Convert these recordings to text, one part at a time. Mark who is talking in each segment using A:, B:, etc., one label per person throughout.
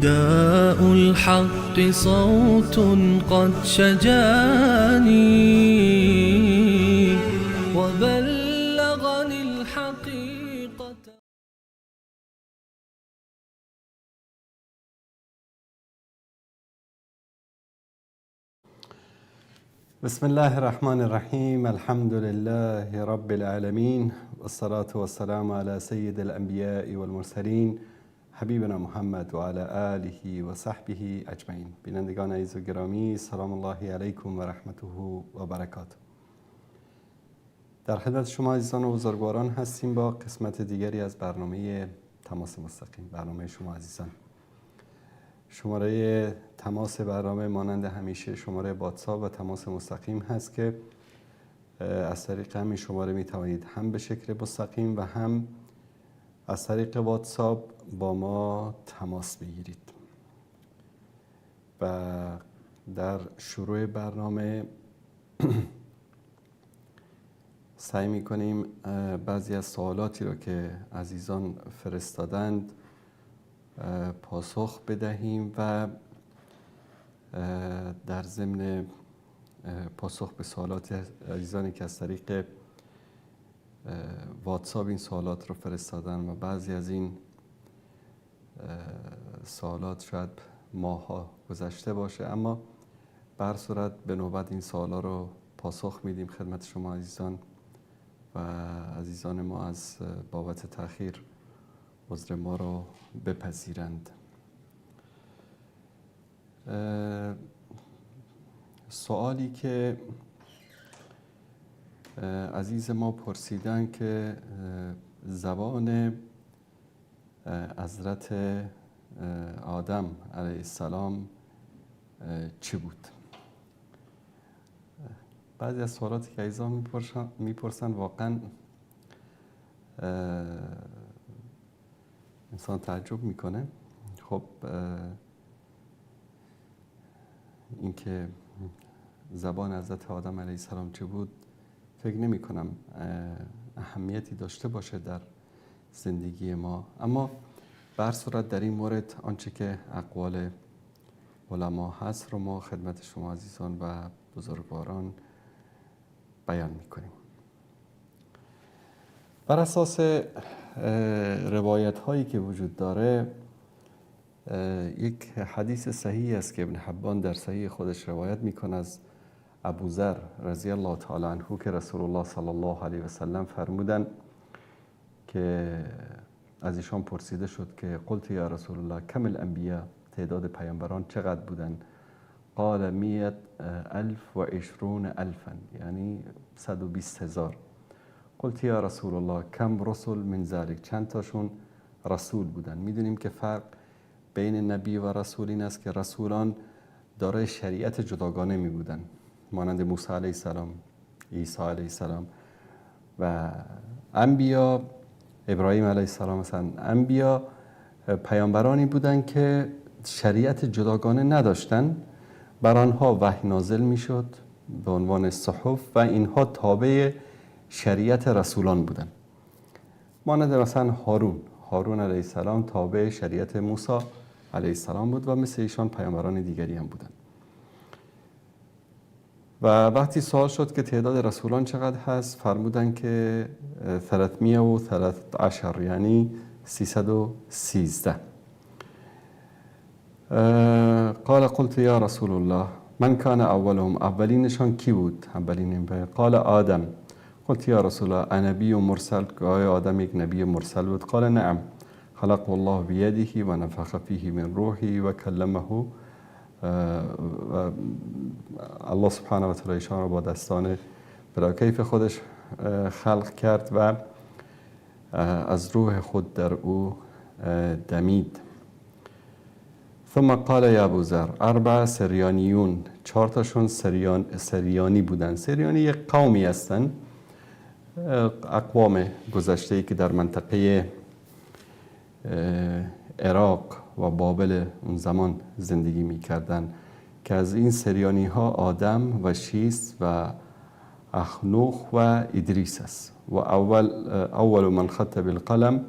A: نداء الحق صوت قد شجاني وبلغني الحقيقة.
B: بسم الله الرحمن الرحیم. الحمد لله رب العالمین، والصلاة والسلام على سید الانبیاء والمرسلین، حبیبنا محمد و علی آله و صحبه اجمعین. بینندگان عزیز و گرامی، سلام الله علیکم و رحمته و برکاته. در خدمت شما عزیزان و بزرگواران هستیم با قسمت دیگری از برنامه تماس مستقیم، برنامه شما عزیزان. شماره تماس برنامه مانند همیشه شماره واتساپ و تماس مستقیم هست که از طریق همین شماره می توانید هم به شکل مستقیم و هم از طریق واتساپ با ما تماس بگیرید. و در شروع برنامه سعی می کنیم بعضی از سوالاتی رو که عزیزان فرستادند پاسخ بدهیم و در ضمن پاسخ به سوالات عزیزانی که از طریق واتساپ این سوالات رو فرستادن و بعضی از این سوالات شاید ماه‌ها گذشته باشه، اما به هر صورت به نوبت این سوالا رو پاسخ میدیم خدمت شما عزیزان و عزیزان ما از بابت تأخیر عذر ما رو بپذیرند. سوالی که عزیز ما پرسیدن که زبان حضرت آدم علیه السلام چه بود؟ بعضی از سوالاتی که عزیزان میپرسن واقعا انسان تعجب میکنه. خب اینکه زبان حضرت آدم علیه السلام چه بود فکر نمی کنم اهمیتی داشته باشه در زندگی ما، اما به هر صورت در این مورد آنچه که اقوال علما هست رو ما خدمت شما عزیزان و بزرگواران بیان میکنیم. بر اساس روایت هایی که وجود داره، یک حدیث صحیح است که ابن حبان در صحیح خودش روایت میکنه از ابوذر رضی الله تعالی عنه که رسول الله صلی الله علیه و سلم فرمودن که از ایشان پرسیده شد که قلت یا رسول الله کم الانبیاء، تعداد پیامبران چقدر بودن؟ قال 120,000، یعنی 120,000. قلت یا رسول الله کم رسول من ذلک، چند تاشون رسول بودن؟ میدونیم که فرق بین نبی و رسول این است که رسولان دارای شریعت جداگانه می بودن، مانند موسی علیه السلام، عیسی علیه السلام و انبیا، ابراهیم علیه السلام مثلا. انبیا پیامبرانی بودن که شریعت جداگانه نداشتن، بر آنها وحی نازل میشد به عنوان صحف و اینها تابع شریعت رسولان بودن، مانند مثلا هارون علیه السلام تابع شریعت موسی علیه السلام بود و مثل ایشان پیامبران دیگری هم بودن. و وقتی سوال شد که تعداد رسولان چقدر هست، فرمودن که 313، یعنی 313. قال قلت یا رسول الله من کان اولهم، اولینشان کی بود؟ اولین. قال آدم. قلت یا رسول الله انبی مرسل، آیا آدم یک نبی مرسل بود؟ قال نعم، خلق الله بیده و نفخ فیه من روحی و کلمه. و الله سبحانه و تعالی ایشان را با دستان بلا کیف خودش خلق کرد و از روح خود در او دمید. ثم قال یا ابوذر اربع سریانیون، چهار تاشون سریانی بودن. سریانی یک قومی هستن، اقوام گذشته که در منطقه عراق و بابل اون زمان زندگی میکردن که از این سریانی ها آدم و شیس و اخنوخ و ادریس است. و اول من خط بالقلم،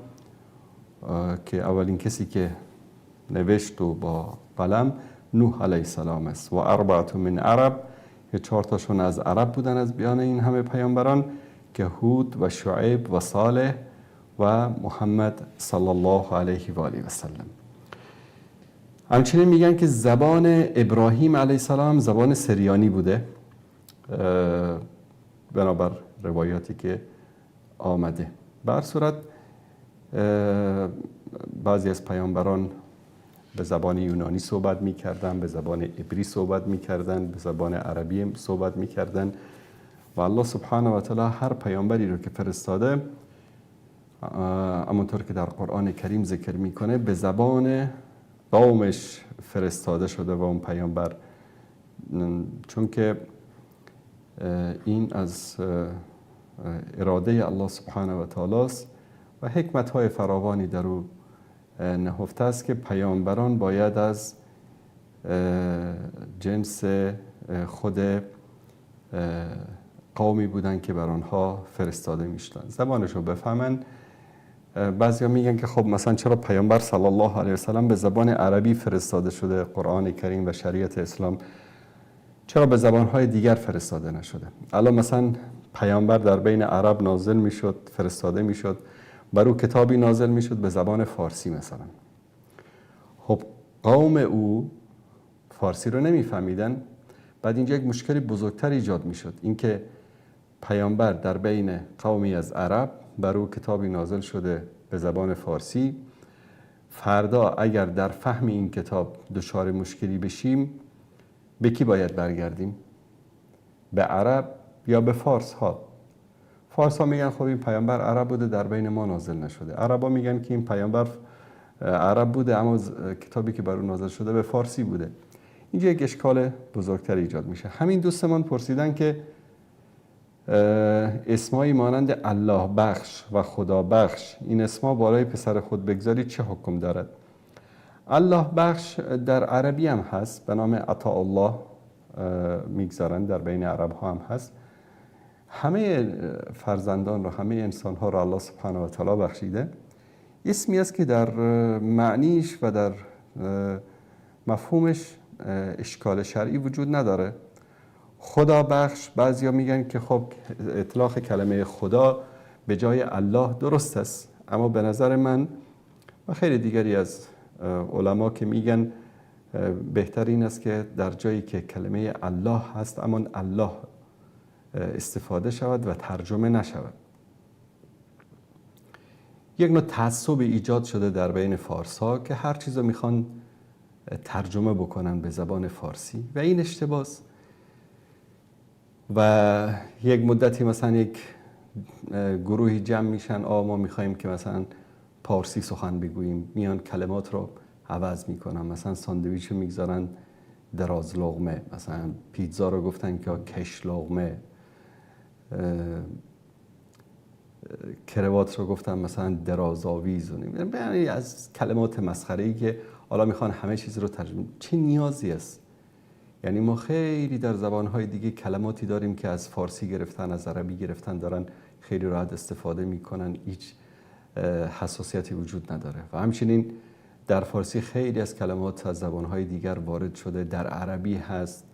B: که اولین کسی که نوشت و با قلم نوح علیه السلام است. و اربعة من عرب، که 4 تاشون از عرب بودن از بیان این همه پیامبران، که هود و شعیب و صالح و محمد صلی الله علیه و آله و سلم. همچنین میگن که زبان ابراهیم علیه السلام زبان سریانی بوده، بنابر روایاتی که آمده. به هر صورت بعضی از پیامبران به زبان یونانی صحبت میکردن، به زبان عبری صحبت میکردن، به زبان عربی صحبت میکردن و الله سبحانه و تعالی هر پیامبری رو که فرستاده، همونطور که در قرآن کریم ذکر میکنه، به زبان قومش فرستاده شده و اون پیامبر، چون که این از اراده الله سبحانه و تعالی است و حکمت های فراوانی در او نهفته است که پیامبران باید از جنس خود قومی بودن که بر آنها فرستاده میشدن، زبانشو بفهمن. بعضیا میگن که خب مثلا چرا پیامبر صلی الله علیه و سلم به زبان عربی فرستاده شده قرآن کریم و شریعت اسلام، چرا به زبانهای دیگر فرستاده نشده؟ الان مثلا پیامبر در بین عرب نازل میشد، فرستاده میشد، بر او کتابی نازل میشد به زبان فارسی مثلا. خب قوم او فارسی رو نمیفهمیدن. بعد اینجا یک مشکل بزرگتر ایجاد میشد، اینکه پیامبر در بین قومی از عرب بر او کتابی نازل شده به زبان فارسی، فردا اگر در فهم این کتاب دچار مشکلی بشیم به کی باید برگردیم؟ به عرب یا به فارس ها؟ فارس ها میگن خب این پیامبر عرب بوده، در بین ما نازل نشده. عرب ها میگن که این پیامبر عرب بوده اما کتابی که بر او نازل شده به فارسی بوده. اینجا یک اشکال بزرگتر ایجاد میشه. همین دوستمان پرسیدن که اسمایی مانند الله بخش و خدا بخش، این اسما بالای پسر خود بگذاری چه حکم دارد؟ الله بخش در عربی هم هست، به نام عطا الله میگذارن، در بین عرب ها هم هست. همه فرزندان رو، همه انسان ها رو الله سبحانه و تعالی بخشیده. اسمی است که در معنیش و در مفهومش اشکال شرعی وجود نداره. خدا بخش، بعضیا میگن که خب اطلاق کلمه خدا به جای الله درست است، اما به نظر من و خیلی دیگری از علما که میگن بهتر این است که در جایی که کلمه الله هست اما الله استفاده شود و ترجمه نشود. یک نوع تعصب ایجاد شده در بین فارس ها که هر چیز رو میخوان ترجمه بکنن به زبان فارسی و این اشتباهه. و یک مدتی مثلا یک گروهی جمع میشن، ما میخوایم که مثلا پارسی سخن بگوییم، میان کلمات رو عوض میکنن، مثلا ساندویچ رو میگذارن دراز لقمه، مثلا پیتزا رو گفتن که کش لقمه، کروات رو گفتن مثلا درازآویز، یعنی از کلمات مسخره‌ای که حالا میخوان همه چیز رو ترجمه. چه نیازی است؟ یعنی ما خیلی در زبانهای دیگه کلماتی داریم که از فارسی گرفتن، از عربی گرفتن، دارن خیلی راحت استفاده میکنن، هیچ حساسیتی وجود نداره. و همچنین در فارسی خیلی از کلمات از زبانهای دیگر وارد شده، در عربی هست.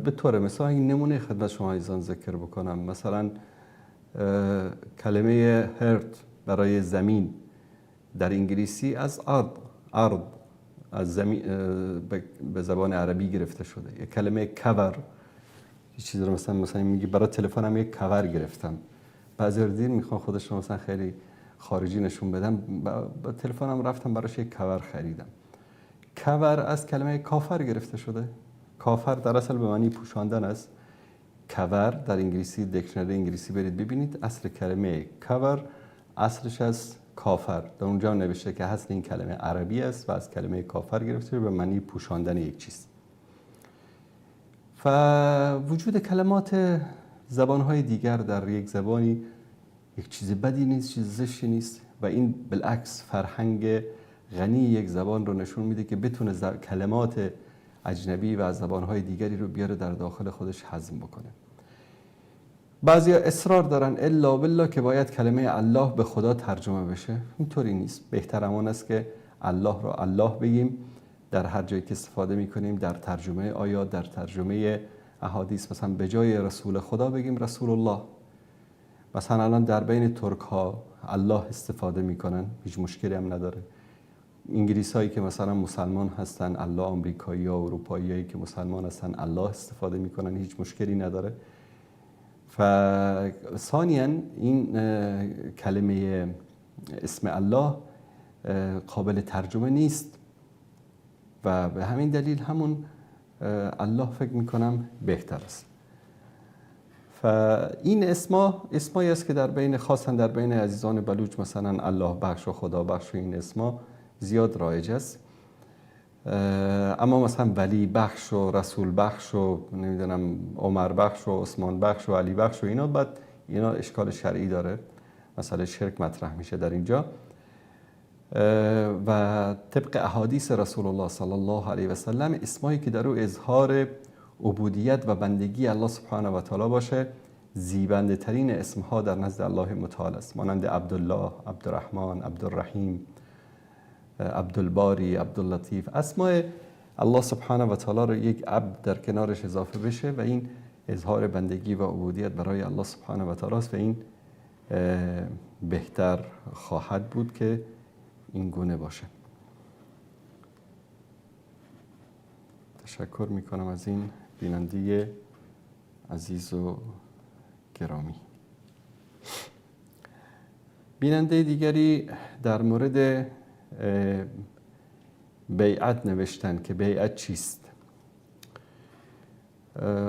B: به طور مثال این نمونه خدمت شما عزیزان ذکر بکنم، مثلا کلمه هرت برای زمین در انگلیسی از ارض از زمین به زبان عربی گرفته شده. یک کلمه کور، یه چیز رو مثلا میگی برای تلفنم یک کور گرفتم، بعضی دیر میخوان خودشون مثلا خیلی خارجی نشون بدم، با تلفنم رفتم براش یک کور خریدم. کور از کلمه کافر گرفته شده. کافر در اصل به معنی پوشاندن است. کور در انگلیسی، dictionary انگلیسی برید ببینید، اصل کلمه کور اصلش از کافر، در اونجا نوشته که اصل این کلمه عربی است و از کلمه کافر گرفته به معنی پوشاندن یک چیز. و وجود کلمات زبانهای دیگر در یک زبانی یک چیز بدی نیست، چیز زشتی نیست و این بالعکس فرهنگ غنی یک زبان رو نشون میده که بتونه کلمات اجنبی و از زبانهای دیگری رو بیاره در داخل خودش هضم بکنه. بعضیا اصرار دارن الا بالله که باید کلمه الله به خدا ترجمه بشه. اینطوری نیست. بهتر امان است که الله رو الله بگیم در هر جایی که استفاده میکنیم، در ترجمه آیات، در ترجمه احادیث، مثلا به جای رسول خدا بگیم رسول الله. مثلا الان در بین ترک ها الله استفاده میکنن، هیچ مشکلی هم نداره. انگلیس هایی که مثلا مسلمان هستن الله، آمریکایی ها، اروپایی هایی که مسلمان هستن الله استفاده میکنن، هیچ مشکلی نداره. ثانیا این کلمه اسم الله قابل ترجمه نیست و به همین دلیل همون الله فکر میکنم بهتر است. این اسما اسمایی است که در بین، خاصا در بین عزیزان بلوچ، مثلا الله بخش و خدا بخش و این اسما زیاد رایج است. اما مثلا ولی بخش و رسول بخش و نمیدونم عمر بخش و عثمان بخش و علی بخش و اینا، بعد اینا اشکال شرعی داره، مسئله شرک مطرح میشه در اینجا. و طبق احادیث رسول الله صلی الله علیه و سلم، اسمایی که در او اظهار عبودیت و بندگی الله سبحانه و تعالی باشه زیبنده ترین اسمها در نزد الله متعال است، مانند عبدالله، عبدالرحمن، عبدالرحیم، عبدالباری، عبداللطیف. اسماء الله سبحانه و تعالی رو یک عبد در کنارش اضافه بشه و این اظهار بندگی و عبودیت برای الله سبحانه و تعالی است و این بهتر خواهد بود که این گونه باشه. تشکر میکنم از این بیننده عزیز و گرامی. بیننده دیگری در مورد بیعت نوشتن که بیعت چیست.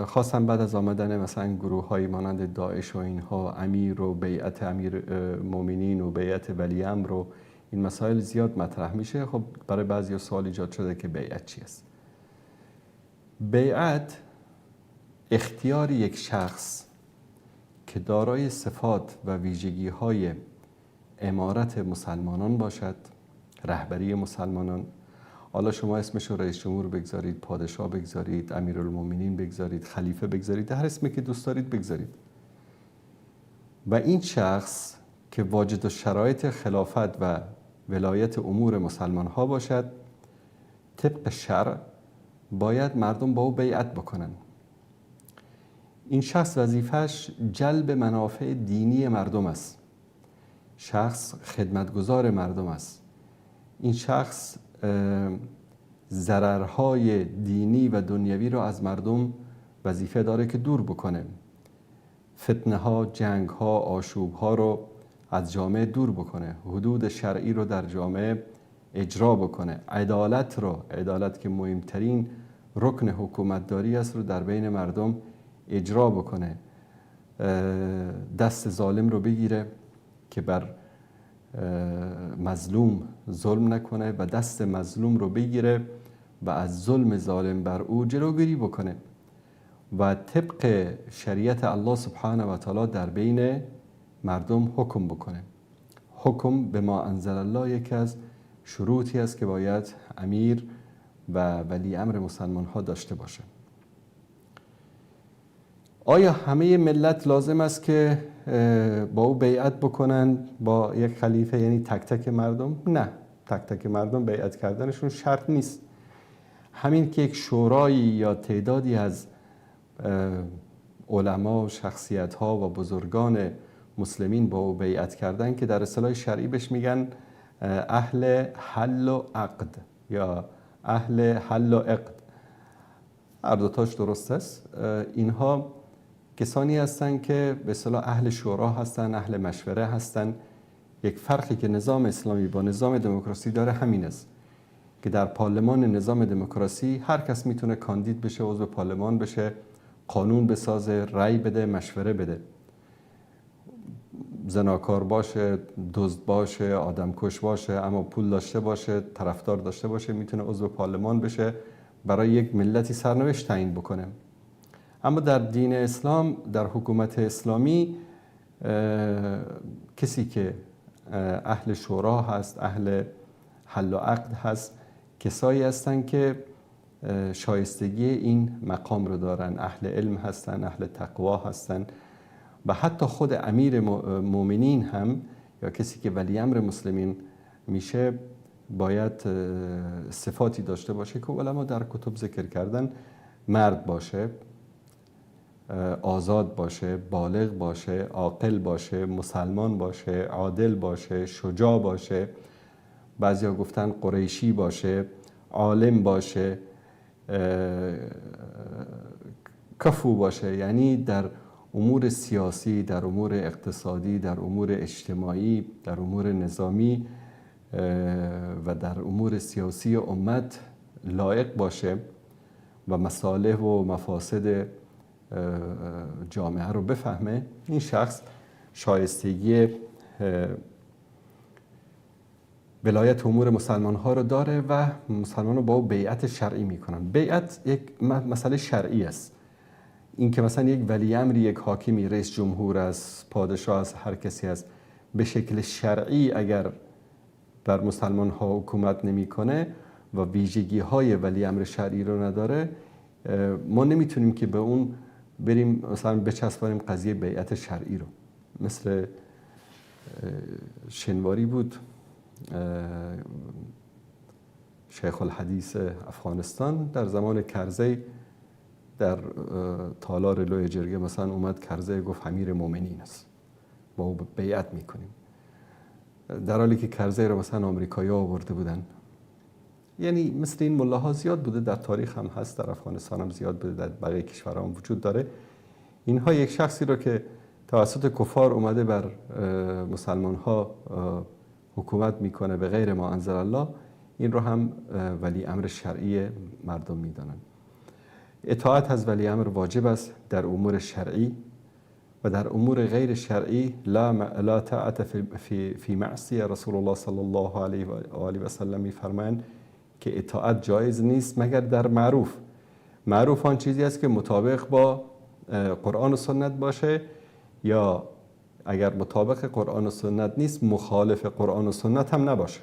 B: خواستم بعد از آمدن مثلا گروه های مانند داعش و اینها، امیر و بیعت امیر مومنین و بیعت ولی امر و این مسائل زیاد مطرح میشه. خب برای بعضی سوال ایجاد شده که بیعت چی است. بیعت اختیار یک شخص که دارای صفات و ویژگی های امارت مسلمانان باشد، رهبری مسلمانان. حالا شما اسمش رو رئیس جمهور بگذارید، پادشاه بگذارید، امیرالمومنین بگذارید، خلیفه بگذارید، هر اسمی که دوست دارید بگذارید. و این شخص که واجد شرایط خلافت و ولایت امور مسلمان ها باشد، طبق شرع باید مردم با او بیعت بکنن. این شخص وظیفه‌اش جلب منافع دینی مردم است. شخص خدمتگزار مردم است. این شخص ضررهای دینی و دنیوی را از مردم وظیفه داره که دور بکنه. فتنه ها، جنگ ها، آشوب ها رو از جامعه دور بکنه. حدود شرعی رو در جامعه اجرا بکنه. عدالت رو، عدالت که مهمترین رکن حکومتداری است، رو در بین مردم اجرا بکنه. دست ظالم رو بگیره که بر مظلوم ظلم نکنه و دست مظلوم رو بگیره و از ظلم ظالم بر او جلوگیری بکنه و طبق شریعت الله سبحانه و تعالی در بین مردم حکم بکنه. حکم به ما انزل الله یکی از شروطی است که باید امیر و ولی امر مسلمان ها داشته باشه. آیا همه ملت لازم است که با او بیعت بکنن با یک خلیفه، یعنی تک تک مردم؟ نه، تک تک مردم بیعت کردنشون شرط نیست. همین که یک شورایی یا تعدادی از علما و شخصیت ها و بزرگان مسلمین با او بیعت کردن که در اصطلاح شرعی بهش میگن اهل حل و عقد یا اهل حل و عقد، هر دوتاش درست است. اینها کسانی هستند که به اصطلاح اهل شورا هستند، اهل مشوره هستند. یک فرقی که نظام اسلامی با نظام دموکراسی داره همین است که در پارلمان نظام دموکراسی هر کس میتونه کاندید بشه، عضو پارلمان بشه، قانون بسازه، رأی بده، مشوره بده. زناکار باشه، دزد باشه، آدمکش باشه، اما پول داشته باشه، طرفدار داشته باشه، میتونه عضو پارلمان بشه، برای یک ملتی سرنوشت تعیین بکنه. اما در دین اسلام، در حکومت اسلامی، کسی که اهل شورا هست، اهل حل و عقد هست، کسایی هستند که شایستگی این مقام رو دارن، اهل علم هستن، اهل تقوا هستن و حتی خود امیر مؤمنین هم یا کسی که ولی امر مسلمین میشه باید صفاتی داشته باشه که علما در کتب ذکر کردن. مرد باشه، آزاد باشه، بالغ باشه، عاقل باشه، مسلمان باشه، عادل باشه، شجاع باشه، بعضیا گفتن قریشی باشه، عالم باشه، کفو باشه. یعنی در امور سیاسی، در امور اقتصادی، در امور اجتماعی، در امور نظامی و در امور سیاسی امت لایق باشه و مصالح و مفاسد جامعه رو بفهمه. این شخص شایستگی ولایت امور مسلمان ها رو داره و مسلمان رو با او بیعت شرعی میکنن. بیعت یک مسئله شرعی است. این که مثلا یک ولی امری، یک حاکمی، رئیس جمهور است، پادشاه است، هر کسی است، به شکل شرعی اگر بر مسلمان ها حکومت نمیکنه و ویژگی های ولی امر شرعی رو نداره، ما نمیتونیم که به اون بریم مثلا بچسبانیم قضیه بیعت شرعی رو. مثل شنواری بود، شیخ الحدیث افغانستان در زمان کرزی در تالار لوی جرگه مثلا اومد کرزی گفت امیر مؤمنین است، با او بیعت میکنیم، در حالی که کرزی رو مثلا آمریکایی‌ها آورده بودن. یعنی مثل این ملاها زیاد بوده، در تاریخ هم هست، در افغانستان هم زیاد بوده، در بقیه کشورها هم وجود داره. اینها یک شخصی رو که توسط کفار اومده بر مسلمان ها حکومت میکنه به غیر ما انزل الله، این رو هم ولی امر شرعی مردم میدانند. اطاعت از ولی امر واجب است در امور شرعی و در امور غیر شرعی لا طاعت فی معصیه. رسول الله صلی الله علیه و آله و سلم میفرمایند که اطاعت جایز نیست مگر در معروف. معروف آن چیزی است که مطابق با قرآن و سنت باشه، یا اگر مطابق قرآن و سنت نیست مخالف قرآن و سنت هم نباشه.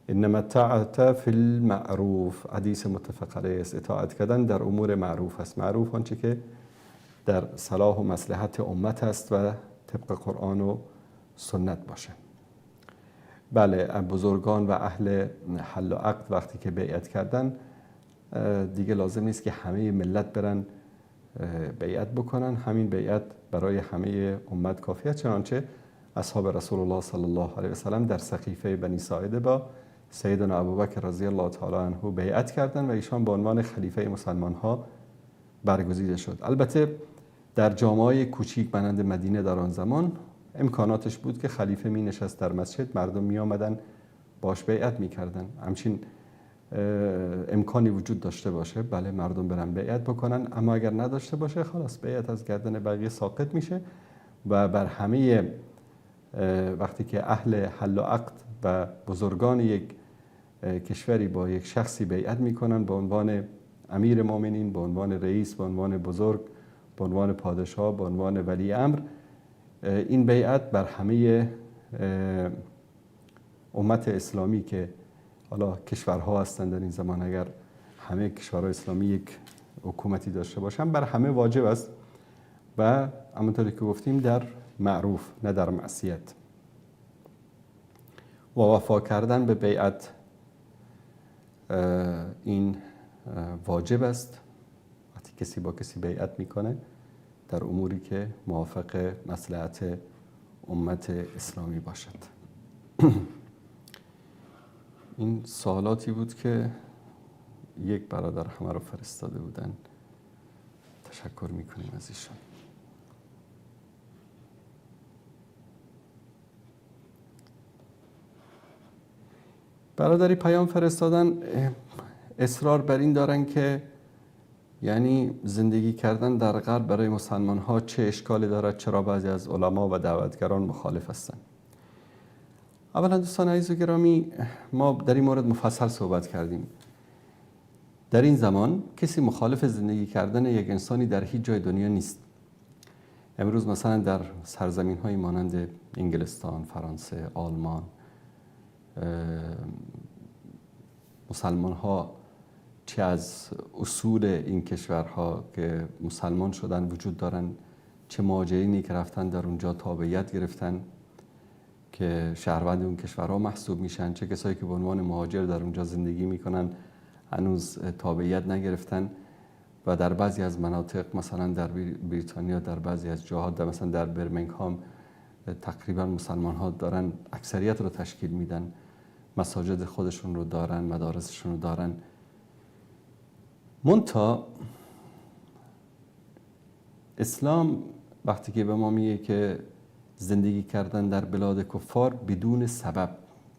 B: انما الطاعة فی المعروف، حدیث متفق علیه است. اطاعت کردن در امور معروف است. معروف آنچه که در صلاح و مصلحت امت است و طبق قرآن و سنت باشه. بله، بزرگان و اهل حل و عقد وقتی که بیعت کردن دیگه لازم نیست که همه ملت برن بیعت بکنن، همین بیعت برای همه امت کافیه. چنانچه اصحاب رسول الله صلی الله علیه و سلم در سقیفه بنی ساعده با سیدنا ابوبکر رضی الله تعالی عنه بیعت کردند و ایشان به عنوان خلیفه مسلمان ها برگزیده شد. البته در جامعه کوچیک مانند مدینه در آن زمان امکاناتش بود که خلیفه می نشست در مسجد، مردم می آمدن باش بیعت می کردن. همچین امکانی وجود داشته باشه، بله مردم برن بیعت بکنن، اما اگر نداشته باشه خلاص بیعت از گردن بقیه ساقط میشه و بر همه وقتی که اهل حل و عقد و بزرگان یک کشوری با یک شخصی بیعت میکنن به عنوان امیر مؤمنین، به عنوان رئیس، به عنوان بزرگ، به عنوان پادشاه، به عنوان ولی امر، این بیعت بر همه امت اسلامی که حالا کشورها هستند در این زمان، اگر همه کشورهای اسلامی یک حکومتی داشته باشن، بر همه واجب است و همونطوری که گفتیم در معروف نه در معصیت. و وفا کردن به بیعت این واجب است. وقتی کسی با کسی بیعت میکنه در اموری که موافق مصلحت امت اسلامی باشد. این سوالاتی بود که یک برادر همه رو فرستاده بودن، تشکر میکنیم از ایشان. برادری پیام فرستادن، اصرار بر این دارن که یعنی زندگی کردن در غرب برای مسلمان ها چه اشکالی دارد، چرا بعضی از علما و دعوتگران مخالف هستند. اولا دوستان عزیز و گرامی، ما در این مورد مفصل صحبت کردیم. در این زمان کسی مخالف زندگی کردن یک انسانی در هیچ جای دنیا نیست. امروز مثلا در سرزمین های مانند انگلستان، فرانسه، آلمان، مسلمان ها چه از اصول این کشورها که مسلمان شدن وجود دارن، چه مهاجرینی که رفتن در اونجا تابعیت گرفتن، که شهروند اون کشورها محسوب میشن، چه کسایی که به عنوان مهاجر در اونجا زندگی میکنن هنوز تابعیت نگرفتن و در بعضی از مناطق مثلا در بریتانیا، در بعضی از جاها، در مثلا در برمنگهام تقریبا مسلمان ها دارن اکثریت رو تشکیل میدن، مساجد خودشون رو دارن، مدارسشون رو دارن. منتها اسلام وقتی که به ما میگه که زندگی کردن در بلاد کفار بدون سبب،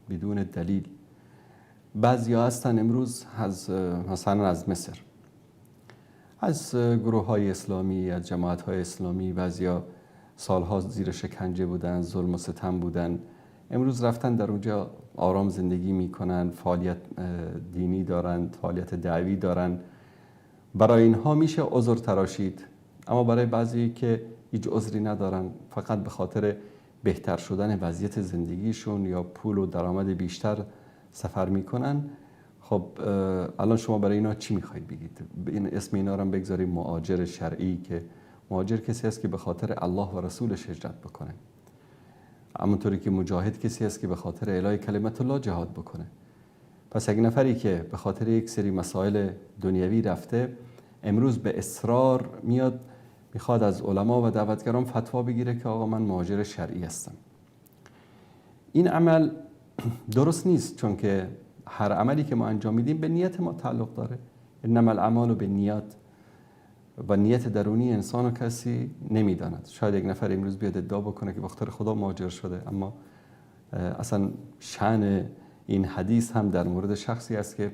B: بدون دلیل، بعضی ها هستن امروز از مثلا از مصر، از گروه های اسلامی، از جماعت های اسلامی، بعضی ها سالها زیر شکنجه بودن، ظلم و ستم بودن، امروز رفتن در اونجا آرام زندگی میکنن، فعالیت دینی دارن، فعالیت دعوی دارن. برای اینها میشه عذر تراشید، اما برای بعضی که هیچ عذری ندارن، فقط به خاطر بهتر شدن وضعیت زندگیشون یا پول و درآمد بیشتر سفر میکنن. خب الان شما برای اینا چی میخواید بگید؟ این اسم اینا رو هم بگذاریم مهاجر شرعی، که مهاجر کسی است که به خاطر الله و رسولش هجرت بکنه، همونطوری که مجاهد کسی است که به خاطر اعلای کلمت الله جهاد بکنه. پس یک نفری که به خاطر یک سری مسائل دنیوی رفته، امروز به اصرار میاد میخواد از علما و دعوتگران فتوا بگیره که آقا من مهاجر شرعی هستم. این عمل درست نیست، چون که هر عملی که ما انجام میدیم به نیت ما تعلق داره. انما الاعمال بالنیات، و نیت درونی انسان رو کسی نمیداند. شاید یک نفر امروز بیاد ادعا بکنه که به خاطر خدا مهاجر شده، اما اصلا شأن این حدیث هم در مورد شخصی است که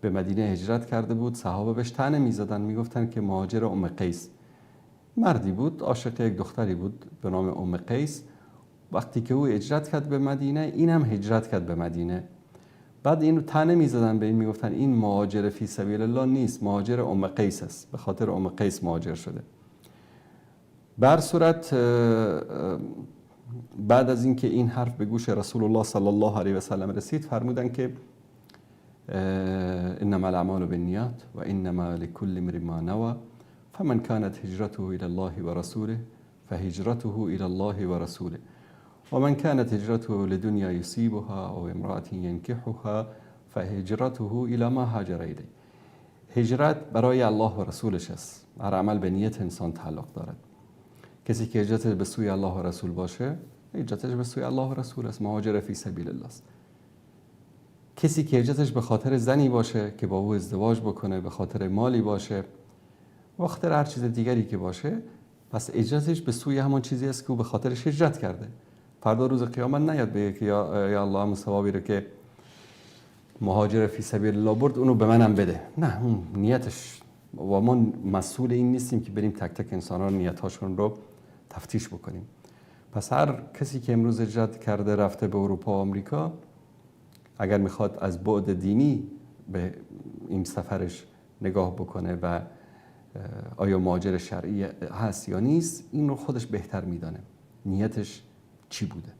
B: به مدینه هجرت کرده بود، صحابه بهش طعنه میزدن، میگفتن که مهاجر ام قیس. مردی بود عاشق یک دختری بود به نام ام قیس. وقتی که او هجرت کرد به مدینه، این هم هجرت کرد به مدینه. بعد اینو طعنه میزدن به این، میگفتن این مهاجر فی سبیل الله نیست، مهاجر ام قیس است، به خاطر ام قیس مهاجر شده. بر صورت بعد از اینکه این حرف به گوش رسول الله صلی الله علیه و سلم رسید، فرمودن که انما الاعمال بالنیات و انما لكل امرئ ما نوى فمن كانت هجرته الى الله ورسوله فهجرته الى الله ورسوله ومن كانت هجرته لدنيا يصيبها او امرأة ينكحها فهجرته الى ما هاجر الیه. هجرت برای الله و رسولش است. هر عمل به نیت انسان تعلق دارد. کسی که هجرت به سوی الله و رسول باشه، هجرتش به سوی الله و رسول است، مهاجر فی سبیل الله است. کسی که هجرتش به خاطر زنی باشه که با او ازدواج بکنه، به خاطر مالی باشه، به خاطر هر چیز دیگری که باشه، پس هجرتش به سوی همان چیزی است که او به خاطرش هجرت کرده. فردا روز قیامت نیاد بگه که یا الله همون ثوابی رو که مهاجر فی سبیل الله برد اونو به منم بده. نه، اون نیتش، و ما مسئول این نیستیم که بریم تک تک انسان‌ها نیت‌هاشون رو تفتیش بکنیم. پس هر کسی که امروز هجرت کرده رفته به اروپا و آمریکا، اگر میخواد از بعد دینی به این سفرش نگاه بکنه و آیا مهاجر شرعی هست یا نیست، این رو خودش بهتر میدانه نیتش چی بوده.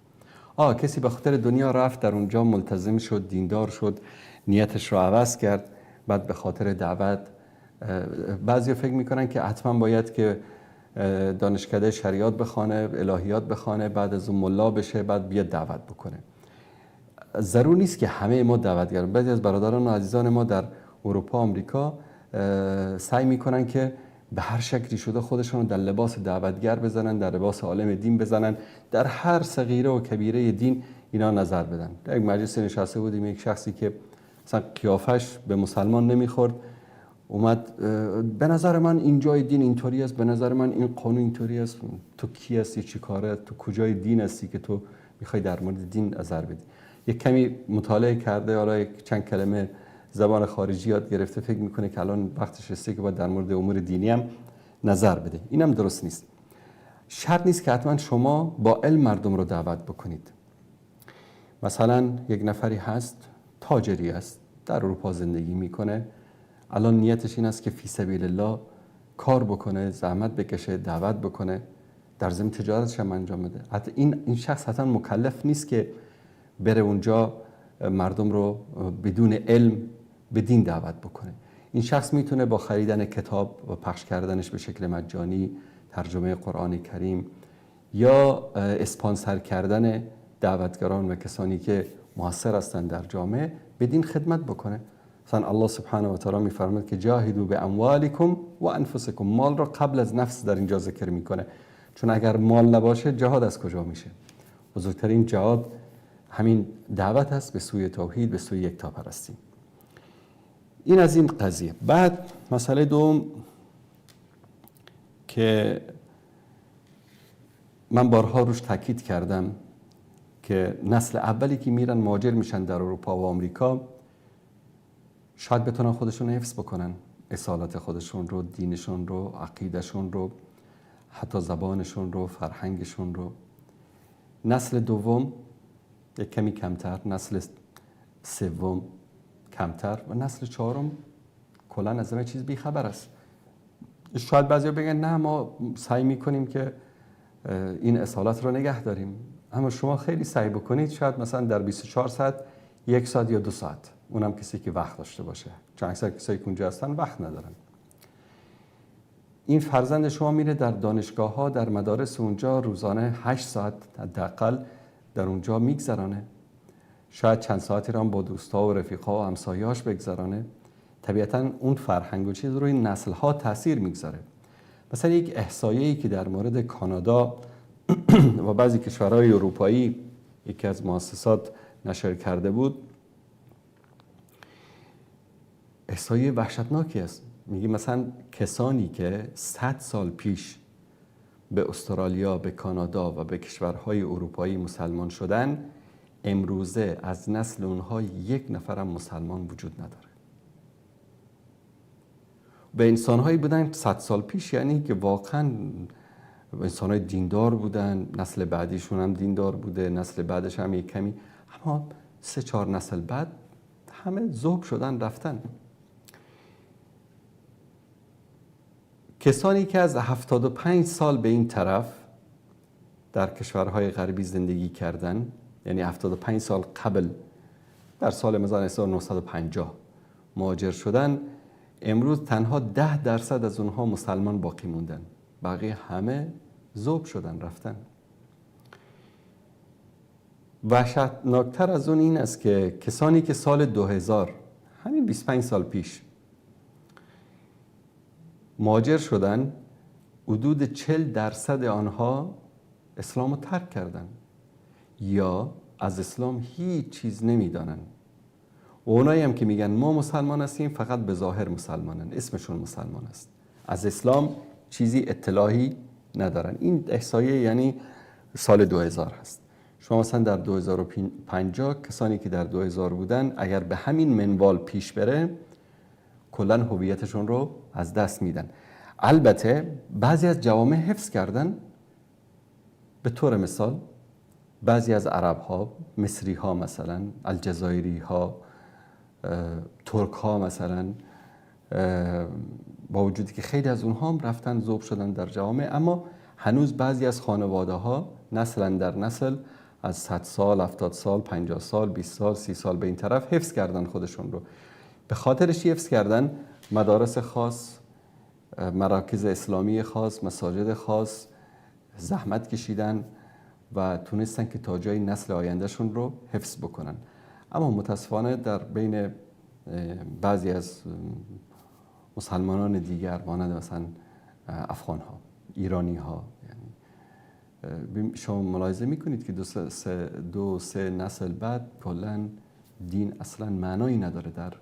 B: کسی به خاطر دنیا رفت در اونجا ملتزم شد، دیندار شد، نیتش رو عوض کرد، بعد به خاطر دعوت. بعضیا فکر میکنن که حتما باید که دانشکده شریعت بخوانه، الهیات بخوانه، بعد از اون ملا بشه، بعد بیاد دعوت بکنه. ضرور نیست که همه ما دعوتگران. بعضی از برادران و عزیزان ما در اروپا، آمریکا سعی میکنن که به هر شکلی شده خودشون رو در لباس دعوتگر بزنن، در لباس عالم دین بزنن، در هر صغیره و کبیره دین اینا نظر بدن. در یک مجلس نشسته بودیم، یک شخصی که مثلا قیافش به مسلمان نمیخورد اومد، به نظر من اینجای دین اینطوری است، به نظر من این قانون اینطوری است. تو کی هستی، چی کاره، تو کجای دین هستی که تو میخوای در مورد دین نظر بدی؟ یک کمی مطالعه کرده، حالا یک چند کلمه زبان خارجی یاد گرفته، فکر میکنه که الان وقتش رسیده که باید در مورد امور دینی هم نظر بده. اینم درست نیست. شرط نیست که حتما شما با علم مردم رو دعوت بکنید. مثلا یک نفری هست، تاجری است، در اروپا زندگی میکنه، الان نیتش این است که فی سبیل الله کار بکنه، زحمت بکشه، دعوت بکنه، در ضمن تجارتش هم انجام بده. حتی این شخص حتما مکلف نیست که بره اونجا مردم رو بدون علم به دین دعوت بکنه. این شخص میتونه با خریدن کتاب و پخش کردنش به شکل مجانی، ترجمه قرآن کریم یا اسپانسر کردن دعوتگران و کسانی که موثر هستند در جامعه به دین خدمت بکنه. مثلا الله سبحانه و تعالی میفرماید که جاهدوا باموالکم و انفسکم، مال را قبل از نفس در اینجا ذکر میکنه، چون اگر مال نباشه جهاد از کجا میشه؟ بزرگترین جهاد همین دعوت است به سوی توحید، به سوی یکتاپرستی. این از این قضیه. بعد مسئله دوم که من بارها روش تاکید کردم که نسل اولی که میرن مهاجر میشن در اروپا و آمریکا شاید بتونن خودشون حفظ بکنن، اصالت خودشون رو، دینشون رو، عقیدشون رو، حتی زبانشون رو، فرهنگشون رو. نسل دوم یک کمی کمتر، نسل سوم کمتر و نسل چهارم کلا از همه چیز بیخبر است. شاید بعضیا بگن نه ما سعی میکنیم که این اصالت رو نگه داریم، اما شما خیلی سعی بکنید شاید مثلا در 24 ساعت 1 ساعت یا 2 ساعت، اونم کسی که وقت داشته باشه، چون اکثر کسایی که اونجا هستن وقت ندارن. این فرزند شما میره در دانشگاه ها، در مدارس اونجا روزانه 8 ساعت حداقل در اونجا میگذرانه، شاید چند ساعتی رو هم با دوستا و رفیقا و همسایه‌هاش بگذرانه. طبیعتا اون فرهنگ و چیز روی نسل ها تاثیر میگذاره. مثلا یک احصایه‌ای که در مورد کانادا و بعضی کشورهای اروپایی یکی از مؤسسات نشر کرده بود، احصایه وحشتناکی است. میگه مثلا کسانی که 100 سال پیش به استرالیا، به کانادا و به کشورهای اروپایی مسلمان شدن، امروزه از نسل اونها یک نفرم مسلمان وجود نداره. به انسانهایی بودن 100 سال پیش، یعنی که واقعا انسانهای دیندار بودن، نسل بعدیشون هم دیندار بوده، نسل بعدش هم یک کمی، اما 3-4 نسل بعد همه ذوب شدن رفتن. کسانی که از 75 سال به این طرف در کشورهای غربی زندگی کردن، یعنی 75 سال قبل در سال مثلا 1950 مهاجر شدن، امروز تنها 10% از اونها مسلمان باقی موندن، بقیه همه ذوب شدن رفتن. وحشتناکتر از اون این است که کسانی که سال 2000، همین 25 سال پیش مهاجر شدن، حدود 40% آنها اسلام رو ترک کردن یا از اسلام هیچ چیز نمیدانن. و اونایی هم که میگن ما مسلمان هستیم فقط به ظاهر مسلمانن، اسمشون مسلمان است، از اسلام چیزی اطلاعی ندارن. این احصاییه یعنی سال 2000 هست. شما مثلا در 2050 کسانی که در 2000 بودن اگر به همین منوال پیش بره کلا هویتشون رو از دست میدن. البته بعضی از جوامع حفظ کردن، به طور مثال بعضی از عرب ها، مصری ها مثلا، الجزایری ها، ترک ها مثلا، با وجودی که خیلی از اونها هم رفتن ذوب شدن در جوامع، اما هنوز بعضی از خانواده ها نسل در نسل از 100 سال، 70 سال، 50 سال، 20 سال، 30 سال به این طرف حفظ کردن خودشون رو. به خاطرش حفظ کردن مدارس خاص، مراکز اسلامی خاص، مساجد خاص زحمت کشیدن و تونستن که تا جای نسل آیندهشون رو حفظ بکنن. اما متاسفانه در بین بعضی از مسلمانان دیگر مانند مثلا افغان ها، ایرانی ها، یعنی شما ملاحظه میکنید که دو سه نسل بعد کلا دین اصلا معنایی نداره در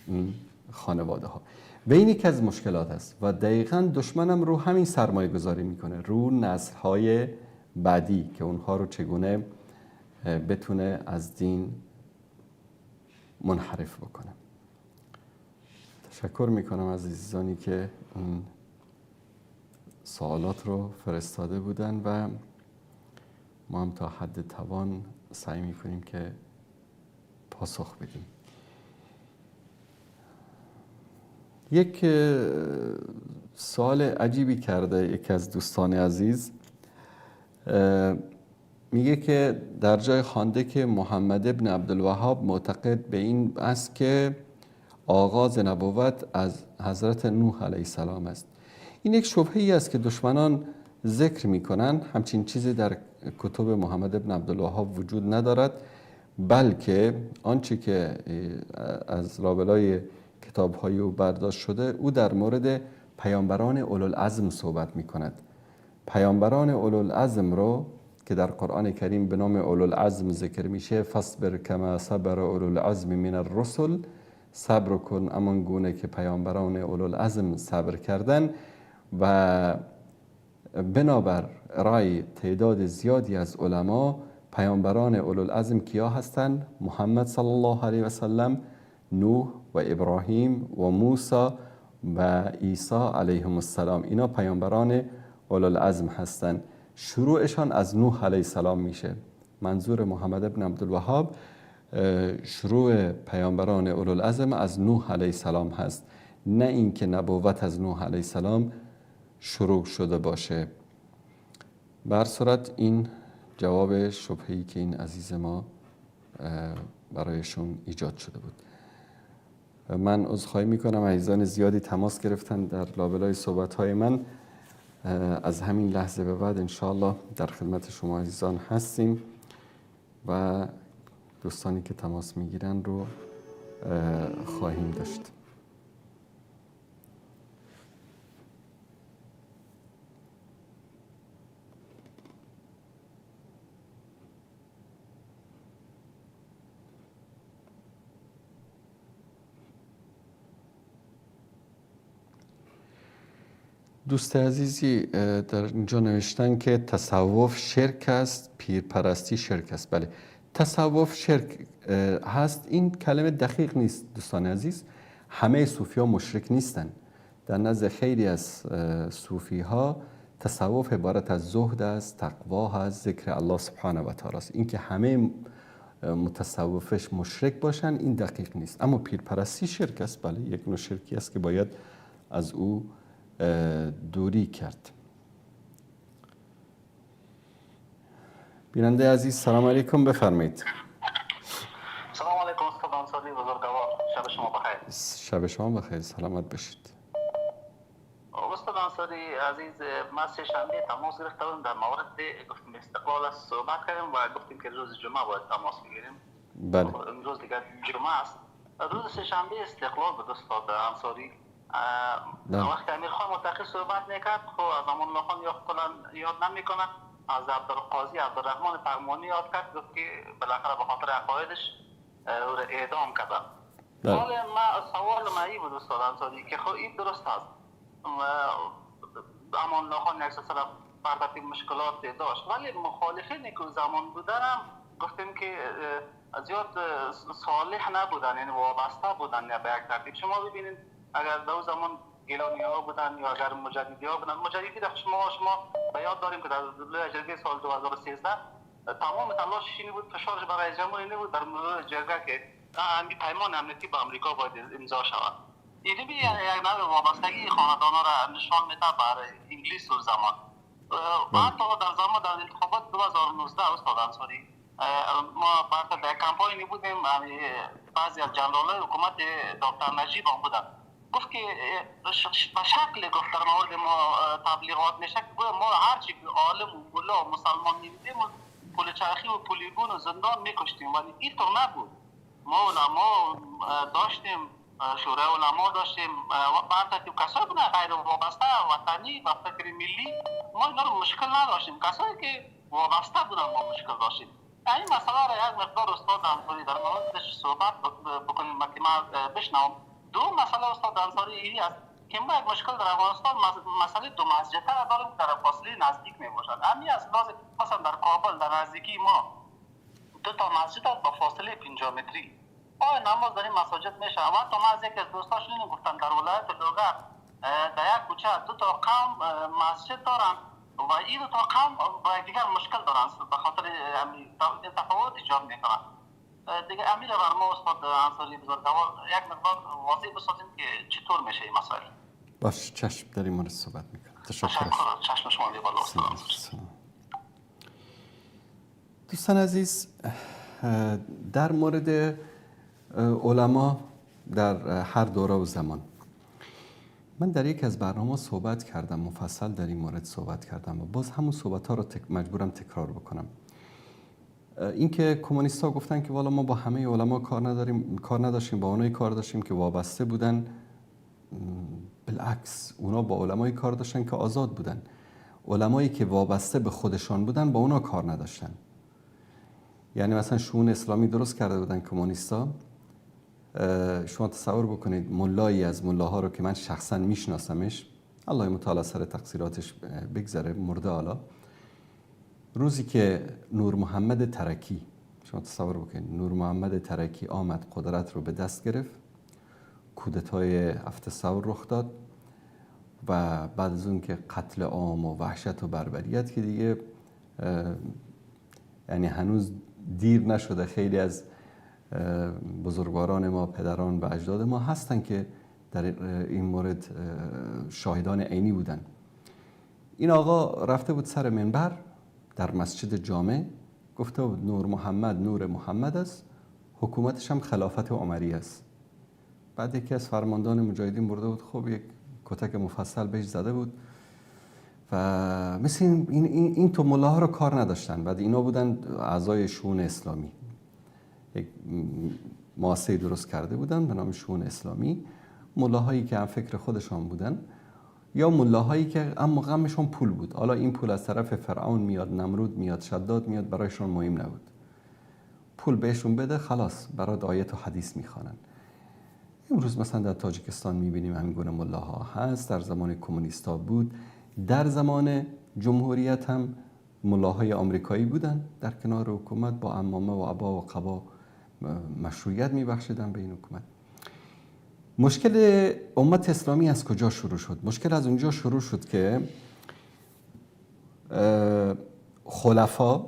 B: این خانواده ها. و این یکی از مشکلات است و دقیقا دشمنم رو همین سرمایه گذاری میکنه، رو نسل های بعدی که اونها رو چگونه بتونه از دین منحرف بکنه. تشکر میکنم از عزیزانی که این سوالات رو فرستاده بودن و ما هم تا حد توان سعی میکنیم که پاسخ بدیم. یک سوال عجیبی کرده یکی از دوستان عزیز، میگه که در جای خوانده که محمد ابن عبدالوهاب معتقد به این است که آغاز نبوت از حضرت نوح علیه السلام است. این یک شبهه‌ای است که دشمنان ذکر میکنن، همچین چیزی در کتب محمد ابن عبدالوهاب وجود ندارد، بلکه آنچه که از لابلای کتاب‌های او برداشت شده، او در مورد پیامبران اولوالعزم صحبت میکند. پیامبران اولوالعزم رو که در قرآن کریم به نام اولوالعزم ذکر میشه، فاصبر کما صبر اولوالعزم من الرسل، صبر کن همان گونه که پیامبران اولوالعزم صبر کردن. و بنابر رای تعداد زیادی از علما، پیامبران اولوالعزم کیا هستند؟ محمد صلی الله علیه و سلم، نوح و ابراهیم و موسی و عیسی علیهم السلام. اینا پیامبران اولوالعزم هستند. شروعشان از نوح علیه السلام میشه. منظور محمد ابن عبدالوهاب شروع پیامبران اولوالعزم از نوح علیه السلام هست، نه اینکه نبوت از نوح علیه السلام شروع شده باشه. بر صورت این جواب شبهه‌ای که این عزیز ما برایشون ایجاد شده بود. من عذرخواهی میکنم، عزیزان زیادی تماس گرفتن در لابلای صحبت‌های من. از همین لحظه به بعد انشاءالله در خدمت شما عزیزان هستیم و دوستانی که تماس میگیرن رو خواهیم داشت. دوست عزیزی در اینجا نوشتن که تصوف شرک است، پیرپرستی شرک است. بله، تصوف شرک هست. این کلمه دقیق نیست دوستان عزیز. همه صوفی ها مشرک نیستن. در نزد خیلی از صوفی ها تصوف عبارت از زهد است، تقوا هست، ذکر الله سبحانه و تعالی است. اینکه همه متصوفش مشرک باشن این دقیق نیست. اما پیرپرستی شرک است. بله، یک نوع شرکی است که باید از او دوری کرد. بیننده عزیز سلام علیکم، بفرمایید.
C: سلام علیکم استاد انصاری بزرگوار، شب شما بخیر.
B: شب شما بخیر، سلامت باشید.
C: استاد انصاری عزیز، ما سه شنبه تماس گرفته بودیم در مورد گفتیم استقلال صحبت کردیم و گفتیم که روز جمعه باید تماس بگیریم.
B: بله،
C: امروز دیگه جمعه است. روز سه شنبه استقلال بود استاد انصاری. وقتی امیر خان متقی صحبت میکرد، خب از امان الله خان یا کلا یاد نمیکنه، از عبدالقاضی عبدالرحمن پغمانی یاد کرد، گفت که بالاخره به خاطر عقایدش او را اعدام کردن. حال ما سوال ما این بود استاد انصاری که خب این درست است، امان الله خان یک سلسله برطرف مشکلات داشت، ولی مخالفین که زمان بودن هم گفتیم که زیاد صالح نبودن، یعنی وابسته بودن به یک ترتیب. شما ببینید اگر در زمان گیلانی ها بودن یا اگر مجددی ها بودن، مجددی در شما به یاد داریم که در جرگه سال 2013 تمام تلاشش این بود، فشارش برای جمهور این بود در مورد جرگه که پیمان امنیتی با امریکا باید امضا شود. این یک نوع وابستگی خاندان ها را نشان میده برای انگلیس و زمان. و حتی در زمان در انتخابات 2019 استاد انصاری ما برای در کمپاینی بودیم، بعضی از جنرال‌های حکومت دکتر نجیب هم بودن، گفت که به شکل گفت در مورد ما تبلیغات میشه که ما هرچی که عالم و ملا و مسلمان میدیم پول چرخی و پولیگون و زندان میکشتیم، ولی اینطور نبود. ما علما داشتیم، شورای علما داشتیم و بعد کسایی بودن غیر وابسته وطنی و فکر ملی، ما اینا رو مشکل نداشتیم. کسایی که وابسته بودن ما مشکل داشتیم. این مسئله را یک مقدار استاد انصاری در موردش صحبت بکنیم که من بشنوم. دو مسئله استاد انصاری این است که ما یک مشکل در افغانستان مسئله دو مسجده را داریم که در فاصله نزدیک می باشد. امی از لحاظ مثلا در کابل در نزدیکی ما دو تا مسجد است با فاصله 50 متری. آیا نماز در این مساجد میشه؟ و تا من از یکی از دوستاش اینو گفتم در ولایت لوگر در یک کوچه دو تا قوم مسجد دارن و این دو تا قوم با یکدیگر مشکل دارن، به خاطر تفاوت ایجاد میکنن. دیگه امیر بر ما استاد انصاری بزرگوار یک مقدار واضح بسازیم که چطور میشه این مسائل.
B: باش، چشم، در این مورد صحبت میکنم. تشکر.
C: چشم شما بی بالا استاد.
B: دوستان عزیز، در مورد علما در هر دوره و زمان من در یک از برنامه صحبت کردم، مفصل در این مورد صحبت کردم و باز همون صحبت ها رو مجبورم تکرار بکنم. اینکه کمونیست ها گفتن که والا ما با همه علما کار نداریم، کار نداشتیم، با اونایی کار داشتیم که وابسته بودن. بالعکس، اونا با علمایی کار داشتن که آزاد بودن. علمایی که وابسته به خودشان بودن با اونا کار نداشتن. یعنی مثلا شئون اسلامی درست کرده بودن کمونیستا. شما تصور بکنید ملایی از ملاها رو که من شخصا میشناسمش، الله متعال سر تقصیراتش بگذره، مرده حالا، روزی که نور محمد ترکی، شما تصور بکنید نور محمد ترکی آمد قدرت رو به دست گرفت، کودتای هفت ثور رخ داد و بعد از اون که قتل عام و وحشت و بربریت که دیگه یعنی هنوز دیر نشده، خیلی از بزرگواران ما، پدران و اجداد ما هستن که در این مورد شاهدان عینی بودن. این آقا رفته بود سر منبر در مسجد جامع، گفته بود نور محمد نور محمد است، حکومتش هم خلافت عمری است. بعد یکی از فرماندهان مجاهدین برده بود، خب یک کتک مفصل بهش زده بود و مثل این تو ملاها رو کار نداشتن. بعد اینا بودن اعضای شئون اسلامی، یک مؤسسه درست کرده بودن به نام شئون اسلامی، ملاهایی که هم فکر خودشان بودن یا ملاهایی که اما غمشون پول بود. حالا این پول از طرف فرعون میاد، نمرود میاد، شداد میاد، برایشون مهم نبود. پول بهشون بده خلاص، برات آیت و حدیث میخوانن. امروز مثلا در تاجیکستان میبینیم همین گونه ملاها هست، در زمان کمونیستا بود، در زمان جمهوریت هم ملاهای آمریکایی بودن در کنار حکومت با عمامه و عبا و قبا مشروعیت میبخشیدن به این حکومت. مشکل امت اسلامی از کجا شروع شد؟ مشکل از اونجا شروع شد که خلفا،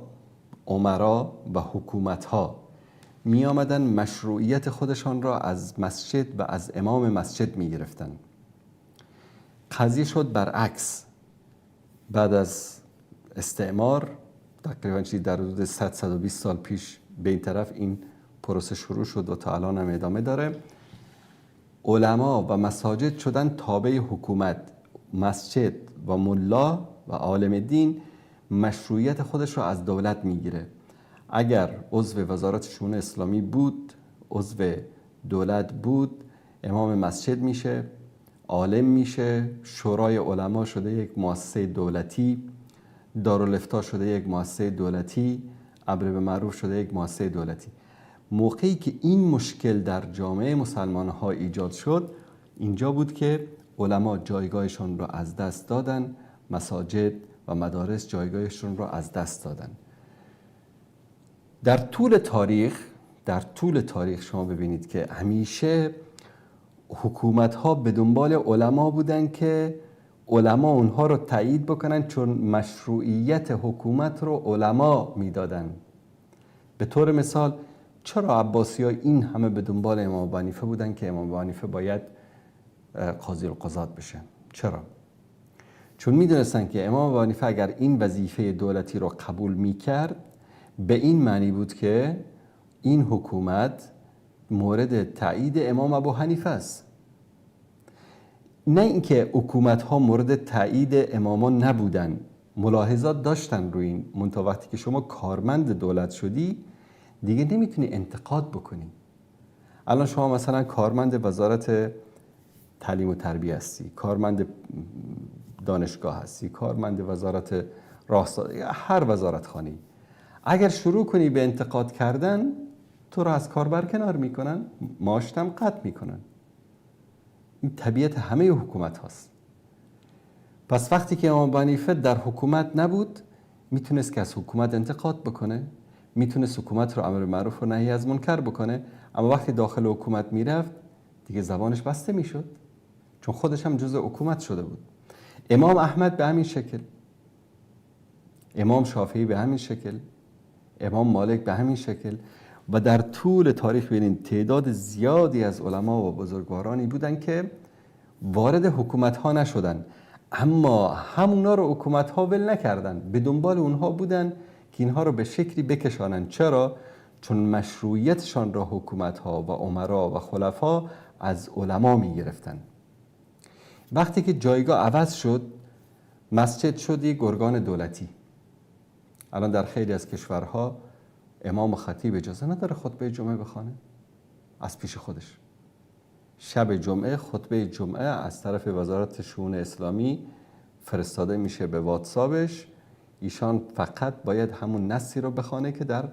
B: امرا و حکومت‌ها می آمدن مشروعیت خودشان را از مسجد و از امام مسجد می گرفتن. قضیه شد برعکس. بعد از استعمار تقریبا چیزی در حدود 100-120 سال پیش به این طرف این پروسه شروع شد و تا الان هم ادامه داره. علما و مساجد شدن تابع حکومت. مسجد و ملا و عالم دین مشروعیت خودش رو از دولت میگیره. اگر عضو وزارت شئون اسلامی بود، عضو دولت بود، امام مسجد میشه، عالم میشه، شورای علما شده یک مؤسسه دولتی، دارالافتا شده یک مؤسسه دولتی، امر به معروف شده یک مؤسسه دولتی. موقعی که این مشکل در جامعه مسلمان ها ایجاد شد، اینجا بود که علما جایگاهشون رو از دست دادن، مساجد و مدارس جایگاهشون رو از دست دادن. در طول تاریخ شما ببینید که همیشه حکومت ها به دنبال علما بودن که علما اونها رو تایید بکنن، چون مشروعیت حکومت رو علما میدادن. به طور مثال چرا عباسی ها این همه به دنبال امام ابو حنیفه بودن که امام ابو حنیفه باید قاضی القضات بشه؟ چرا؟ چون میدونستن که امام ابو حنیفه اگر این وظیفه دولتی رو قبول میکرد، به این معنی بود که این حکومت مورد تایید امام ابو حنیفه است. نه اینکه حکومت ها مورد تایید امامان نبودن، ملاحظات داشتن روی این. منتها وقتی که شما کارمند دولت شدی دیگه نمیتونی انتقاد بکنی. الان شما مثلا کارمند وزارت تعلیم و تربیه هستی، کارمند دانشگاه هستی، کارمند وزارت راهسازی، هر وزارت خانه‌ای، اگر شروع کنی به انتقاد کردن تو رو از کار برکنار میکنن، معاشت هم قطع میکنن. این طبیعت همه حکومت هاست. پس وقتی که امام حنیفه در حکومت نبود، میتونست که از حکومت انتقاد بکنه، میتونست حکومت رو امر معروف و نهی از منکر بکنه، اما وقتی داخل حکومت میرفت دیگه زبانش بسته میشد، چون خودش هم جزء حکومت شده بود. امام احمد به همین شکل، امام شافعی به همین شکل، امام مالک به همین شکل. و در طول تاریخ ببینید تعداد زیادی از علما و بزرگوارانی بودن که وارد حکومت ها نشدن، اما همونا رو حکومت ها ول نکردن، به دنبال اونها بودن که اینها رو به شکلی بکشانن. چرا؟ چون مشروعیتشان را حکومت ها و امرا و خلفا از علما می گرفتن. وقتی که جایگاه عوض شد، مسجد شد یک ارگان دولتی. الان در خیلی از کشورها امام و خطیب اجازه نداره خطبه جمعه بخوانه از پیش خودش. شب جمعه خطبه جمعه از طرف وزارت شؤون اسلامی فرستاده میشه به واتساپش. ایشان فقط باید همون نصی رو بخوانه که در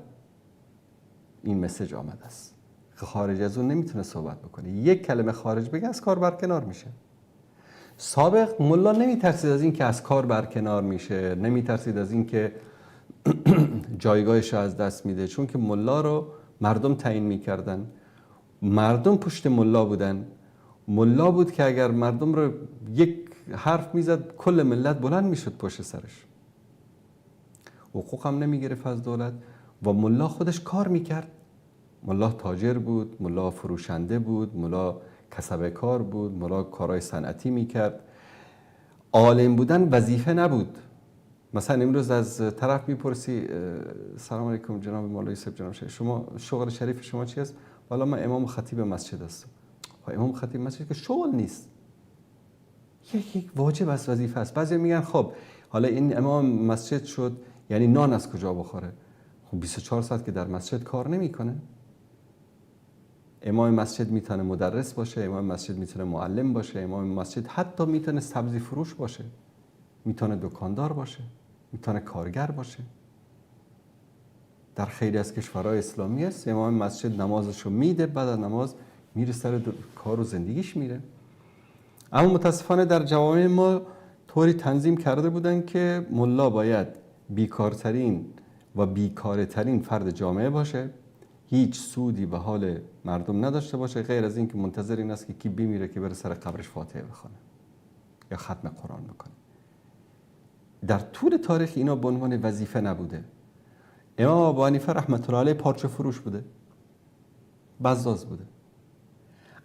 B: این message آمده است. خارج از اون نمیتونه صحبت بکنه. یک کلمه خارج بگه از کار برکنار میشه. سابق ملا نمیترسید از این که از کار برکنار میشه، نمیترسید از این که جایگاهش رو از دست میده، چون که ملا رو مردم تعیین میکردن، مردم پشت ملا بودن. ملا بود که اگر مردم رو یک حرف میزد کل ملت بلند میشد پشت سرش. حقوق هم نمیگرفت از دولت و ملا خودش کار میکرد. ملا تاجر بود، ملا فروشنده بود، ملا کسبه کار بود، ملا کارهای صنعتی میکرد. عالم بودن وظیفه نبود. مثلا امروز از طرف میپرسی سلام علیکم جناب مولوی صاحب، جناب شیخ، شما شغل شریف شما چی است؟ والا من امام خطیب مسجد هستم. امام خطیب مسجد که شغل نیست، یک واجب است، وظیفه است. بعضی میگن خب حالا این امام مسجد شد یعنی نان از کجا بخوره؟ خب 24 ساعت که در مسجد کار نمیکنه. امام مسجد میتونه مدرس باشه، امام مسجد میتونه معلم باشه، امام مسجد حتی میتونه سبزی فروش باشه، میتونه دکاندار باشه، میتونه کارگر باشه. در خیلی از کشورهای اسلامی است امام مسجد نمازشو میده، بعد از نماز میره سر کار و زندگیش میره. اما متاسفانه در جوامع ما طوری تنظیم کرده بودن که ملا باید بیکارترین و بیکارترین فرد جامعه باشه، هیچ سودی به حال مردم نداشته باشه، غیر از این که منتظر این است که کی بمیره که بره سر قبرش فاتحه بخونه یا ختم قرآن بکنه. در طول تاریخ اینا به عنوان وظیفه نبوده. امام ابو حنیفه رحمت الله علیه پارچه فروش بوده، بزاز بوده.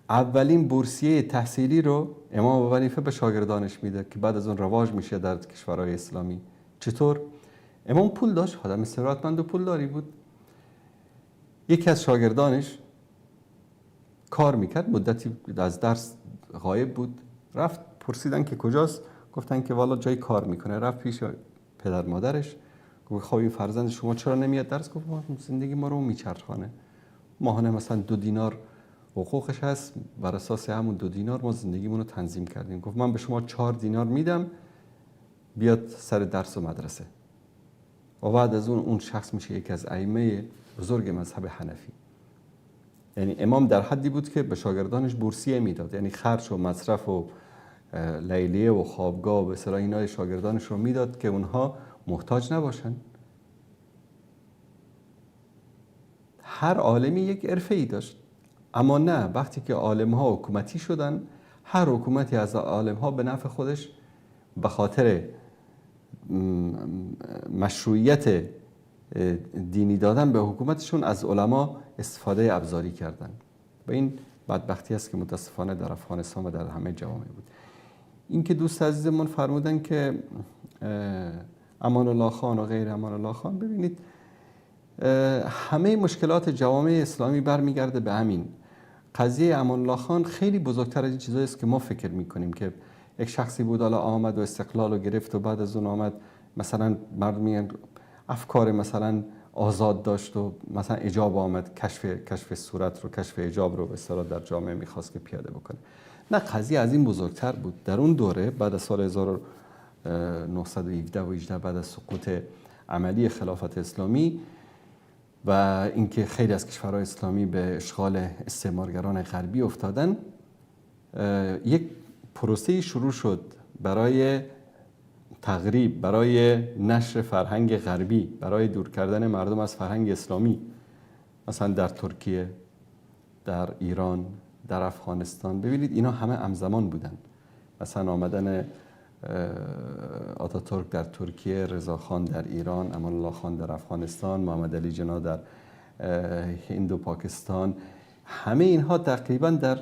B: اولین بورسیه تحصیلی رو امام ابو حنیفه به شاگردانش میده که بعد از اون رواج میشه در کشورهای اسلامی. چطور؟ امام پول داشت، آدم ثروتمند و پولداری بود. یکی از شاگردانش کار میکرد، مدتی از درس غایب بود، رفت پرسیدن که کجاست، گفتن که والا جای کار میکنه. رفت پیش پدر مادرش، گفت خب این فرزند شما چرا نمیاد درس؟ گفت زندگی ما رو میچرخانه، ماهانه مثلا 2 دینار حقوقش هست، بر اساس همون 2 دینار ما زندگیمون رو تنظیم کردیم. گفت من به شما 4 دینار میدم بیاد سر درس و مدرسه. و بعد از اون شخص میشه یکی از ائمه بزرگ مذهب حنفی. یعنی امام در حدی بود که به شاگردانش بورسیه میداد، یعنی خرج و مصرف و لیلیه و خوابگاه و به اصطلاح اینا شاگردانش رو میداد که اونها محتاج نباشن. هر عالمی یک عرفه‌ای داشت، اما نه، وقتی که عالم‌ها حکومتی شدن، هر حکومتی از عالم‌ها به نفع خودش به خاطر مشروعیت دینی دادن به حکومتشون از علما استفاده ابزاری کردن. و این بدبختی است که متاسفانه در افغانستان و در همه جوامع بود. این که دوست عزیزمون فرمودن که امان الله خان و غیر امان الله خان، ببینید همه مشکلات جوامع اسلامی برمیگرده به همین قضیه. امان الله خان خیلی بزرگتر از این چیزایی است که ما فکر میکنیم که یک شخصی بود حالا آمد و استقلال رو گرفت و بعد از اون آمد مثلا مردم میگن افکار مثلا آزاد داشت و مثلا حجاب آمد، کشف صورت رو، کشف حجاب رو به اصطلاح در جامعه میخواست که پیاده بکنه. نه، قضیه از این بزرگتر بود. در اون دوره بعد از سال 1917 و 18 بعد از سقوط عملی خلافت اسلامی و اینکه خیلی از کشورهای اسلامی به اشغال استعمارگران غربی افتادن، یک پروسه شروع شد برای تغریب، برای نشر فرهنگ غربی، برای دور کردن مردم از فرهنگ اسلامی. مثلا در ترکیه، در ایران، در افغانستان، ببینید اینا همه همزمان بودن. مثلا آمدن آتاتورک در ترکیه، رضاخان در ایران، امان الله خان در افغانستان، محمد علی جناح در هند و پاکستان، همه اینها تقریبا در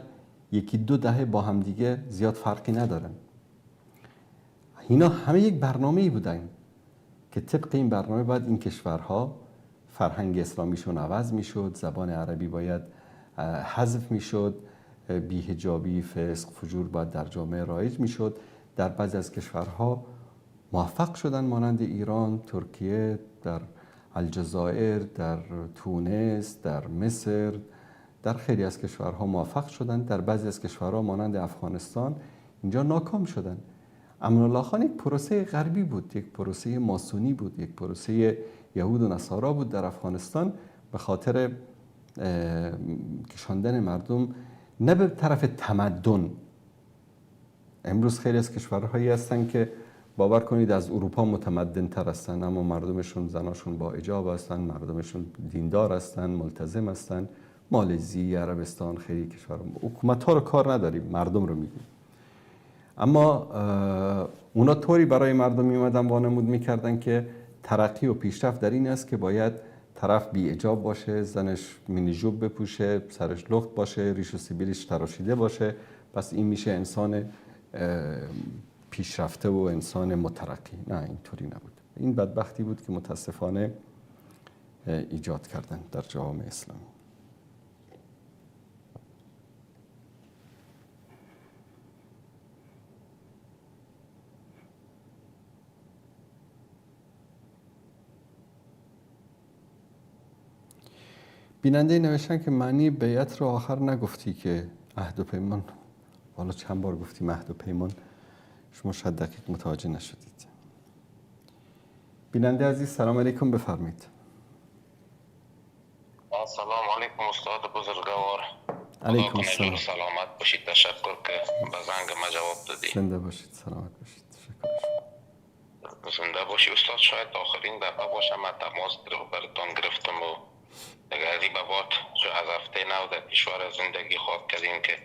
B: یکی دو دهه با هم دیگه زیاد فرقی ندارن. اینا همه یک برنامه‌ای بودن که طبق این برنامه باید این کشورها فرهنگ اسلامیشون عوض میشد، زبان عربی باید حذف میشد، بی‌حجابی، فسق، فجور باید در جامعه رایج میشد. در بعضی از کشورها موفق شدن، مانند ایران، ترکیه، در الجزایر، در تونس، در مصر، در خیلی از کشورها موفق شدن. در بعضی از کشورها مانند افغانستان اینجا ناکام شدن. امان الله خان یک پروسه غربی بود، یک پروسه ماسونی بود، یک پروسه یهود و نصارا بود در افغانستان، به خاطر کشاندن مردم نه به طرف تمدن. امروز خیلی از کشورهایی هستن که باور کنید از اروپا متمدن تر هستن، اما مردمشون، زناشون با حجاب هستن، مردمشون دیندار هستن، ملتزم هستن. مالزی، عربستان، خیلی کشور، حکومت ها رو کار نداریم، مردم رو میگیم. اما اونا طوری برای مردم میومدن وانمود میکردن که ترقی و پیشرفت در این است که باید طرف بی حجاب باشه، زنش مینی ژوب بپوشه، سرش لخت باشه، ریش و سیبیلش تراشیده باشه، پس این میشه انسان پیشرفته و انسان مترقی. نه، اینطوری نبود. این بدبختی بود که متاسفانه ایجاد کردن در جامعه اسلامی. بیننده نوشتن که معنی بیعت رو آخر نگفتی که عهد و پیمان. حالا چند بار گفتیم عهد و پیمان، شما شاید دقیق متوجه نشدید. بیننده عزیز سلام علیکم، بفرمایید.
D: سلام علیکم استاد بزرگوار.
B: علیکم السلام.
D: سلامت باشید، تشکر که به زنگ ما جواب دادی.
B: زنده باشید، سلامت باشید، تشکر.
D: زنده باشی استاد. شاید آخرین دفعه باشم من تماس براتون گرفتم و دیگه از این به بعد از هفته نو در کشور زندگی خواهد کردیم که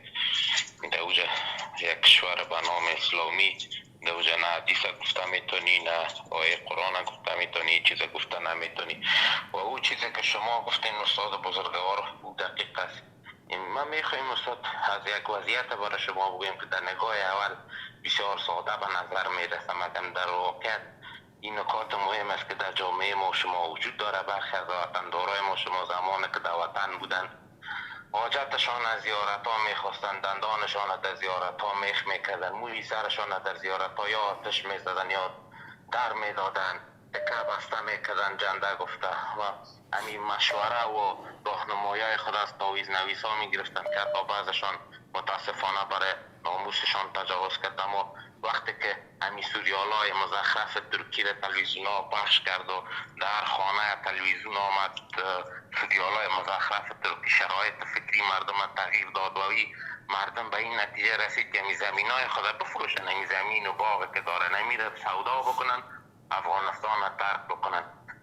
D: در اوجه یک کشور به نام اسلامی، در اوجه نه حدیث گفته میتونی، نه آیه قرآن گفته میتونی، چیز گفته نمیتونی. و او چیزی که شما گفتین استاد بزرگوار او دقیق است. من میخوایم استاد از یک وضعیت برای شما بگویم که در نگاه اول بسیار ساده به نظر میرسه، مگم در واقعیت این نکات مهم است که در جامعه ما شما وجود داره. برخی از وطندارای ما شما زمان که در وطن بودن حاجتشان از زیارت ها میخواستن، دندانشان در زیارت ها میخ میکردن، موی سرشان در زیارت ها یا آتش میزدن یا در میدادن، تکه بسته میکردن، جنده گفته و همین مشوره و راهنمایی خود از تعویذ نویس ها میگرفتن که حتی بعضشان متاسفانه برای ناموسشان تجاوز کرد. اما وقتی که همین سوریال های مزخرف ترکی را تلویزیون ها پخش کرد و در خانه تلویزیون آمد سوریال های مزخرف ترکی، شرایط فکری مردم تغییر داد و مردم به این نتیجه رسید که همین زمین های خود بفروشن، همین زمین و باغ که دارن همین را سودا بکنن، افغانستان را ترک بکنن.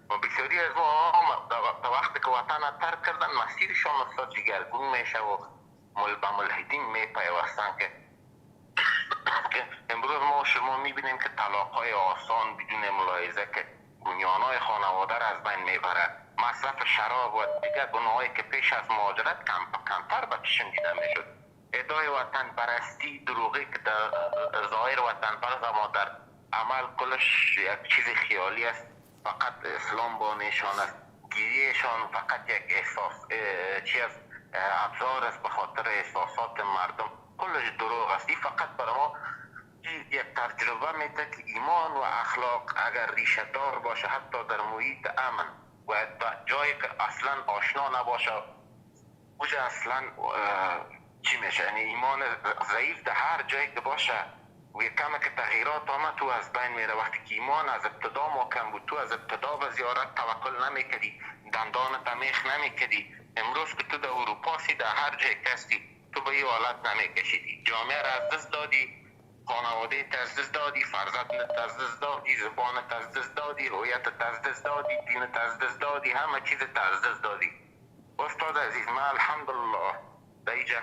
D: و بسیاری از ما در وقتی که وطن را ترک کردن مسیرشان استاد دیگرگون میشه و به ملحدین میپیوستن که امروز ما شما میبینیم که طلاق‌های آسان بدون ملاحظه که بنیان‌های خانواده را از بین میبره، مصرف شراب و دیگر گناهایی که پیش از مهاجرت کمتر به چشم دیده میشد، ادعای وطن پرستی دروغی که در ظاهر وطن پرست اما در عمل کلش یک چیز خیالی است، فقط اسلام با نشان است، گیریشان فقط یک احساس چی است، ابزار است به خاطر احساسات مردم، کلش دروغ است. این فقط برای ما یک تجربه میده که ایمان و اخلاق اگر ریشه دار باشه حتی در محیط امن و جایی که اصلا آشنا نباشه اوجه اصلا چی میشه، یعنی ایمان ضعیف در هر جایی که باشه و یک کم که تغییرات آمد تو از بین میره. وقتی که ایمان از ابتدا محکم بود، تو از ابتدا به زیارت توکل نمیکردی، دندانت میخ نمیکردی، امروز که تو در اروپا سی در هر جای کسی تو به این حالت نمیکشیدی. جامعه را از دست دادی، خانواده از دست دادی، فرزندت از دست دادی، زبانت از دست دادی، هویتت از دست دادی، دینت از دست دادی، همه چیزت از دست دادی. استاد عزیز من الحمدلله در اینجا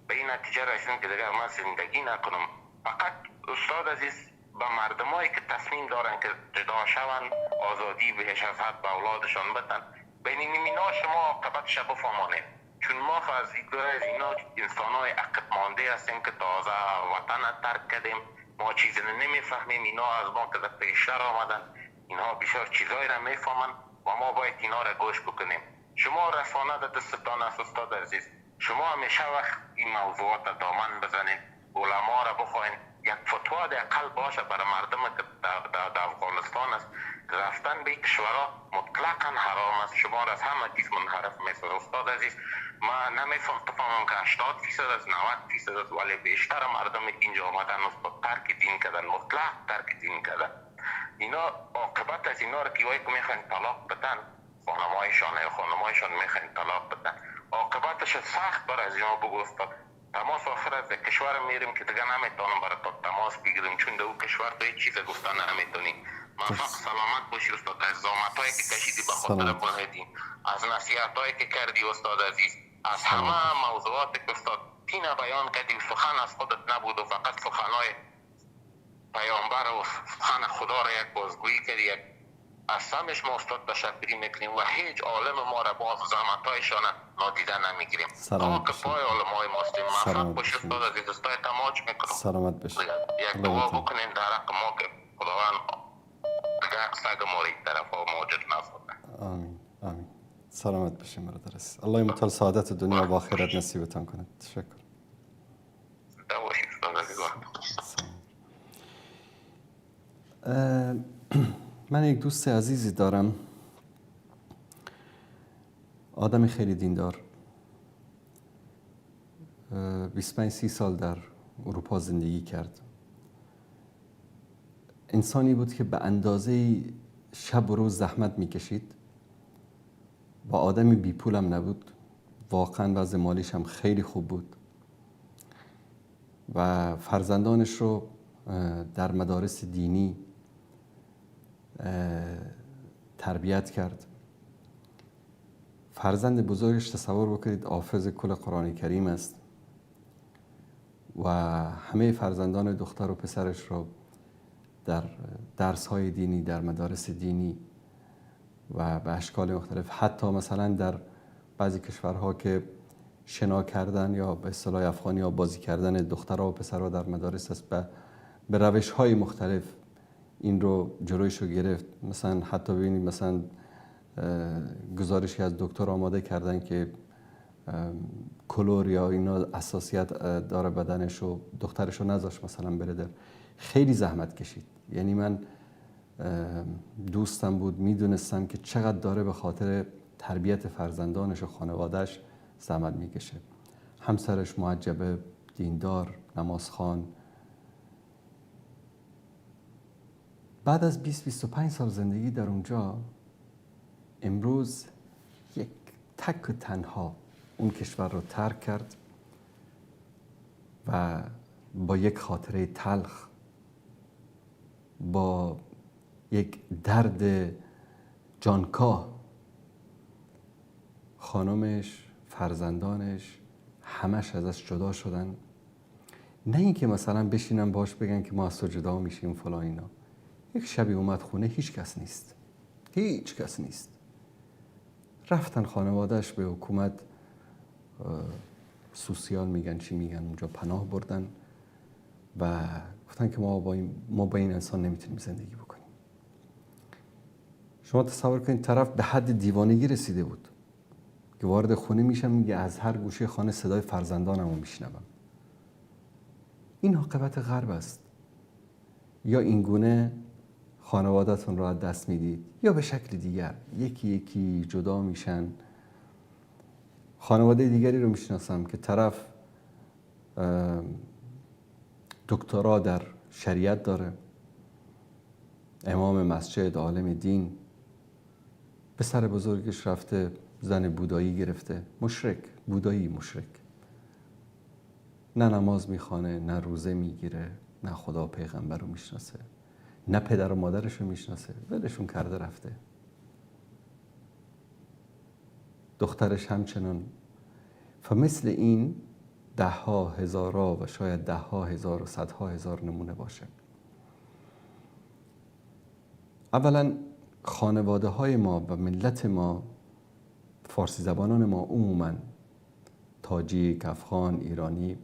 D: به این نتیجه رسیدم که دیگر من زندگی نکنم. فقط استاد عزیز به مردمایی که تصمیم دارن که جدا شون، آزادی بهش از حد به اولادشان بدن، بین اینا شما عاقبتش بفهمانید، چون ما از اینا انسان های عقب مانده هستیم که تازه وطن ترک کردیم، ما چیزی نمیفهمیم، اینا از ما که پیشتر آمدن، اینها بسیار چیزایی را میفهمن و ما باید اینا را گوش بکنیم. شما رسانه در دستتان است استاد عزیز، شما همیشه وقت این موضوعات دامن بزنین، علما را بخواین یک فتوا در اقل باشه برای مردم که در افغانستان است. رفتن به کشورها مطلقا حرام است. شما را از همه چیز منحرف میسازه. استاد عزیز، ما نمیفهم تفاهم که 80% از 90% است، ولی بیشتر مردم اینجا آمدن استاد ترک دین کردن، مطلق ترک دین کردن. اینا عاقبت از اینا را که وای که میخواین طلاق بدن خانمایشان یا خانمایشان میخواین طلاق بدن، عاقبتش سخت بر از اینا بگو استاد. تماس آخر از کشور میریم که دیگه نمیتونم برای تو تماس بگیریم، چون در او کشور تو هیچ چیز گفتن نمیتونی. موفق سلامت باشی استاد. از زحمتایی که کشیدی به خاطر دین، از نصیحتایی که کردی استاد عزیز، از همه موضوعات که استاد دین بیان کردی، سخن از خودت نبود و فقط سخنای پیامبر و سخن خدا را یک بازگویی کردی. یک از همش ما استاد تشکری میکنیم و هیچ عالم ما را باز زحمتایشان نادیده نمیگیریم. خاک پای علمای ماستیم. موفق باشی استاد عزیز. استاد تماج میکنم.
B: سلامت باشی.
D: یک دعا بکنیم در حق ما که خداوند سگ ما را این طرف ها موجود نسازه.
B: آمین آمین. سلامت باشیم برادر عزیز. الله متعال سعادت دنیا و آخرت نصیبتان کند. تشکر. من یک دوست عزیزی دارم، آدم خیلی دیندار، 25-30 سال در اروپا زندگی کرد. انسانی بود که به اندازه شب و روز زحمت میکشید و آدم بی پولم نبود، واقعا وضع مالیش هم خیلی خوب بود و فرزندانش رو در مدارس دینی تربیت کرد. فرزند بزرگش تصور بکنید حافظ کل قرآن کریم است و همه فرزندان دختر و پسرش رو در درس‌های دینی، در مدارس دینی و به اشکال مختلف، حتی مثلا در بعضی کشورها که شنا کردن یا به اصطلاح افغانی یا بازی کردن دخترها و پسرها در مدارس است، به روش‌های مختلف این رو جلویش رو گرفت. مثلا حتی ببینید مثلا گزارشی از دکتر آماده کردن که کلور یا اینا اساسیت داره بدنش و دخترش رو نذاشت مثلا بره در. خیلی زحمت کشید. یعنی من دوستم بود، میدونستم که چقدر داره به خاطر تربیت فرزندانش و خانوادهش زحمت میکشه. همسرش معجبه، دیندار، نمازخوان. بعد از 20-25 سال زندگی در اونجا، امروز یک تک و تنها اون کشور رو ترک کرد و با یک خاطره تلخ، با یک درد جانکاه، خانمش، فرزندانش، همش ازش جدا شدن. نه اینکه مثلا بشینن باش بگن که ما از تو جدا میشیم فلان اینا. یک شبی اومد خونه، هیچ کس نیست، هیچ کس نیست. رفتن خانوادهش به حکومت سوسیال میگن چی میگن اونجا پناه بردن و گفتن که ما با این انسان نمیتونیم زندگی بکنیم. شما تصور کنید طرف به حد دیوانگی رسیده بود که وارد خونه میشم میگه از هر گوشه خانه صدای فرزندانمو میشنوم. این عاقبت غرب است. یا اینگونه خانواده‌تون رو از دست میدید یا به شکل دیگر یکی یکی جدا میشن. خانواده دیگری رو میشناسم که طرف دکترا در شریعت داره، امام مسجد، عالم دین، پسر بزرگش رفته زن بودایی گرفته، مشرک، بودایی مشرک، نه نماز میخوانه، نه روزه میگیره، نه خدا پیغمبر رو میشناسه، نه پدر و مادرش رو میشناسه، ولشون کرده رفته. دخترش همچنان. فمثل این ده ها هزارا و شاید ده ها هزار و صدها هزار نمونه باشه. اولا خانواده های ما و ملت ما، فارسی زبانان ما عموما، تاجیک، افغان، ایرانی،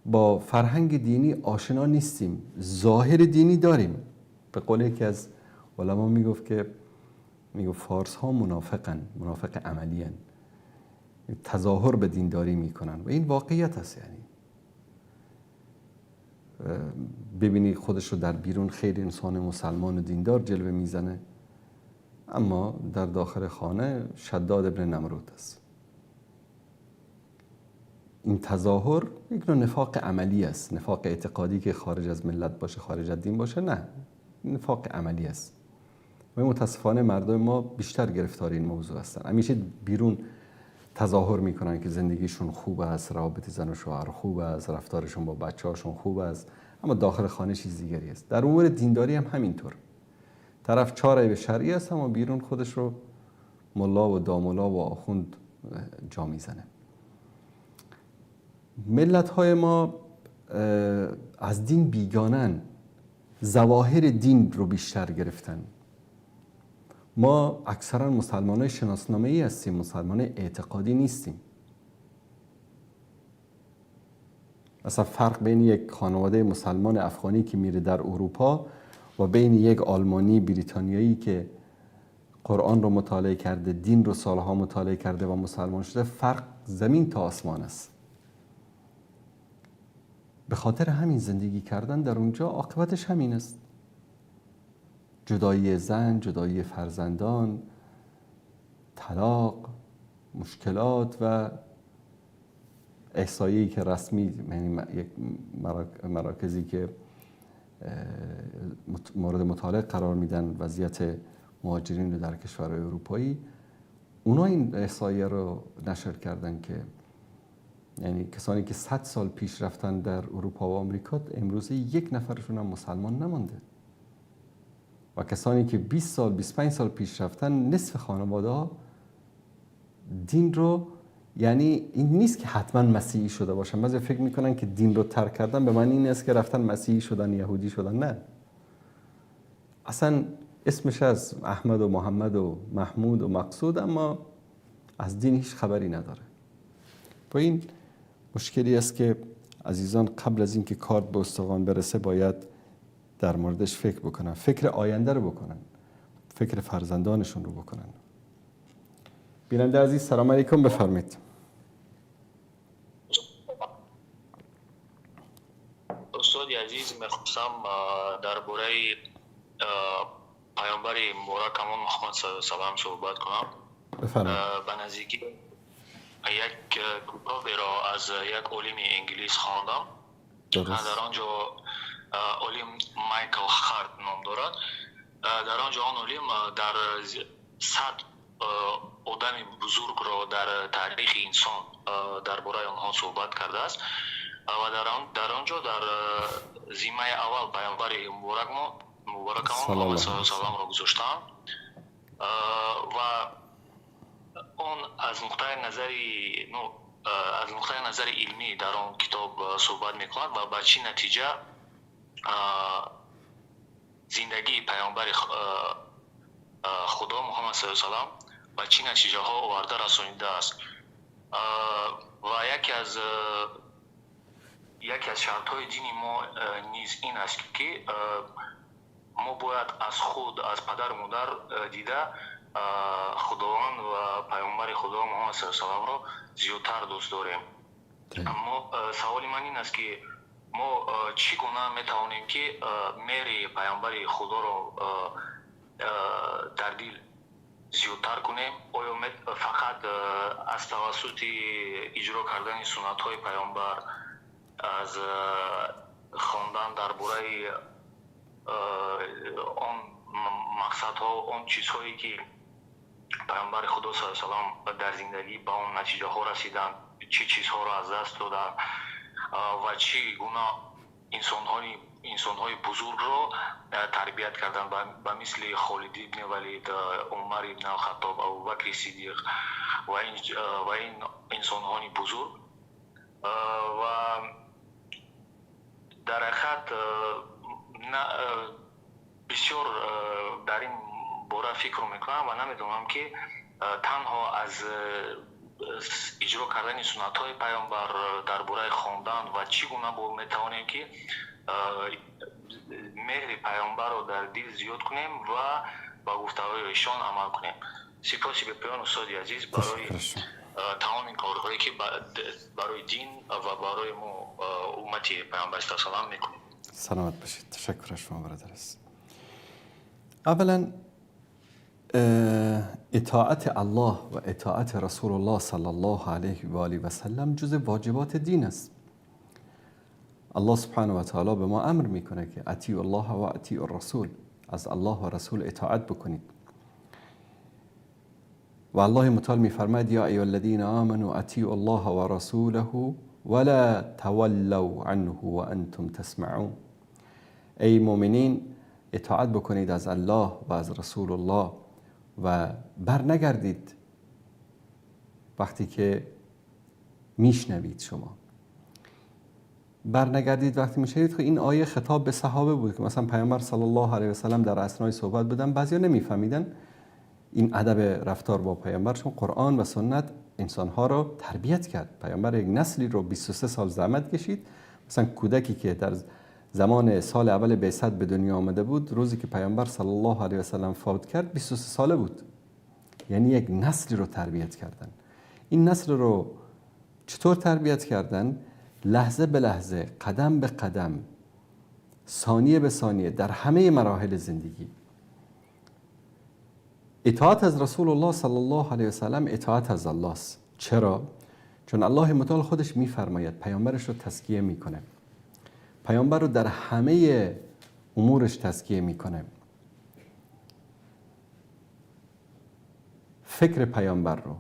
B: با فرهنگ دینی آشنا نیستیم. ظاهر دینی داریم. به قول یکی از علما میگفت که میگفت فارس ها منافقن، منافق عملی هن. تظاهر به دینداری میکنن و این واقعیت است. یعنی ببینی خودش رو در بیرون خیلی انسان مسلمان و دیندار جلوه میزنه، اما در داخل خانه شداد ابن نمرود است. این تظاهر یک نوع نفاق عملی است، نفاق اعتقادی که خارج از ملت باشه، خارج از دین باشه، نه، نفاق عملی است. و متاسفانه مردم ما بیشتر گرفتار این موضوع هستن. همیشه بیرون تظاهر میکنن که زندگیشون خوب است، روابط زن و شوهر خوب است، رفتارشون با بچه‌هاشون خوب است، اما داخل خانه چیز دیگری است. در امور دینداری هم همینطور، طرف چهار عیب شرعی است اما بیرون خودش رو ملا و داملا و آخوند جا میزنه. ملت های ما از دین بیگانن، ظواهر دین رو بیشتر گرفتن. ما اکثرا مسلمان های شناسنامه ای هستیم، مسلمان اعتقادی نیستیم. مثلا فرق بین یک خانواده مسلمان افغانی که میره در اروپا و بین یک آلمانی بریتانیایی که قرآن رو مطالعه کرده، دین رو سالها مطالعه کرده و مسلمان شده، فرق زمین تا آسمان است. به خاطر همین زندگی کردن در اونجا عاقبتش همین است: جدایی زن، جدایی فرزندان، طلاق، مشکلات و احصایه‌ای که رسمی، یعنی یک مراکزی که مورد مطالعه قرار میدن وضعیت مهاجرین رو در کشورهای اروپایی، اونا این احصایه رو نشر کردن که یعنی کسانی که 100 سال پیش رفتن در اروپا و آمریکا، امروز یک نفرشون هم مسلمان نمانده، و کسانی که 20 سال 25 سال پیش رفتن، نصف خانواده ها دین رو، یعنی این نیست که حتما مسیحی شده باشن. بعضی فکر میکنن که دین رو ترک کردن به معنی این است که رفتن مسیحی شدن، یهودی شدن. نه، اصلا اسمش از احمد و محمد و محمود و مقصود، اما از دین هیچ خبری نداره. با این مشکلی است که عزیزان قبل از اینکه کارت به استخوان برسه باید در موردش فکر بکنن، فکر آینده رو بکنن، فکر فرزندانشون رو بکنن. بیننده عزیز سلام علیکم، بفرمایید.
E: استاد عزیز، میخواستم درباره پیامبر مبارکمون محمد صلی الله علیه و سلم صحبت کنم.
B: بفرمایید.
E: به نزدیکی یک کتاب را از یک عالم انگلیس خواندم. در آنجا عالم مایکل هارت نام دارد. در آنجا آن عالم در 100 آدم بزرگ را در تاریخ انسان درباره آنها صحبت کرده است و در آنجا در ذمه اول پیامبر مبارک محمد صلی الله علیه و سلم را گذاشتند و آن از نقطه نظر علمی در آن کتاب صحبت میکند و به چه نتیجه زندگی پیامبر خدا محمد صلی الله علیه و سلم به چه نتیجه ها آورده رسانیده است. و یکی از شرط های دین ما نیز این است که ما باید از خود، از پدر و مادر دیده خداوند و پیامبر خدا محمد صلی الله علیه و سلم را زیادتر دوست داریم. اما سوال من این است که ما چگونه میتوانیم که مهر پیامبر خدا را در دل زیادتر کنیم؟ آیا فقط از توسط اجرا کردن سنت های پیامبر، از خواندن درباره آن مقصدها، آن چیزهایی که پیامبر خدا صلی الله علیه و سلم در زندگی به آن نتیجه ها رسیدند، چه چیزها را از دست دادند و چگونه انسانهای بزرگ را تربیت کردند، به مثل خالد ابن ولید، عمر ابن خطاب، ابوبکر صدیق و این انسانهای بزرگ. و در حقیقت بسیار در این باره فکر میکنم و نمیدونم که تنها از اجرا کردن سنت های پیامبر درباره خواندن و چگونه با میتوانیم که مهر پیامبر را در دل زیاد کنیم و با گفته های ایشان عمل کنیم. سپاس به پایان استاد عزیز برای Тамоми корҳое ки барои дин ва барои мо уммати پیامبر صلی الله علیه و میکنیم.
B: سلامت باشید. تشکر از شما برادر عزیز. اولا اطاعت الله و اطاعت رسول الله صلی الله علیه و آله و سلم جز واجبات دین است. الله سبحانه و تعالی به ما امر میکنه که اطیع الله و اطیع الرسول، از الله و رسول اطاعت بکنید. و الله متعال میفرماید یا ایها الذین آمنوا اطیعوا الله و رسوله ولا تولوا عنه و انتم تسمعون. ای مؤمنین اطاعت بکنید از الله و از رسول الله و بر نگردید وقتی که میشنوید. شما بر نگردید وقتی میشنوید. خب این آیه خطاب به صحابه بود که مثلا پیامبر صلی الله علیه و سلم در اثنای صحبت بودن، بعضیا نمیفهمیدن این ادب رفتار با پیامبر، چون قرآن و سنت انسانها رو تربیت کرد. پیامبر یک نسلی رو 23 سال زحمت کشید. مثلا کودکی که در زمان سال اول بعثت به دنیا آمده بود، روزی که پیامبر صلی الله علیه و سلم فوت کرد 23 ساله بود. یعنی یک نسلی رو تربیت کردن. این نسل رو چطور تربیت کردن؟ لحظه به لحظه، قدم به قدم، ثانیه به ثانیه، در همه مراحل زندگی. اطاعت از رسول الله صلی الله علیه و سلم اطاعت از الله است. چرا؟ چون الله متعال خودش میفرماید، پیامبرش رو تزکیه میکنه، پیامبر رو در همه امورش تزکیه میکنه. فکر پیامبر رو،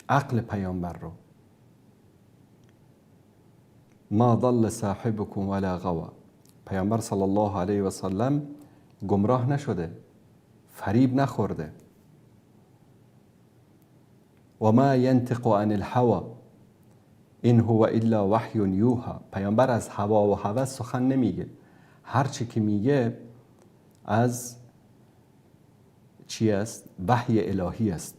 B: عقل پیامبر رو، ما ضل صاحبكم ولا غوى. پیامبر صلی الله علیه و سلم گمراه نشده، فریب نخورده. و ما ینطق عن الهوى این هو الا وحی یوحی. پیامبر از هوا و هوس سخن نمیگه، هر چی که میگه از چی است؟ وحی الهی است.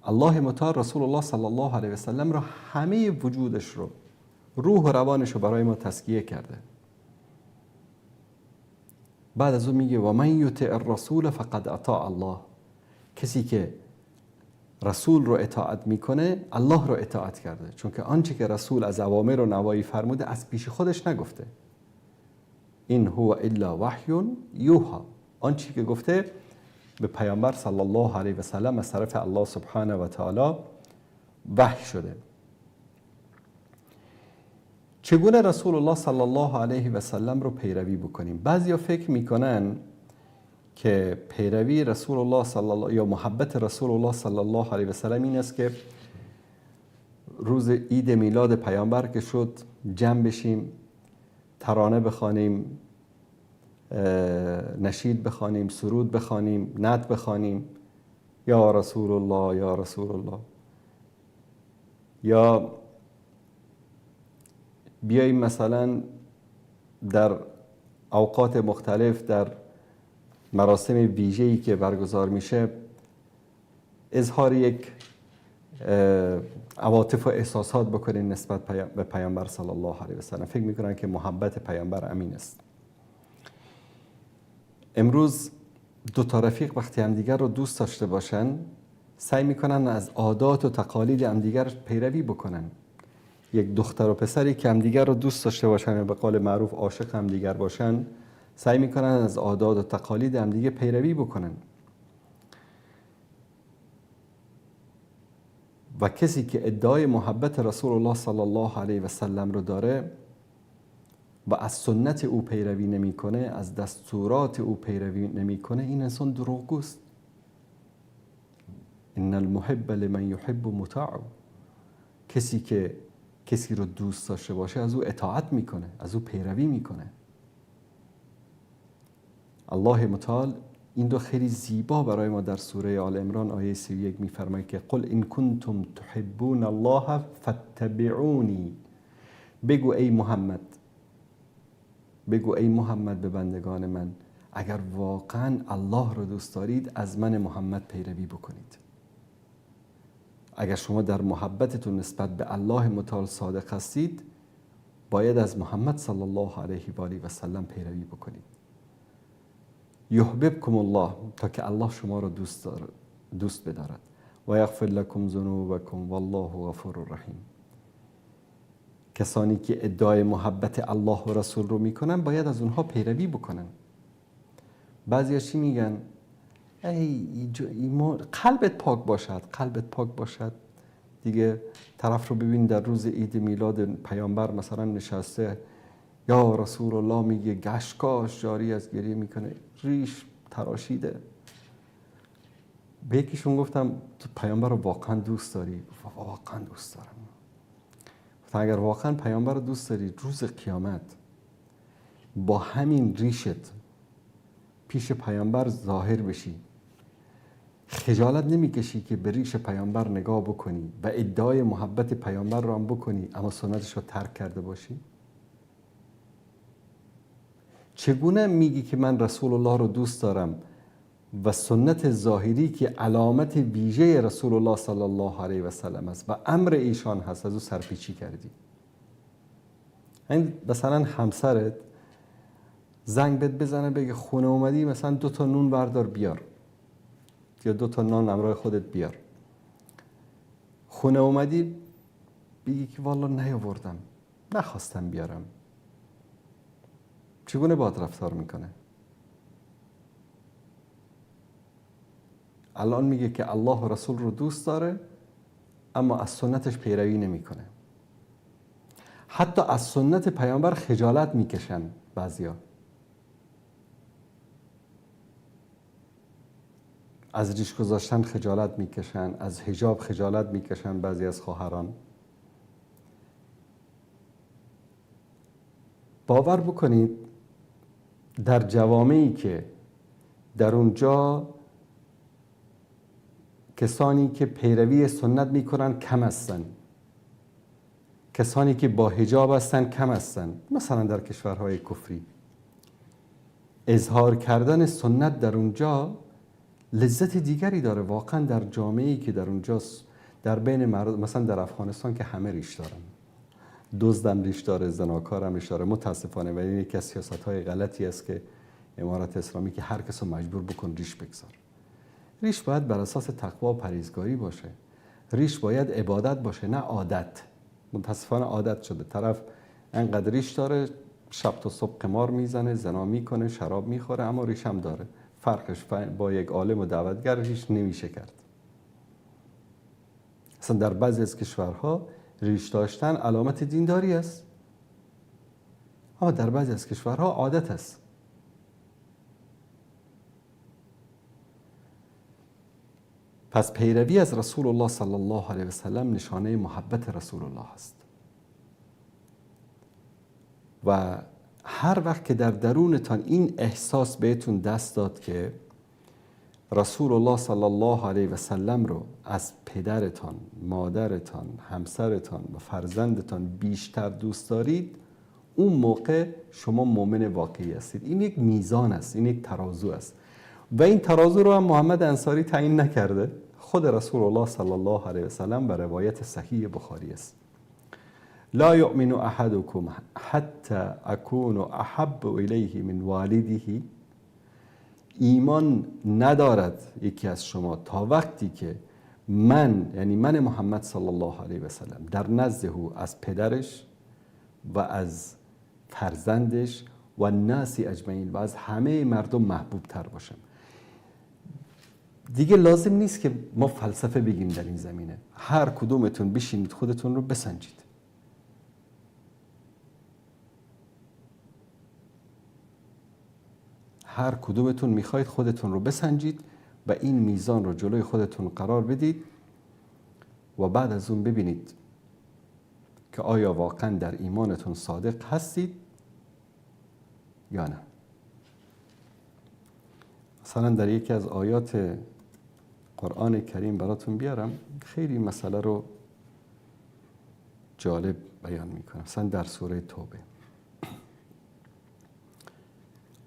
B: الله متعال رسول الله صلی الله علیه و سلم را همه وجودش رو، روح و روانش رو برای ما تزکیه کرده. بعد از اون میگه و من یطع الرسول فقد اطاع الله. کسی که رسول رو اطاعت میکنه الله رو اطاعت کرده، چون که آنچه که رسول از اوامر و نواهی فرموده از پیش خودش نگفته. این هو الا وحی یوحی. آنچه که گفته به پیامبر صلی الله علیه و سلم از طرف الله سبحانه و تعالی وحی شده. چگونه رسول الله صلی الله علیه و سلم رو پیروی بکنیم؟ بعضیا فکر میکنن که پیروی رسول الله صلی الله یا محبت رسول الله صلی الله علیه و سلم این است که روز عید میلاد پیامبر که شد جمع بشیم، ترانه بخوانیم، نشید بخوانیم، سرود بخوانیم، نعت بخوانیم، یا رسول الله یا رسول الله، یا بیاییم مثلا در اوقات مختلف در مراسم ویژه‌ای که برگزار میشه اظهار یک عواطف و احساسات بکنیم نسبت به پیامبر صلی الله علیه و سلم. فکر میکنن که محبت پیامبر امین است. امروز دو تا رفیق وقتی همدیگر رو دوست داشته باشن سعی میکنن از عادات و تقالید همدیگر پیروی بکنن. یک دختر و پسری که همدیگر رو دوست داشته باشن یا به قول معروف عاشق همدیگر باشن سعی میکنن از عادات و تقالید همدیگه پیروی بکنن. و کسی که ادعای محبت رسول الله صلی الله علیه و سلم رو داره و از سنت او پیروی نمیکنه، از دستورات او پیروی نمیکنه، این انسان دروغگوست. ان المحب لمن یحب مطاع. کسی که کسی رو دوست داشته باشه از او اطاعت میکنه، از او پیروی میکنه. الله متعال این رو خیلی زیبا برای ما در سوره آل عمران آیه 31 میفرماید که قل ان کنتم تحبون الله فاتبعونی. بگو ای محمد، بگو ای محمد به بندگان من، اگر واقعا الله رو دوست دارید از من محمد پیروی بکنید. اگر شما در محبتتون نسبت به الله متعال صادق هستید باید از محمد صلی الله علیه و آله و سلم پیروی بکنید. یحببکم الله، تا که الله شما را دوست بدارد. و یغفر لکم ذنوبکم والله غفور رحیم. کسانی که ادعای محبت الله و رسول رو میکنن باید از اونها پیروی بکنن. بعضی چی میگن؟ ای قلبت پاک باشد، قلبت پاک باشد. دیگه طرف رو ببین در روز عید میلاد پیامبر مثلا نشسته، یا رسول الله میگه، گشکاش جاری از گریه میکنه، ریش تراشیده. به یکیشون گفتم تو پیامبر رو واقعا دوست داری؟ واقعا دوست دارم. گفتم اگر واقعا پیامبر رو دوست داری، روز قیامت با همین ریشت پیش پیامبر ظاهر بشی، خجالت نمیکشی که به ریش پیامبر نگاه بکنی و ادعای محبت پیامبر رو هم بکنی اما سنتش رو ترک کرده باشی؟ چگونه میگی که من رسول الله رو دوست دارم و سنت ظاهری که علامت ویژه رسول الله صلی الله علیه و سلم است و امر ایشان هست از او سرپیچی کردی؟ این مثلا همسرت زنگ بهت بزنه بگه خونه اومدی مثلا 2 تا نون بردار بیار، یا 2 تا نان همراه خودت بیار. خونه اومدی بگی که والا نیاوردم، نخواستم بیارم. چگونه باهات رفتار میکنه؟ الان میگه که الله و رسول رو دوست داره اما از سنتش پیروی نمیکنه. حتی از سنت پیامبر خجالت میکشن بعضیا. از ریش گذاشتن خجالت میکشن، از حجاب خجالت میکشن بعضی از خواهران. باور بکنید در جوامعی که در اونجا کسانی که پیروی سنت میکنن کم هستن، کسانی که با حجاب هستن کم هستن، مثلا در کشورهای کفری اظهار کردن سنت در اونجا لذت دیگری داره. واقعا در جامعه‌ای که در اونجا در بین مردم، مثلا در افغانستان که همه ریش دارن، دزدم ریش داره، زناکارم ریش داره، متاسفانه. و این یکی از سیاست‌های غلطی است که امارت اسلامی که هر کس رو مجبور بکن ریش بگذار. ریش باید بر اساس تقوا و پرهیزگاری باشه. ریش باید عبادت باشه نه عادت. متاسفانه عادت شده. طرف انقدر ریش داره، شب تا صبح قمار میزنه، زنا میکنه، شراب میخوره، اما ریش هم داره. فرقش با یک عالم و دعوتگر ریش نمیشه کرد. اصلا در بعضی از کشورها ریش داشتن علامت دینداری است، اما در بعضی از کشورها عادت است. پس پیروی از رسول الله صلی الله علیه و سلم نشانه محبت رسول الله است. و هر وقت که در درونتان این احساس بهتون دست داد که رسول الله صلی الله علیه و سلم رو از پدرتان، مادرتان، همسرتان و فرزندتان بیشتر دوست دارید، اون موقع شما مؤمن واقعی هستید. این یک میزان است، این یک ترازو است و این ترازو رو هم محمد انصاری تعیین نکرده، خود رسول الله صلی الله علیه و سلم و روایت صحیح بخاری است. لا یؤمن احدکم حتی اکون احب الیه من والده. ایمان ندارد یکی از شما تا وقتی که من، یعنی من محمد صلی الله علیه و سلم، در نزد او از پدرش و از فرزندش و ناس اجمعین و از همه مردم محبوب تر باشم. دیگه لازم نیست که ما فلسفه بگیم در این زمینه. هر کدومتون بشینید خودتون رو بسنجید. هر کدومتون میخواید خودتون رو بسنجید و این میزان رو جلوی خودتون قرار بدید و بعد از اون ببینید که آیا واقعا در ایمانتون صادق هستید یا نه. مثلا در یکی از آیات قرآن کریم براتون بیارم، خیلی مسئله رو جالب بیان میکنه. مثلا در سوره توبه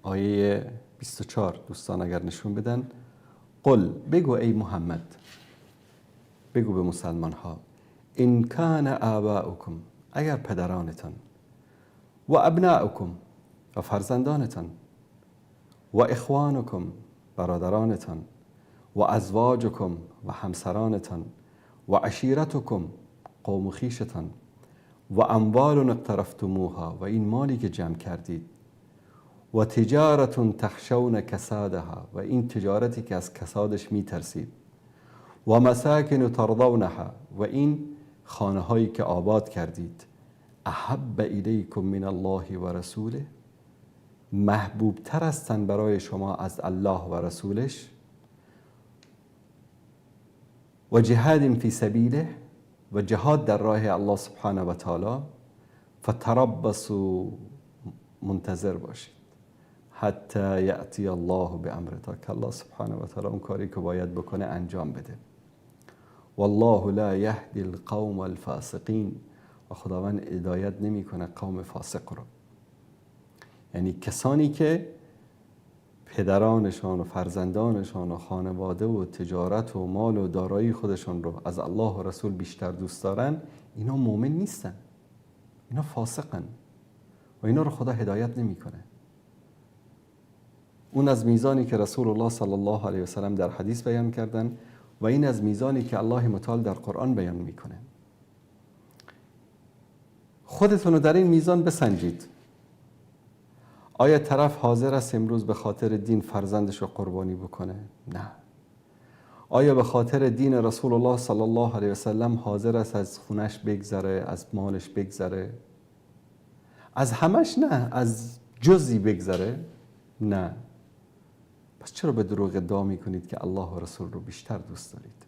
B: آیه 24 دوستان اگر نشون بدن، قل، بگو ای محمد، بگو به مسلمان ها، ان کان آباؤکم، اگر پدرانتان، و ابناؤکم، و فرزندانتان، و اخوانکم، برادرانتان، و ازواجکم و همسرانتان و عشیرتکم قوم و خویشتان و اموال اقترفتموها و این مالی که جمع کردید و تجارت تخشون کسادها و این تجارتی که از کسادش میترسید و مساکن ترضونها و این خانه هایی که آباد کردید احب الیکم من الله و رسوله محبوب تر هستند برای شما از الله و رسولش و جهاد فی سبیله و جهاد در راه الله سبحانه و تعالی فتربصوا منتظر باشید حتی یأتی الله بامره تا که الله سبحانه و تعالی اون کاری که باید بکنه انجام بده. والله لا یهدی القوم الفاسقین و خداوند هدایت نمیکنه قوم فاسق رو. یعنی کسانی که پدرانشان و فرزندانشان و خانواده و تجارت و مال و دارایی خودشان رو از الله و رسول بیشتر دوست دارن، اینا مؤمن نیستن، اینا فاسقن و اینا رو خدا هدایت نمیکنه. اون از میزانی که رسول الله صلی الله علیه و سلم در حدیث بیان کردن و این از میزانی که الله متعال در قرآن بیان میکنه. خودتون رو در این میزان بسنجید. آیا طرف حاضر است امروز به خاطر دین فرزندش رو قربانی بکنه؟ نه. آیا به خاطر دین رسول الله صلی الله علیه و سلم حاضر است از خونش بگذره، از مالش بگذره؟ از همش نه، از جزئی بگذره؟ نه. پس چرا به دروغ ادعا میکنید که الله و رسول رو بیشتر دوست دارید؟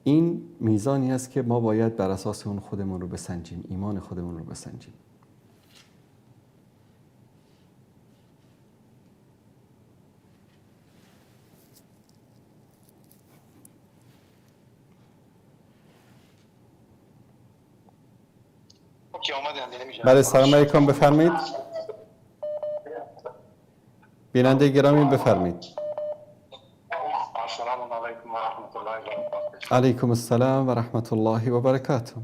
B: این میزانی است که ما باید بر اساس اون خودمون رو بسنجیم، ایمان خودمون رو بسنجیم. بله، سلام علیکم، بفرمایید. بیننده گرامی بفرمایید.
F: السلام علیکم و رحمت الله و برکاته.
B: علیکم السلام و رحمت الله و برکاته.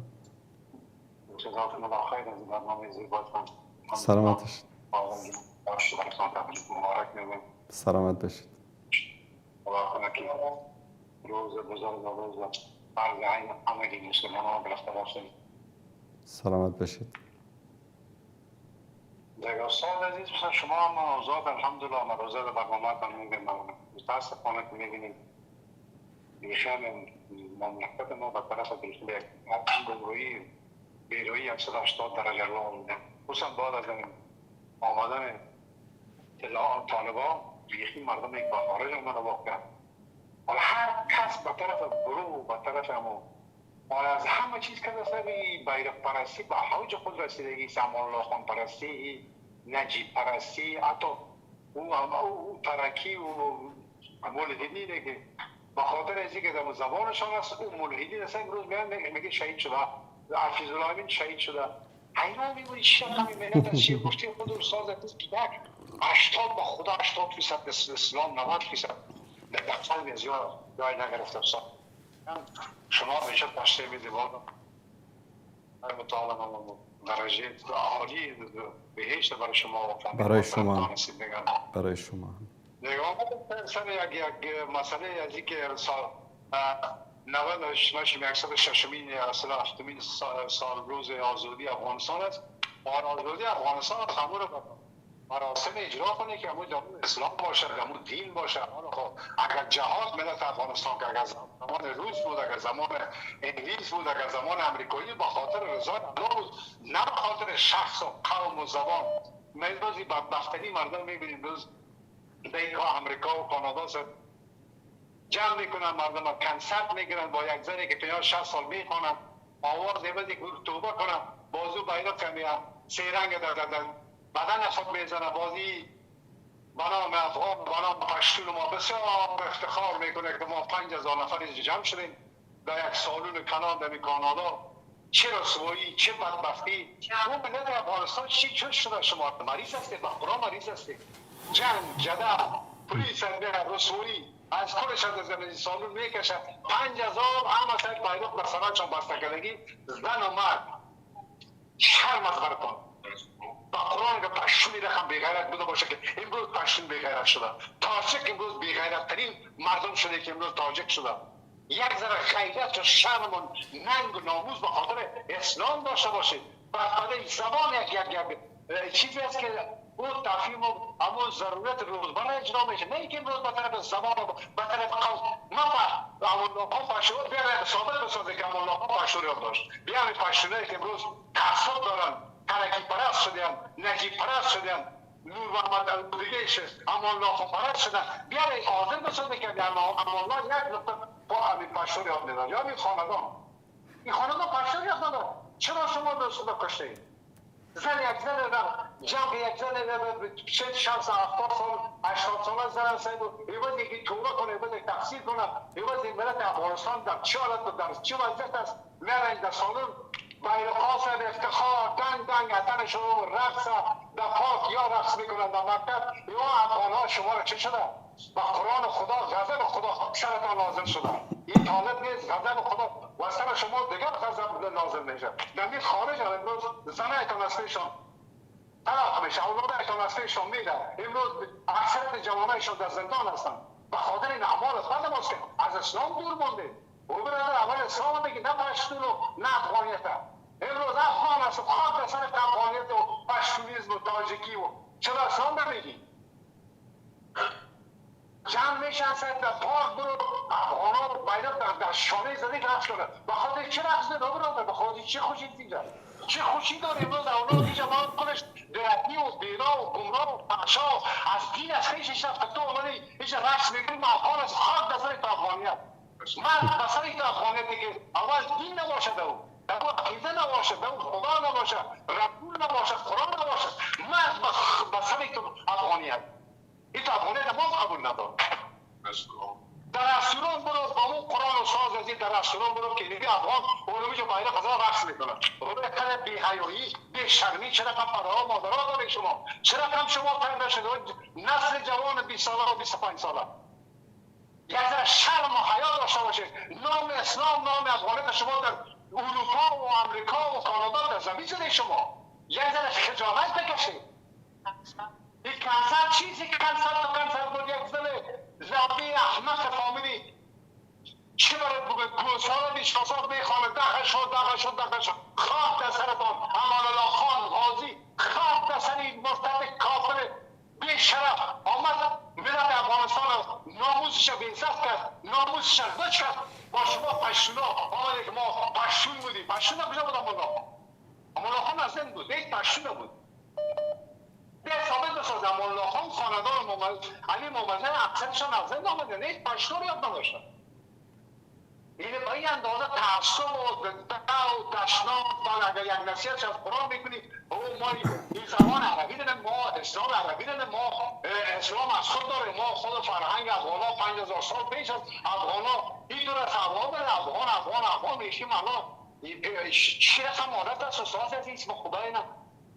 F: جزاکم الله خیر از برنامه زیباتون.
B: سلامت باشید. سلامت باشید.
F: خدا کنه که روز بزرگ و روز فرض عین همگی مسلمانان گرفته باشیم.
B: سلامت باشید.
F: دیگه استاد عزیز، مثلا شما هم آزاد الحمدلله من آزاد برنامه میگم، متاسفانه که میبینیم بیخی مملکت ما به طرف بالکل یک گمراهی بیرویی 180 درجه رو آمده، خصوصا بعد از آمدن طالبان بیخی مردم یک به خارج آمده واقعا. حالا هر کس به طرف گروه به طرف همون، حالا از همه چیز که دسته بیرق پرستی به حوج خود رسیدگی، سامان الله خان پرستی، نجیب پرستی، حتی او ترکی و مولدینی اینه که به خاطر از اینکه در زبانشان است او مولدین است، امروز میان میگه شهید شده، حفیظ الله امین شهید شده. حیران میمونی چه رقمی ملت از چی گفتی خود استاد عزیز که 80 به خدا 80% اسلام 90% در قلب از یاد جای نگرفته. استاد شما همیشه تشریح میدید متعال درجه عالی بهشت برای شما،
B: برای شما، برای شما.
F: نگاه سر یک مسئله از اینکه سال 96 107 سال روز آزادی افغانستان است. آزادی افغانستان همون رو مراسم اجرا کنه که همون اسلام باشه، همون دین باشه. اگر جهاد ملت افغانستان که اگر زمان روس بود، اگر زمان انگلیس بود، اگر زمان امریکایی، با خاطر رضای الله بود، نه به خاطر شخص و قوم و زبان. امروز بدبختری مردم میبینیم روز در امریکا و کانادا سر جمع میکنن مردم، کنسرت میگیرن با یک زنی که 50 60 سال میخوانن، آواز میبندی که توبه کنن، بازو بیرق کمیه سه رنگ در بدن خود میزنه، بازی به نام افغان به نام پشتون. ما بسیار افتخار میکنه که ما 5000 نفر جمع شدیم در یک سالون کلان در کانادا. چه رسوایی، چه بدبختی. اون ملت افغانستان چی چه شده؟ شما مریض هستید، به خدا مریض هستید. جنگ، جدل، پلیس، رسوایی از خودش از زمین سالون میکشه. 5000 هم سر بیرق به سرانشان بسته کردگی، زن و مرد. شرم از برتان. با قرآن که پشتونی رقم بیغیرت بوده باشه که امروز پشتون بیغیرت شده. تاجک امروز بیغیرت ترین مردم شده که امروز تاجک شده. یک ذره غیرت و شرم و ننگ و ناموس به خاطر اسلام داشته باشید. بعد زبان یک یک یک چیزی است که او تفهیم و اما ضرورت روزمره اجرا میشه، نه اینکه امروز به طرف زبان و به طرف قوم. ما امان الله پشتون بیا ثابت بسازه که امان الله پشتون یاد داشت. بیا همین پشتونایی که امروز تعصب دارن، ترکی پرست شدن، نجیب پرست شدن، نور محمد دیگه امان الله پرست شدن، بیا حاضر بسازه که امان الله یک نقطه با همین پشتون یاد نداره. یا این خاندان، این خاندان پشتون یاد نداره. چرا شما دوست کشته اید؟ زن یک زن در جنگ یک زن در 60 70 سال 80 سال زن سید ایوز یکی توبه کنه، ایوز یک تقصیر کنه، ایوز این ملت افغانستان در چه حالت و در چه وضعیت است. میرن در سالن بیرقاس افتخار دنگ دنگ اتنش رو رقص در پارک یا رقص میکنن در مکتب. یا افغان ها شما رو چه شده؟ با قرآن خدا غضب خدا سرتان نازل شده. این طالب نیست، غضب خدا و سر شما دیگر غضب نازل میشه. در این خارج امروز زنایتان از پیشان طلاق میشه، اولادایتان از پیشان میره. امروز اکثریت جوانایشان در زندان هستند به خاطر این اعمال بد ماست که از اسلام دور مانده. او برادر اول اسلام میگه، نه پشتون و نه افغانیت. امروز افغان است و خاک در سر افغانیت و پشتونیزم و تاجیکی و چرا اسلام نمیگی؟ جمع میشن سر در پارک برو افغان ها بیرق در شانه زده رقص کنه. به خاطر چه رقص ده برادر؟ به خاطر چه خوشی دیگه؟ چه خوشی داره امروز اولاد اینجا ما خودش درکی و بیرا و گمراه و فحشا از دین از خویشش رفته. تو آمدی اینجا رقص میکنی، ما افغان از خاک در سر افغانیت. من به سر افغانیت که اول دین نباشه، او در او عقیده نباشه، در او خدا نباشه، رسول نباشه، قرآن نباشه، من به سر افغانیت. این افغانیت ما قبول ندارم. در رستوران برو با اون قرآن و ساز از این در رستوران برو که دیگه افغان اونو میشه بیرق از رقص میکنه. اون کل بی حیایی بی شرمی چرا کم پدرها مادرها داره شما؟ چرا کم شما تنگ نشده نسل جوان 20 ساله و 25 ساله؟ یک ذره شرم و حیا داشته باشید. نام اسلام، نام افغانیت شما در اروپا و آمریکا و کانادا در زمین زده شما. یک ذره خجالت بکشید. این کنسرت چیزی کنسرت و کنسرت بود. یک زن زبی احمق فامیلی چی برات بگه؟ گوساله بیشکاسات میخوانه دخل شد دخل شد دخل شد. خاک در سرتان امان الله خان غازی، خاک در سر این مرتد کافر بی شرف آمد ملت افغانستان ناموسش بی عزت کرد، ناموسش لچ کرد. با شما پشتونا آمده که ما پشتون بودیم. پشتون کجا بود؟ امان الله، امان الله خان از این بود، یک پشتون بود. به ثابت بساز امان الله خان خاندان علی محمدزی اکثرشان از زند آمدن، هیچ پشتون یاد نداشتن. اینه با این اندازه تعصب و دعا و دشنام و اگر یک نصیحتش از قرآن میکنی او ما این زبان عربی داریم، ما اسلام عربی داریم، ما اسلام از خود داریم، ما خود فرهنگ افغان ها 5000 سال پیش از افغان ها این دور از افغان داره. افغان افغان افغان میشیم الان چی رقم عادت است و ساز از این خدای نه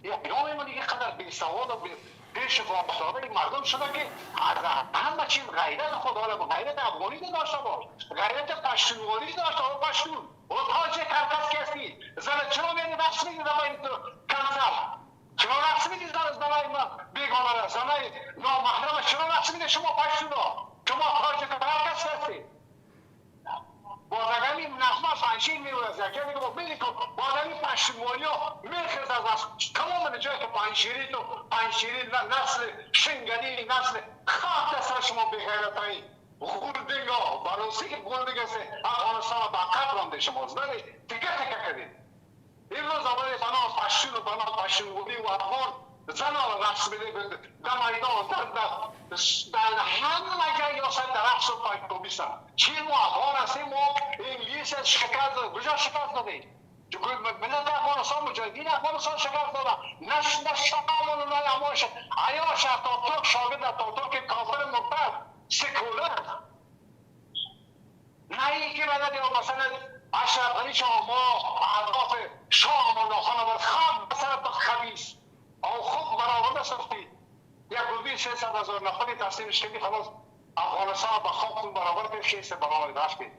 F: یا ما دیگه قدر بی سواد و پیش افتاده مردم شده که از همه چیز غیرت خدا رو، غیرت افغانی داشته باش، غیرت پشتونوالی داشته باش. پشتون و تاج کرکس کسی زن چرا میانی رقص میدی در این کنسر؟ چرا رقص میدی زن زنای ما بیگانه را، زنای نامحرم چرا رقص میدی شما پشتونا؟ شما تاج کرکس هستی. بازرگانی نغمه پنجشیر میورزه که میگه با میگه که بازرگانی پشتونوالی ها میخرد از تمام جایی که پنجشیری تو پنجشیری نسل شنگلی نسل خاک در سر شما بیغیرتایی غولدنگا باروسی که غولدنگا سه افغانستان با قبر رانده شما زدنی تکه تکه کردید. امروز آمده بنا پشتون و بنا پشتونوالی و افغان زنها را رقص میده در میدان در همه جای یا سر در رقص و پایکوبیستن. چی ما افغان هستیم، ما انگلیس شکست داده. کجا شکست داده؟ ملت افغانستان مجاهدین افغانستان شکست داده. نه شامل و نه اماش عیاش اتاتورک شاگرد اتاتورک کافر مرتد سکولر. نه اینکه مدد یا مثلا اشرف غنی شاه ما اهداف شاه امان الله خان آورد. خاک به سر خبیث او خود برآورده ساختی. یک روزی 600,000 نفری تسلیمش کردی، خلاص افغانستان به خاک برابر کرد، 600 برابر رفتی.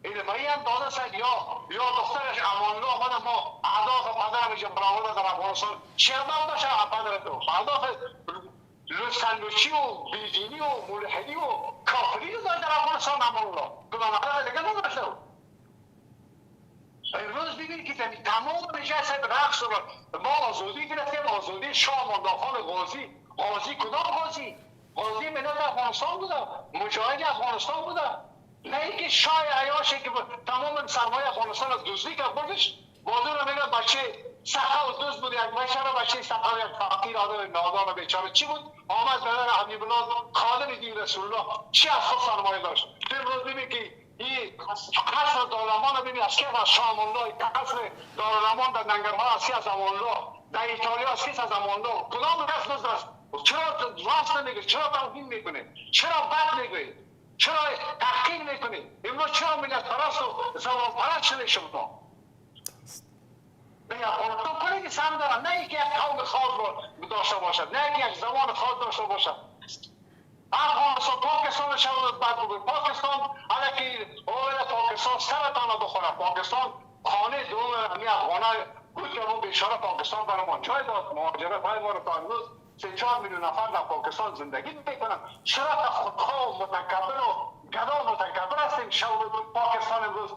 F: این به این داده سد یا دخترش امان الله آمده ما اهداف پدرم اینجا برآورده در افغانستان چربند باشه پدر تو اهداف لوسلوچی و بیدینی و ملحدی و کافری رو در افغانستان امان الله که من مقدر دیگه نداشته. امروز ببینید که تمام نشست رقص رو ما آزادی گرفتیم، آزادی شاه امان خان غازی. غازی کدام غازی؟ غازی ملت افغانستان بوده، مجاهد افغانستان بوده، نه اینکه شاه عیاشه که تمام سرمایه افغانستان از دزدی کرد بردش. بازو رو میگن بچه سقا و دزد بود، یک بچه رو بچه سقا، یک فقیر آدم نادان و بیچاره چی بود؟ آمد پدر حبیب الله خادم دین رسول الله چی از خود سرمایه داشت؟ امروز ببینید که این قصر دارالامان رو ببینید از کی؟ از شاه امان الله. قصر دارالامان در ننگرهار از کی؟ از امان الله. در ایتالیا از کی؟ از امان الله. کدام کس دزد است؟ چرا راست نمیگه؟ چرا توهین میکنه؟ چرا بد میگه؟ چرا تحقیر میکنی؟ امروز چرا ملت پرست و زبان پرست شده شما؟ به افغانستان کلی سهم دارن، نه اینکه یک قوم خاص رو داشته باشد، نه اینکه یک زبان خاص داشته باشد. افغانستان پاکستان شود بد بود. پاکستان الکی اول پاکستان سرتان بخوره. پاکستان خانه دوم همی افغانای بود که اون بیچاره پاکستان برای ما جای داد. مهاجرت های ما رو تا امروز 3-4 میلیون نفر در پاکستان زندگی میکنن. چرا تا خودخواه و متکبر و گدا متکبر هستیم؟ شب پاکستان امروز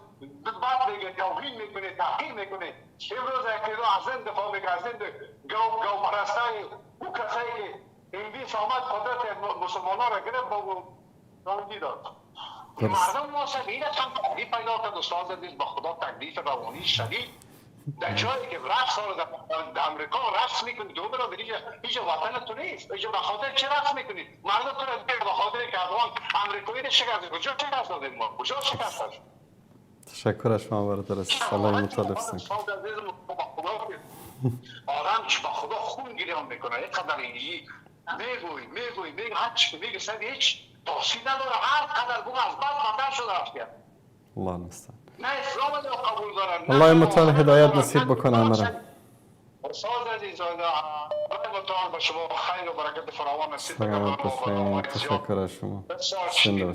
F: بد میگه، توهین میکنه، تحقیر میکنه. امروز یکی از این دفاع میکنه، از این گو پرستای او کسایی که انگلیس آمد قدرت مسلمان ها را گرفت با او راندی داد. مردم ما سبیل هم تکلیف پیدا کرد. استاد عزیز با خدا تکلیف روانی شدید در جایی که رقص ها رو در امریکا رقص میکنید، دو برادر اینجا وطن تو نیست، اینجا به خاطر چه رقص میکنید؟ مردم تو رو به خاطر که افغان امریکایی رو شکست. کجا شکست دادیم ما؟ کجا شکست دادیم؟
B: تشکر از شما برادر سلام مطالب سنگ.
F: آدم با خدا خون گریان میکنه. اینقدر اینجی میگوی میگوی میگوی هر چی میگه سر هیچ تاثیر نداره. هر قدر بگو از بد بدتر شده رفته.
B: الله المستعان.
F: نه اسلام رو قبول دارن،
B: الله متعال هدایت نصیب بکنه مرا.
F: استاد عزیز الله متعال به شما خیر و برکت فراوان نصیب بکنه.
B: تشکر از شما.
F: زنده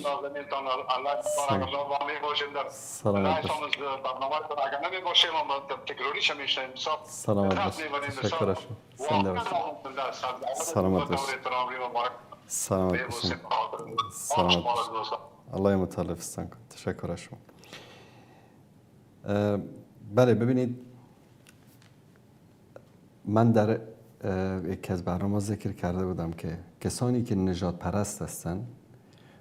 F: باشید. سلامت باشید. برنامه رو اگر نمی‌باشیم ما تکراریش میشیم.
B: سلامت باشید. تشکر از شما. زنده باشید. سلامت باشید. سلامت باشید. سلامت باشید. الله متعال حفظتان کنه. تشکر از شما. بله ببینید، من در یکی از برنامه ذکر کرده بودم که کسانی که نژاد پرست هستند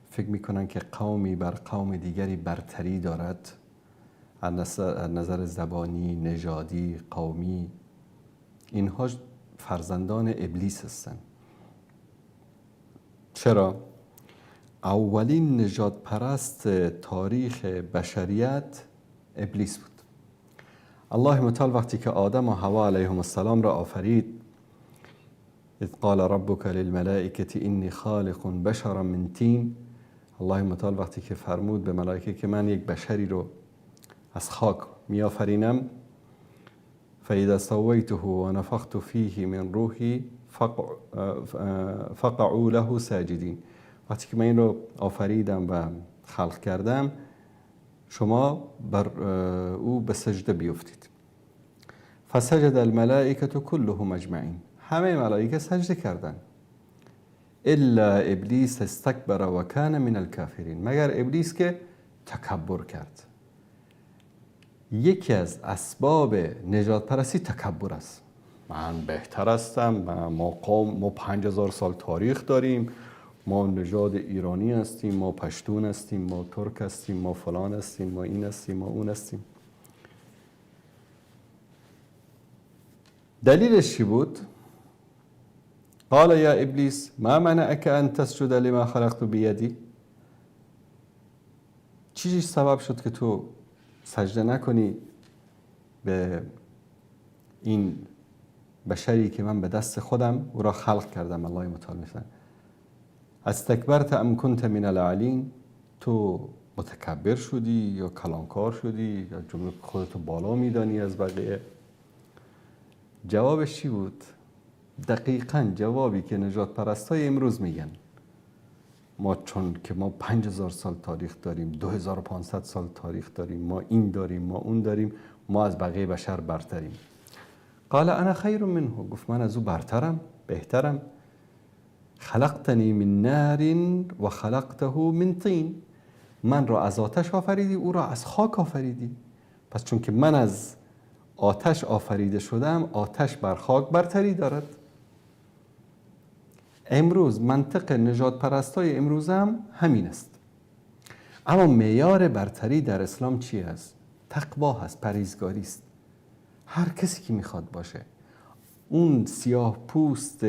B: فکر میکنن که قومی بر قوم دیگری برتری دارد از نظر زبانی، نژادی، قومی. اینها فرزندان ابلیس هستند. چرا؟ اولین نژاد پرست تاریخ بشریت ابلیس بود. الله متعال وقتی که آدم و حوا علیهم السلام را آفرید، اذ قال ربک للملائکة انی خالق بشرا من طین، الله متعال وقتی که فرمود به ملائکه که من یک بشری رو از خاک می آفرینم، فاذا سویته و نفخت فیه من روحی فقعوا له ساجدین، وقتی که من این رو آفریدم و خلق کردم شما بر او به سجده بیفتید. فسجد الملائکة كلهم اجمعین، همه ملائکه سجده کردن، الا ابلیس استکبر و کان من الکافرین، مگر ابلیس که تکبر کرد. یکی از اسباب نجات پرستی تکبر است. من بهتر هستم، ما قوم، ما 5000 سال تاریخ داریم، ما نژاد ایرانی هستیم، ما پشتون هستیم، ما ترک هستیم، ما فلان هستیم، ما این هستیم، ما اون هستیم. دلیلش چی بود؟ قال یا ابلیس ما منعک ان تسجد لما خلقت بیدی. چیزی سبب شد که تو سجده نکنی به این بشری که من به دست خودم او را خلق کردم؟ الله متعال میفرماید استکبرت ام کنت من العالین، تو متکبر شدی یا کلانکار شدی یا جمله خودتو بالا میدانی از بقیه؟ جوابش چی بود؟ دقیقاً جوابی که نجات پرستای امروز میگن. ما چون که ما 5000 سال تاریخ داریم، 2500 سال تاریخ داریم، ما این داریم، ما اون داریم، ما از بقیه بشر برتریم. قال انا خیر منه، گفت من از او برترم، بهترم. خلقتنی من نار و خلقته من طین، من را از آتش آفریدی، او را از خاک آفریدی. پس چون که من از آتش آفریده شدم، آتش بر خاک برتری دارد. امروز منطق نجات پرستای امروز هم همین است. اما معیار برتری در اسلام چی است؟ تقوا هست، پرهیزگاری است. هر کسی که میخواد باشه، اون سیاه پوست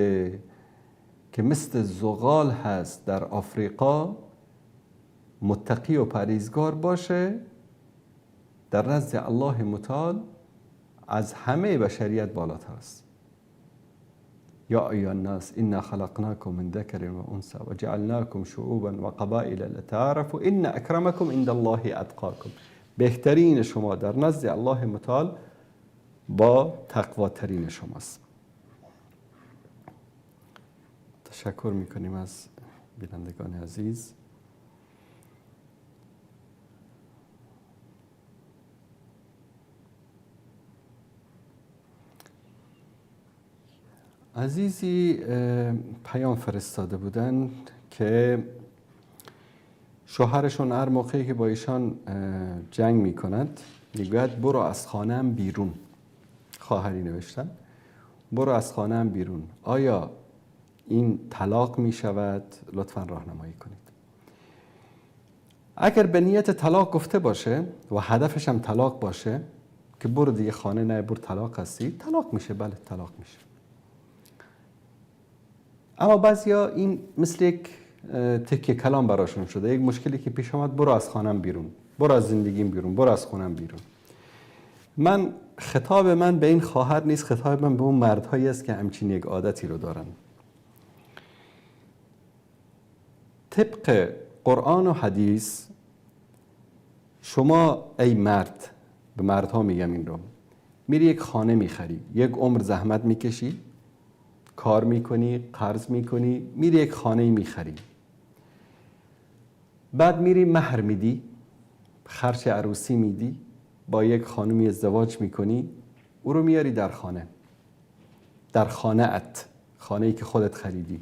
B: که مثل زغال هست در آفریقا، متقی و پرهیزگار باشه، در نزد الله متعال از همه بشریت بالاتر است. یا ایها الناس انا خلقناکم من ذکر و انثی و جعلناکم شعوبا و قبائل لتعارفوا ان اکرمکم عند الله اتقاکم. بهترین شما در نزد الله متعال با تقواترین شماست. تشکر میکنیم از بینندگان عزیز. عزیزی پیام فرستاده بودن که شوهرشون هر موقعی که با ایشان جنگ میکند میگوید برو از خانه‌ام بیرون. خواهری نوشتن برو از خانه‌ام بیرون. آیا این طلاق میشود؟ لطفاً راهنمایی کنید. اگر به نیت طلاق گفته باشه و هدفش هم طلاق باشه که برو دیگه خانه نه، برو طلاق هستی، طلاق میشه. بله طلاق میشه. اما بعضیا این مثل یک تکیه کلام براشون شده، یک مشکلی که پیش آمد برو از خانم بیرون، برو از زندگیم بیرون، برو از خونم بیرون. من خطاب من به این خواهر نیست، خطاب من به اون مردهایی است که همچین یک عادتی رو دارن. طبق قرآن و حدیث شما ای مرد، به مردها میگم این رو، میری یک خانه میخری، یک عمر زحمت میکشی، کار میکنی، قرض میکنی، میری یک خانه میخری، بعد میری مهر میدی، خرج عروسی میدی، با یک خانومی ازدواج میکنی، او رو میاری در خانه، در خانه ات، خانه ای که خودت خریدی.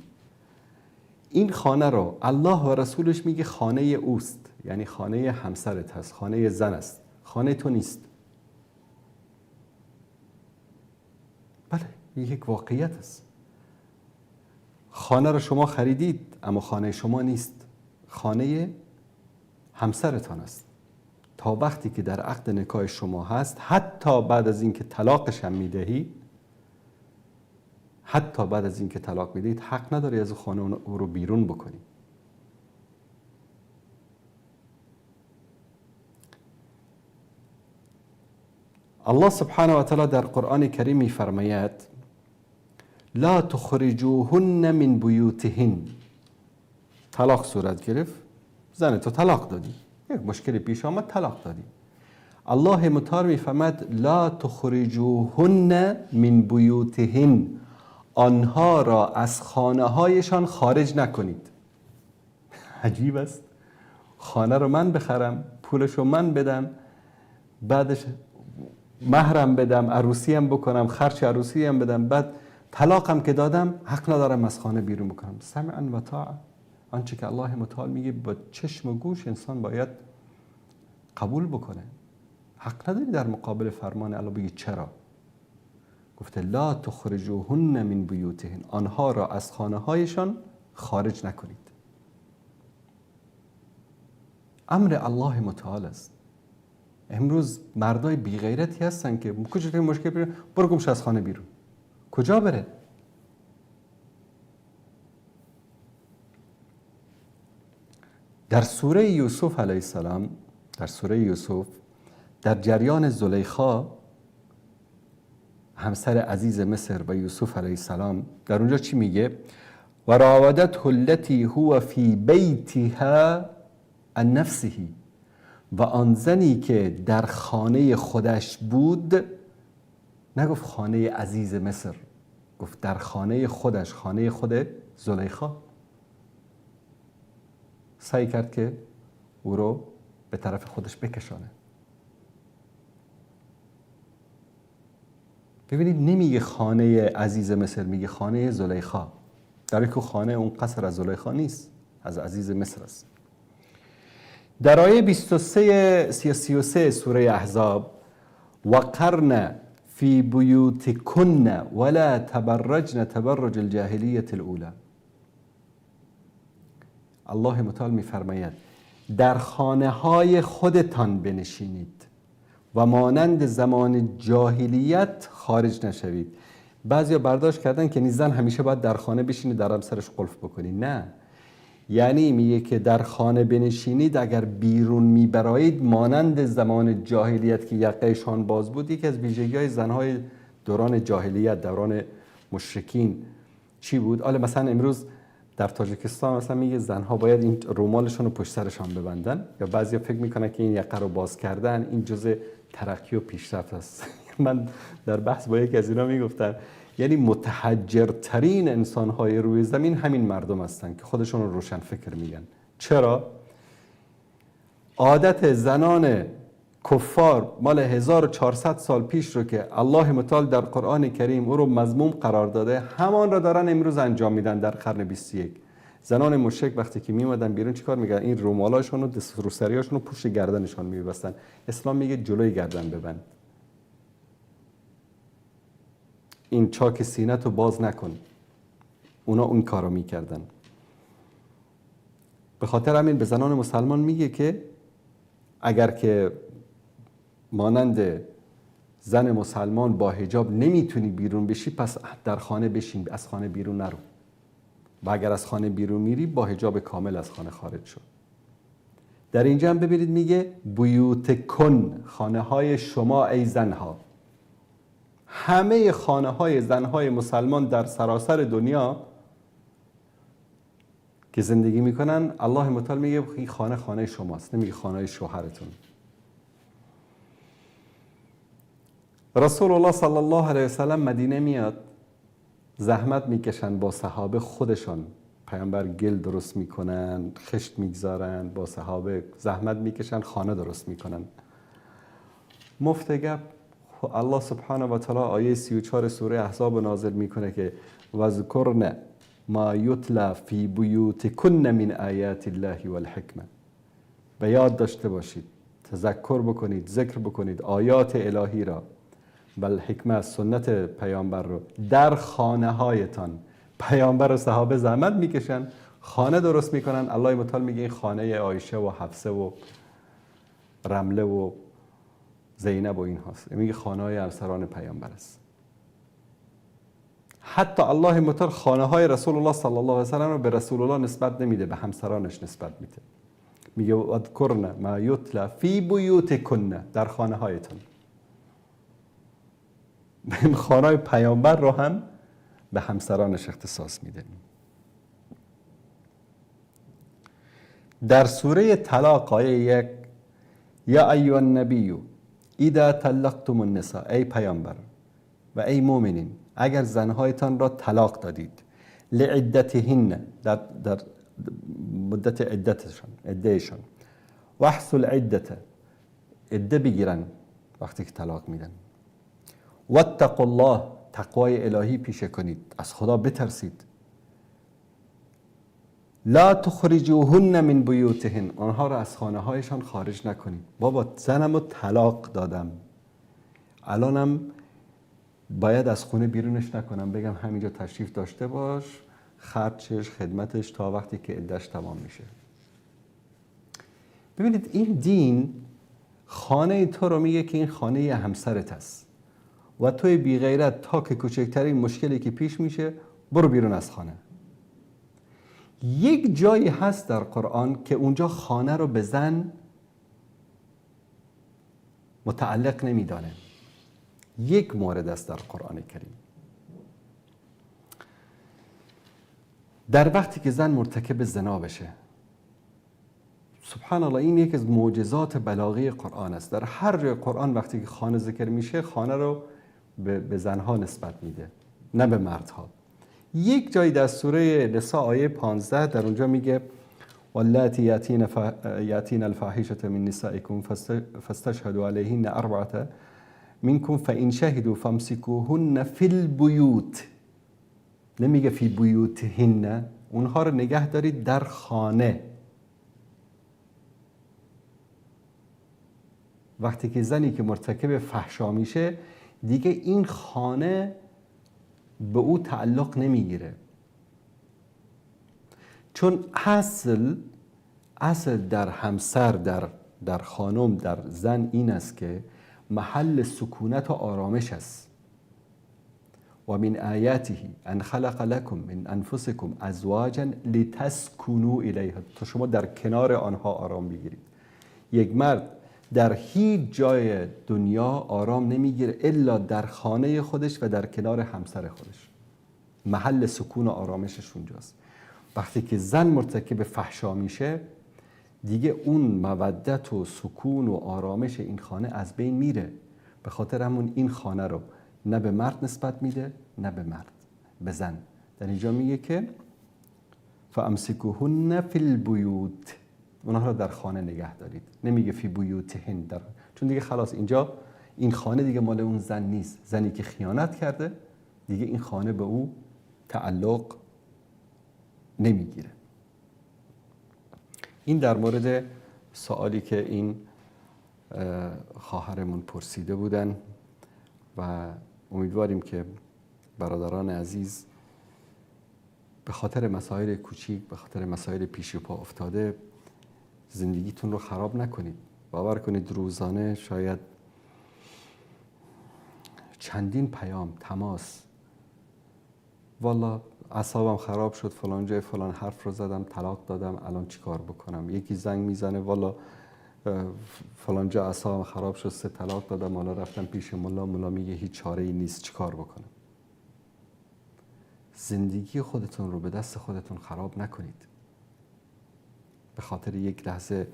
B: این خانه رو الله و رسولش میگه خانه اوست، یعنی خانه همسرت هست، خانه زن است، خانه تو نیست. بله یک واقعیت است. خانه رو شما خریدید اما خانه شما نیست، خانه همسرتان است. تا وقتی که در عقد نکاح شما هست، حتی بعد از اینکه طلاقش هم میدهی، حتی بعد از اینکه طلاق میدهید حق نداری از خانه او رو بیرون بکنی. الله سبحانه و تعالی در قرآن کریم میفرماید لا تخرجوهن من بیوتهن. طلاق صورت گرفت، زن تو طلاق دادی، یک مشکلی پیش آمد طلاق دادی. الله متعال میفرماید لا تخرجوهن من بیوتهن، آنها را از خانه هایشان خارج نکنید. عجیب است. خانه رو من بخرم، پولش رو من بدم، بعدش مهرم بدم، عروسی هم بکنم، خرج عروسی هم بدم، بعد طلاقم که دادم حق ندارم از خانه بیرون بکنم. سمعا و طاعه. آنچه که الله متعال میگه با چشم و گوش انسان باید قبول بکنه. حق نداری در مقابل فرمان الله بگی چرا. گفته لا تخرجوهن من بیوتهن، آنها را از خانه هایشان خارج نکنید. امر الله متعال است. امروز مردای بی غیرتی هستن که کوچکترین مشکل بیرون، برو گمش از خانه بیرون. کجا بره؟ در سوره یوسف علیه السلام، در سوره یوسف در جریان زلیخا همسر عزیز مصر و یوسف علیه السلام، در اونجا چی میگه؟ و راودته التي هو فی بیتها عن نفسه، و آن زنی که در خانه خودش بود، نگفت خانه عزیز مصر، گفت در خانه خودش، خانه خود زلیخا. سعی کرد که او رو به طرف خودش بکشانه. ببینید نمیگه خانه عزیز مصر، میگه خانه زلیخا، در که خانه اون قصر از زلیخا نیست، از عزیز مصر است. در آیه 23 33 سوره احزاب، وقرن فی بیوتکن ولا تبرجن تبرج الجاهلیة الاولى. الله متعال میفرماید در خانه های خودتان بنشینید و مانند زمان جاهلیت خارج نشوید. بعضیا برداشت کردن که زن همیشه باید در خانه بشینه، درم سرش قلف بکنی. نه، یعنی میگه که در خانه بنشینید، اگر بیرون میبرایید مانند زمان جاهلیت که یقهشان باز بود. یکی از ویژگی‌های زنهای دوران جاهلیت، دوران مشرکین چی بود؟ حالا مثلا امروز در تاجیکستان مثلا میگه زنها باید این رومالشون رو پشت سرشان ببندن، یا بعضیا فکر میکنن که این یقه رو باز کردن این جزء ترقی و پیشرفت است. من در بحث با یکی از اینا میگفتم یعنی متحجرترین انسان‌های روی زمین همین مردم هستن که خودشون رو روشن فکر میگن. چرا؟ عادت زنان کفار مال 1400 سال پیش رو که الله متعال در قرآن کریم او رو مذموم قرار داده، همان رو دارن امروز انجام میدن در قرن 21. زنان مشرک وقتی که میومدن بیرون چیکار میکردن؟ این رومالاشون و روسریاشون رو پشت گردنشان میبستن. اسلام میگه جلوی گردن ببند، این چاک سینه تو باز نکن. اونا اون کارو میکردن. به خاطر همین به زنان مسلمان میگه که اگر که مانند زن مسلمان با حجاب نمیتونی بیرون بشی، پس در خانه بشین، از خانه بیرون نرو. و اگر از خانه بیرون میری با حجاب کامل از خانه خارج شو. در اینجا هم ببینید میگه بیوت کن، خانه های شما ای زنها. همه خانه های زنهای مسلمان در سراسر دنیا که زندگی میکنن، الله متعال میگه این خانه خانه شماست، نمیگه خانه شوهرتون. رسول الله صلی الله علیه وسلم مدینه میاد، زحمت میکشن با صحابه خودشان. پیامبر گل درست میکنن، خشت میگذارن، با صحابه زحمت میکشن، خانه درست میکنن. مفت گپ الله سبحانه و تعالی آیه 34 سوره احزاب نازل میکنه که وذکرن ما یتلی فی بیوتکن من آیات الله والحکمه. به یاد داشته باشید، تذکر بکنید، ذکر بکنید آیات الهی را، والحکمه سنت پیامبر رو در خانه هایتان. پیامبر و صحابه زحمت میکشن، خانه درست میکنن. الله متعال میگه این خانه عایشه و حفصه و رمله و زینب و این هاست، میگه خانه های همسران پیامبر است. حتی الله متعال خانه های رسول الله صلی الله علیه و سلم رو به رسول الله نسبت نمیده، به همسرانش نسبت میده. میگه واذکرن ما یتلی فی بیوتکن، در خانه هایتان. خانه های پیامبر رو هم به همسرانش اختصاص میده. در سوره طلاق آیه 1، یا ایها النبی اذا طلقتم النساء، ای پیامبر و ای مؤمنین اگر زنهایتان را طلاق دادید، لعدتهن، در مدت عدتشان، عدهشان، واحصوا العدة، عده بگیرن وقتی که طلاق میدن، واتقوا الله، تقوای الهی پیشه کنید، از خدا بترسید، لا تخرجوهن من بیوتهن، آنها را از خانه هایشان خارج نکنید. بابا زنم رو طلاق دادم، الانم باید از خونه بیرونش نکنم، بگم همینجا تشریف داشته باش، خرچش خدمتش تا وقتی که عده‌اش تمام میشه. ببینید این دین خانه تو رو میگه که این خانه همسرت است و توی بی غیرت تا که کوچکترین مشکلی که پیش میشه برو بیرون از خانه. یک جایی هست در قرآن که اونجا خانه رو به زن متعلق نمیدانه. یک مورد است در قرآن کریم، در وقتی که زن مرتکب زنا بشه. سبحان الله، این یک از معجزات بلاغی قرآن است. در هر جای قرآن وقتی که خانه ذکر میشه، خانه رو به زنها نسبت میده، نه به مردها. یک جایی در سوره نساء آیه 15 در اونجا میگه واللاتي يأتين الفاحشة من نسائكم فاستشهدوا عليهن أربعة منكم فإن شهدوا فامسكوهن في البيوت. نمیگه فی بیوتهن، اونها رو نگه دارید در خانه. وقتی که زنی که مرتکب فحشا میشه دیگه این خانه به او تعلق نمیگیره، چون اصل در همسر، در خانم، در زن این است که محل سکونت و آرامش است. و من آیاته ان خلق لكم من انفسكم ازواجا لتسکنوا الیها، تا شما در کنار آنها آرام بگیرید. یک مرد در هیچ جای دنیا آرام نمیگیره الا در خانه خودش و در کنار همسر خودش. محل سکون و آرامشش اونجاست. وقتی که زن مرتکب فحشا میشه دیگه اون مودت و سکون و آرامش این خانه از بین میره. به خاطر همون این خانه رو نه به مرد نسبت میده نه به مرد، به زن. در اینجا میگه که فامسکوهن فی البیوت، اونها رو در خانه نگه دارید. نمیگه فی بیوتهن، در، چون دیگه خلاص اینجا این خانه دیگه مال اون زن نیست. زنی که خیانت کرده دیگه این خانه به او تعلق نمیگیره. این در مورد سوالی که این خواهرمون پرسیده بودن و امیدواریم که برادران عزیز به خاطر مسائل کوچیک، به خاطر مسائل پیش پا افتاده زندگیتون رو خراب نکنید. باور کنید روزانه شاید چندین پیام، تماس، والا اعصابم خراب شد، فلان جای فلان حرف رو زدم، طلاق دادم، الان چیکار بکنم؟ یکی زنگ میزنه والا فلان جا اعصابم خراب شد، 3 طلاق دادم، حالا رفتم پیش ملا، ملا میگه هیچ چاره ای نیست، چیکار بکنم؟ زندگی خودتون رو به دست خودتون خراب نکنید. به خاطر یک لحظه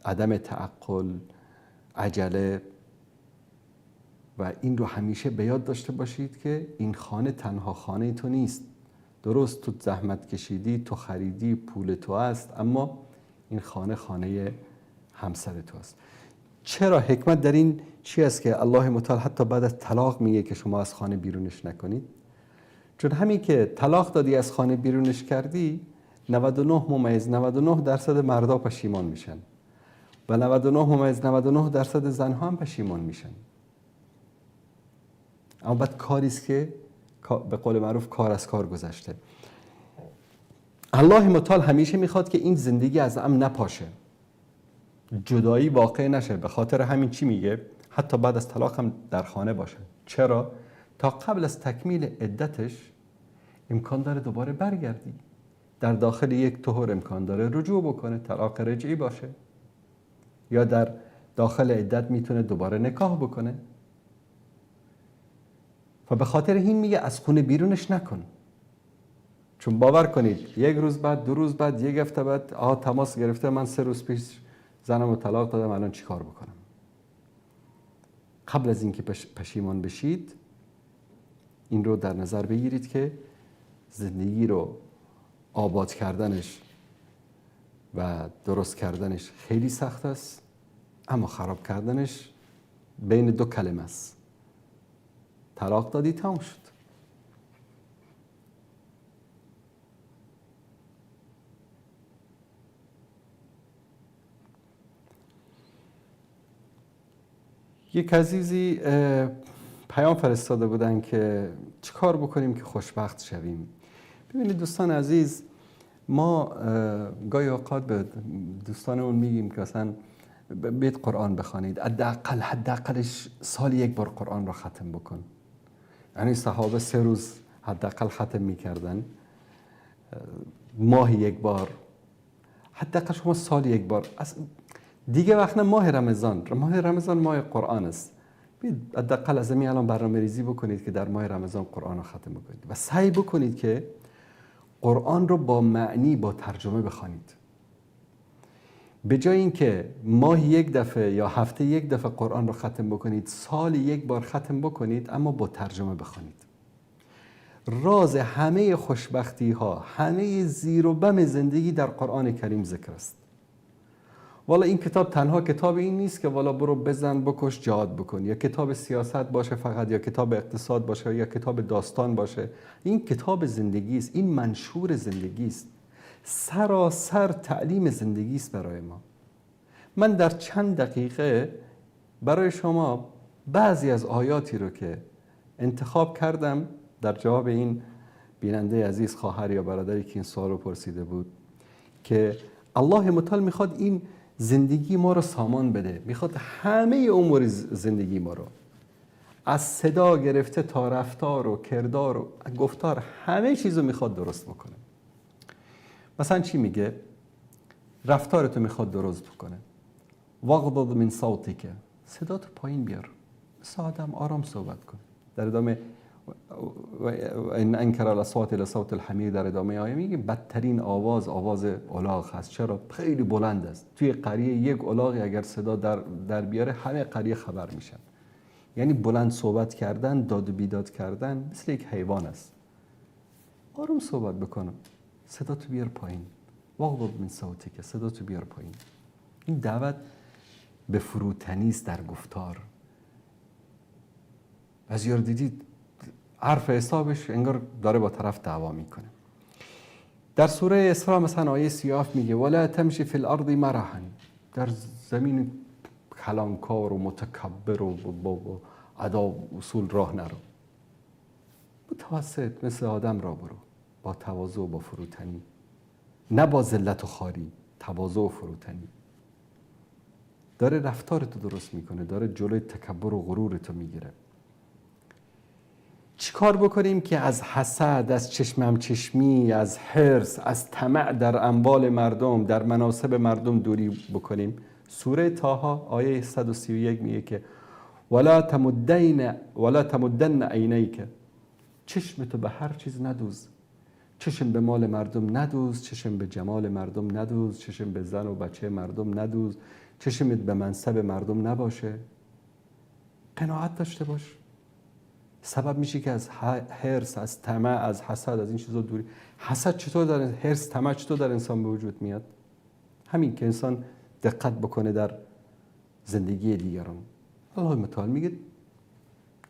B: عدم تعقل، عجله، و این رو همیشه به یاد داشته باشید که این خانه تنها خانه تو نیست. درست تو زحمت کشیدی، تو خریدی، پول تو است، اما این خانه خانه همسر تو است. چرا حکمت در این چی است که الله متعال حتی بعد از طلاق میگه که شما از خانه بیرونش نکنید؟ چون همین که طلاق دادی از خانه بیرونش کردی، 99.99% مردا پشیمان میشن و 99.99% زنها هم پشیمان میشن. اما بعد کاری است که به قول معروف کار از کار گذشته. الله متعال همیشه میخواد که این زندگی از هم نپاشه، جدایی واقع نشه. به خاطر همین چی میگه؟ حتی بعد از طلاق هم در خانه باشه. چرا؟ تا قبل از تکمیل عدتش امکان داره دوباره برگردی، در داخل یک طهر امکان داره رجوع بکنه، طلاق رجعی باشه، یا در داخل عدت میتونه دوباره نکاح بکنه. و به خاطر این میگه از خونه بیرونش نکن. چون باور کنید یک روز بعد، 2 روز بعد، یک هفته بعد، آها تماس گرفته، من 3 روز پیش زنم رو طلاق دادم، الان چیکار بکنم؟ قبل از اینکه پشیمان بشید این رو در نظر بگیرید که زندگی رو آباد کردنش و درست کردنش خیلی سخت است، اما خراب کردنش بین 2 کلمه است. طلاق دادی، تمام شد. یک عزیزی پیام فرستاده بودن که چیکار بکنیم که خوشبخت شویم. ببینید دوستان عزیز، ما گاهی اوقات به دوستانمون میگیم که اصلا بیت قرآن بخوانید، حداقلش سال یک بار قرآن را ختم بکن. یعنی صحابه 3 روز حداقل ختم میکردن، ماه یک بار، حداقل شما سال یک بار. دیگه وقت نه، ماه رمضان، ماه رمضان ماه قرآن است. حداقل از همین الان برنامه ریزی بکنید که در ماه رمضان قرآن رو ختم بکنید و سعی بکنید که قرآن رو با معنی، با ترجمه بخوانید. به جای اینکه ماه یک دفعه یا هفته یک دفعه قرآن رو ختم بکنید، سال یک بار ختم بکنید اما با ترجمه بخوانید. راز همه خوشبختی ها، همه زیر و بم زندگی در قرآن کریم ذکر است. والا این کتاب تنها کتاب این نیست که والا برو بزن بکش جهاد بکن، یا کتاب سیاست باشه فقط، یا کتاب اقتصاد باشه، یا کتاب داستان باشه. این کتاب زندگی است، این منشور زندگی است، سراسر تعلیم زندگی است برای ما. من در چند دقیقه برای شما بعضی از آیاتی رو که انتخاب کردم در جواب این بیننده عزیز، خواهر یا برادری که این سوال رو پرسیده بود که الله متعال میخواد این زندگی ما رو سامان بده، میخواد همه امور زندگی ما رو از صدا گرفته تا رفتار و کردار و گفتار، همه چیز رو میخواد درست بکنه. مثلا چی میگه؟ رفتارتو میخواد درست بکنه. واغضض من صوتک، صداتو پایین بیار، مثل آدم آرام صحبت کن. در ادامه ان انکر الاصوات لصوت الحمیر، در ادامه آیه میگه بدترین آواز آواز الاغ هست. چرا؟ خیلی بلند است. توی قریه یک الاغی اگر صدا در بیاره همه قریه خبر میشن. یعنی بلند صحبت کردن، داد و بیداد کردن مثل یک حیوان است. آروم صحبت بکنم، صدا تو بیار پایین. واغضض من صوتک، صدا تو بیار پایین. این دعوت به فروتنی است در گفتار. از یار دیدید حرف حسابش انگار داره با طرف دعوا میکنه. در سوره اسراء مثلا آیه 37 میگه ولا تمشی فی الارض مرحا، در زمین کلانکار و متکبر و با ادا اصول راه نرو، متوسط مثل آدم را برو، با تواضع و با فروتنی، نه با ذلت و خواری، تواضع و فروتنی. داره رفتارتو درست میکنه، داره جلوی تکبر و غرورتو میگیره. چیکار بکنیم که از حسد، از چشمم چشمی، از حرص، از طمع در اموال مردم، در مناصب مردم دوری بکنیم؟ سوره طه آیه 131 میگه که ولا تمدن عینیک، چشم تو به هر چیز ندوز. چشم به مال مردم ندوز، چشم به جمال مردم ندوز، چشم به زن و بچه مردم ندوز، چشمت به منصب مردم نباشه. قناعت داشته باش. سبب میشه که از حرص، از طمع، از حسد، از این چیزا دوری. حسد چطور در حرص، طمع چطور در انسان به وجود میاد؟ همین که انسان دقت بکنه در زندگی دیگران. الله متعال میگه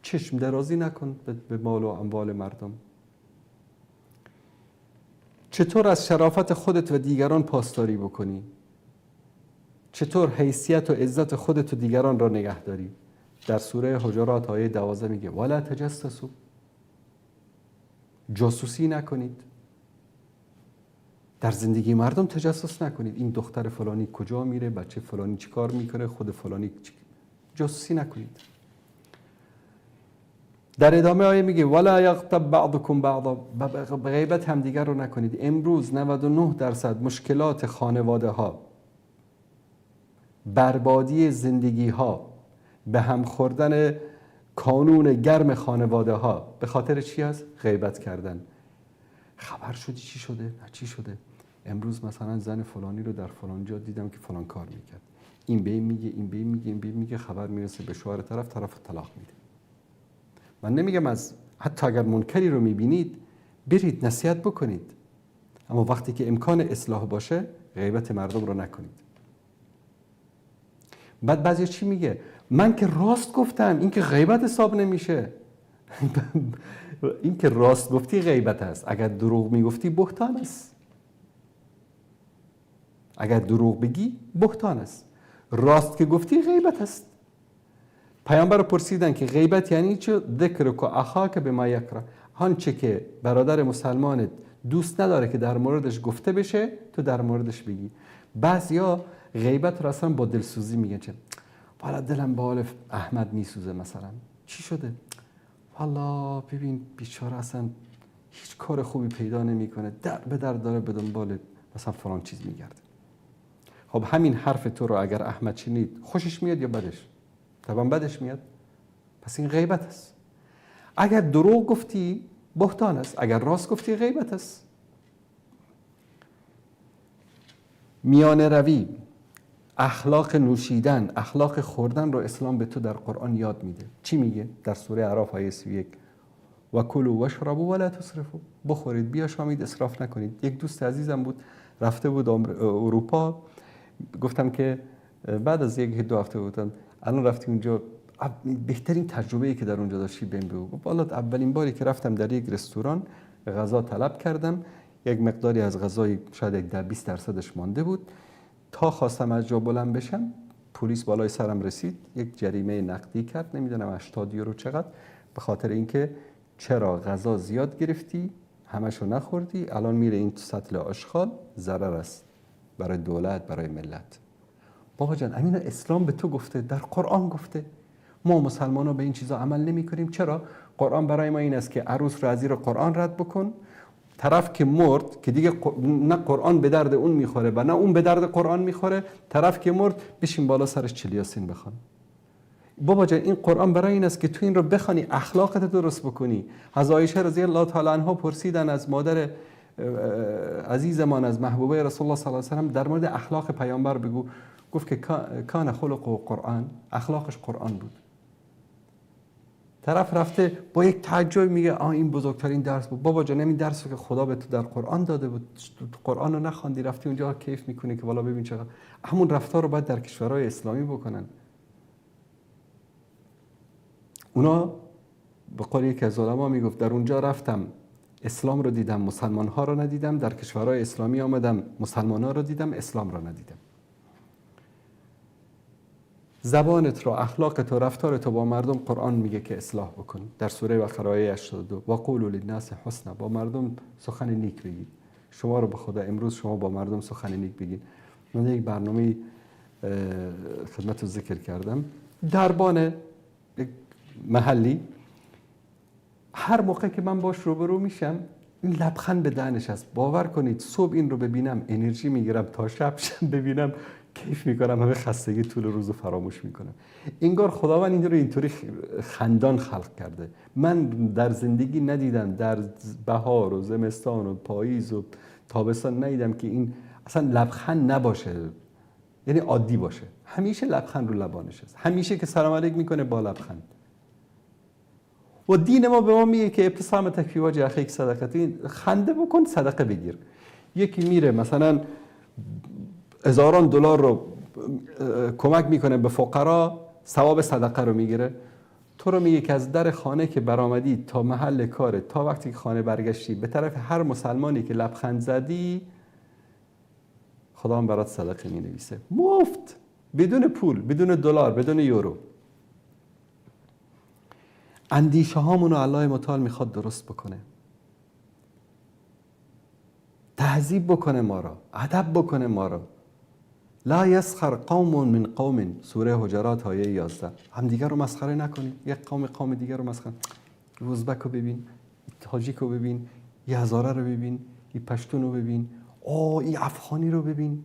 B: چشم درازی نکن به مال و اموال مردم. چطور از شرافت خودت و دیگران پاسداری بکنی؟ چطور حیثیت و عزت خودت و دیگران را نگه داری؟ در سوره حجرات آیه 12 میگه ولا تجسسوا، جاسوسی نکنید. در زندگی مردم تجسس نکنید. این دختر فلانی کجا میره، بچه فلانی چیکار میکنه، خود فلانی جاسوسی نکنید. در ادامه آیه میگه ولا یغتب بعضکم بعضا، غیبت همدیگر رو نکنید. امروز 99% مشکلات خانواده ها، بربادی زندگی ها، به هم خوردن کانون گرم خانواده ها به خاطر چی هست؟ غیبت کردن. خبر شدی چی شده؟ نه چی شده؟ امروز مثلا زن فلانی رو در فلان جا دیدم که فلان کار میکرد. این به این میگه، این به این میگه، این به این میگه، خبر میرسه به شوهر طرف، طرف طلاق میده. من نمیگم از حتی اگر منکری رو میبینید برید نصیحت بکنید، اما وقتی که امکان اصلاح باشه غیبت مردم رو نکنید. بعد بعضی چی میگه؟ من که راست گفتم، این که غیبت حساب نمیشه. این که راست گفتی غیبت است، اگر دروغ میگفتی بهتان است. اگر دروغ بگی بهتان است، راست که گفتی غیبت است. پیامبر پرسیدن که غیبت یعنی چه؟ ذکرک اخاک بما یکره، آنچه که برادر مسلمانت دوست نداره که در موردش گفته بشه تو در موردش بگی. بعضیا غیبت رو اصلا با دلسوزی میگن، چه والا دلم به حال احمد میسوزه مثلا، چی شده؟ والا ببین بیچاره اصلا هیچ کار خوبی پیدا نمیکنه، در به در داره به دنبال مثلا فلان چیز میگرده. خب همین حرف تو رو اگر احمد شنید خوشش میاد یا بدش؟ طبعا بدش میاد. پس این غیبت است. اگر دروغ گفتی بهتان است، اگر راست گفتی غیبت است. میانه روی، اخلاق نوشیدن، اخلاق خوردن رو اسلام به تو در قرآن یاد میده. چی میگه؟ در سوره اعراف آیه 31 و کلوا واشربوا ولا تسرفوا، بخورید بیاشامید اسراف نکنید. یک دوست عزیزم بود رفته بود اروپا، گفتم که بعد از یک دو هفته گفتم الان رفتی اونجا بهترین تجربه‌ای که در اونجا داشتی بهم بگو. گفت والا اولین باری که رفتم در یک رستوران غذا طلب کردم، یک مقداری از غذای شاید یک 10-20% مانده بود، تا خواستم از جا بلند بشم پلیس بالای سرم رسید، یک جریمه نقدی کرد، نمیدونم 80 یورو چقدر، به خاطر اینکه چرا غذا زیاد گرفتی همشو نخوردی، الان میره این سطل آشغال، ضرر است برای دولت برای ملت. بابا جان امین اسلام به تو گفته، در قرآن گفته، ما مسلمان ها به این چیزا عمل نمی کنیم. چرا؟ قرآن برای ما این است که عروس رو از زیر قرآن رد بکن، طرف که مرد که دیگه نه قرآن به درد اون میخوره و نه اون به درد قرآن میخوره، طرف که مرد بشین بالا سرش 40 یاسین بخوان. بابا جان این قرآن برای این است که تو این رو بخوانی، اخلاقت درست بکنی. از عایشه رضی الله تعالی عنها پرسیدن، از مادر عزیزمان، از محبوبه رسول الله صلی الله علیه و سلم، در مورد اخلاق پیامبر بگو. گفت که کان خلق قرآن، اخلاقش قرآن بود. طرف رفته با یک تعجب میگه آ این بزرگترین درس بود. بابا جان این درس رو که خدا به تو در قرآن داده بود، قرآن رو نخواندی، رفتی اونجا کیف میکنی که والا ببین چقدر. همون رفتار رو باید در کشورهای اسلامی بکنن. اونا به قول یکی از علما میگفت در اونجا رفتم اسلام رو دیدم، مسلمان ها رو ندیدم، در کشورهای اسلامی آمدم مسلمان ها رو دیدم، اسلام رو ندیدم. زبانت رو، اخلاقت و رفتارت رو با مردم قرآن میگه که اصلاح بکن. در سوره بقره آیه 82 و قولوا للناس حسنا، با مردم سخن نیک بگید. شما رو به خدا امروز شما با مردم سخن نیک بگید. من یک برنامه خدمت رو ذکر کردم، دربان یک محلی، هر موقع که من باش روبرو میشم این لبخند به دهنش هست. باور کنید صبح این رو ببینم انرژی میگیرم، تا شب ببینم کیف میکنم، همه خستگی طول روز رو فراموش میکنم. انگار خداوند این رو اینطوری خندان خلق کرده. من در زندگی ندیدم، در بهار و زمستان و پاییز و تابستان ندیدم که این اصلا لبخند نباشه، یعنی عادی باشه. همیشه لبخند رو لبانش هست، همیشه که سلام علیک میکنه با لبخند. و دین ما به ما میگه که ابتسامتک فی وجه اخیک صدقه، خنده بکن صدقه بگیر. یکی میره مثلا هزاران دلار رو کمک میکنه به فقرا، ثواب صدقه رو میگیره. تو رو میگه که از در خانه که برآمدی تا محل کار، تا وقتی که خانه برگشتی، به طرف هر مسلمانی که لبخند زدی خدا هم برات صدقه مینویسه، مفت، بدون پول، بدون دلار، بدون یورو. اندیشه هامونو الله متعال میخواد درست بکنه، تهذیب بکنه ما را، ادب بکنه ما را. لا یسخر قوم من قوم، سوره حجرات آیه 11. همدیگر رو مسخره نکنید، یک قوم قوم دیگر رو مسخره. ازبک رو ببین، تاجیک رو ببین، یه هزاره رو ببین، یه پشتون رو ببین، این افغانی رو ببین.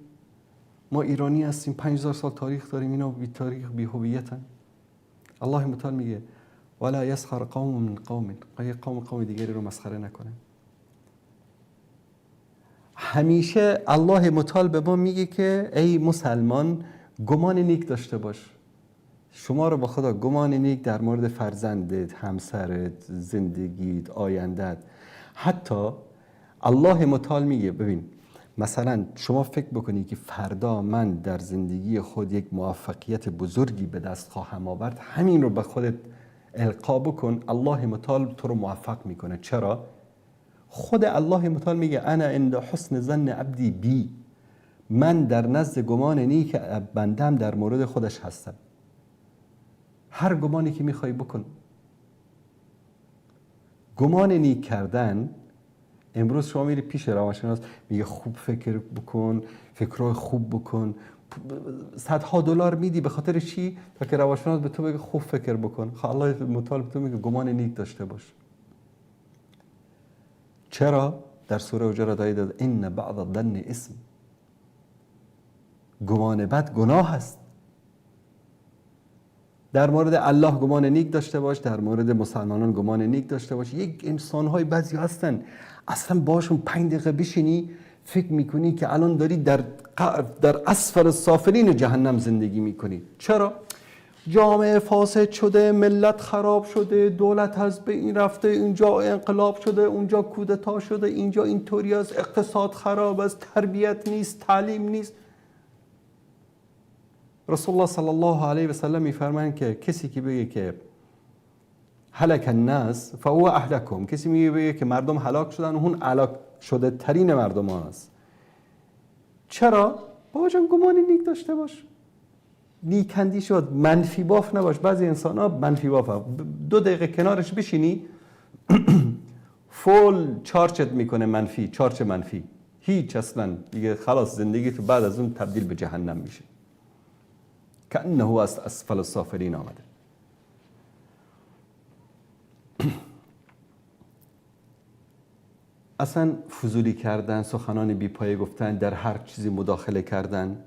B: ما ایرانی هستیم، 5000 سال تاریخ داریم، اینا بی تاریخ بی هویتن. الله متعال میگه ولا یسخر قوم من قوم، یک قوم قوم دیگری رو مسخره نکنه. همیشه الله متعال به ما میگه که ای مسلمان گمان نیک داشته باش. شما رو با خدا گمان نیک در مورد فرزندت، همسرت، زندگیت، آیندت. حتی الله متعال میگه ببین مثلا شما فکر بکنی که فردا من در زندگی خود یک موفقیت بزرگی به دست خواهم آورد، همین رو به خودت القا بکن، الله متعال تو رو موفق میکنه. چرا؟ خود الله متعال میگه انا عند حسن ظن عبدی بی، من در نزد گمان نیک بندم در مورد خودش هستم. هر گمانی که میخوای بکن. گمان نیک کردن، امروز شما میری پیش روانشناس میگه خوب فکر بکن، فکرهای خوب بکن، صدها دلار میدی به خاطر چی؟ تا که روانشناس به تو بگه خوب فکر بکن. خب الله متعال به تو میگه گمان نیک داشته باش. چرا؟ در سوره حجرات آیه داد ان بعض الظن اثم، گمان بد گناه است. در مورد الله گمان نیک داشته باش، در مورد مسلمانان گمان نیک داشته باش. یک انسان‌های بعضی هستن اصلا باشون 5 دقیقه بشینی فکر میکنی که الان داری در اسفل السافلین جهنم زندگی میکنی. چرا؟ جامعه فاسد شده، ملت خراب شده، دولت از بین رفته، اینجا انقلاب شده، اونجا کودتا شده، اینجا اینطوری است، اقتصاد خراب است، تربیت نیست، تعلیم نیست. رسول الله صلی الله علیه و سلم میفرمایند که کسی که بگه که هلک الناس فهو اهلکهم، کسی میگه بگه که مردم هلاک شدن، اون هلاک شده ترین مردم هست. چرا؟ بابا جان گمان نیک داشته باش، نیکندی شد، منفی باف نباش. بعضی انسان ها منفی باف هم. 2 دقیقه کنارش بشینی فول چارچت میکنه، منفی، چارچ منفی، هیچ اصلا دیگه خلاص زندگی تو بعد از اون تبدیل به جهنم میشه. کأنه از اسفل السافلین آمده. اصلا فضولی کردن، سخنان بیپایه گفتن، در هر چیزی مداخله کردن،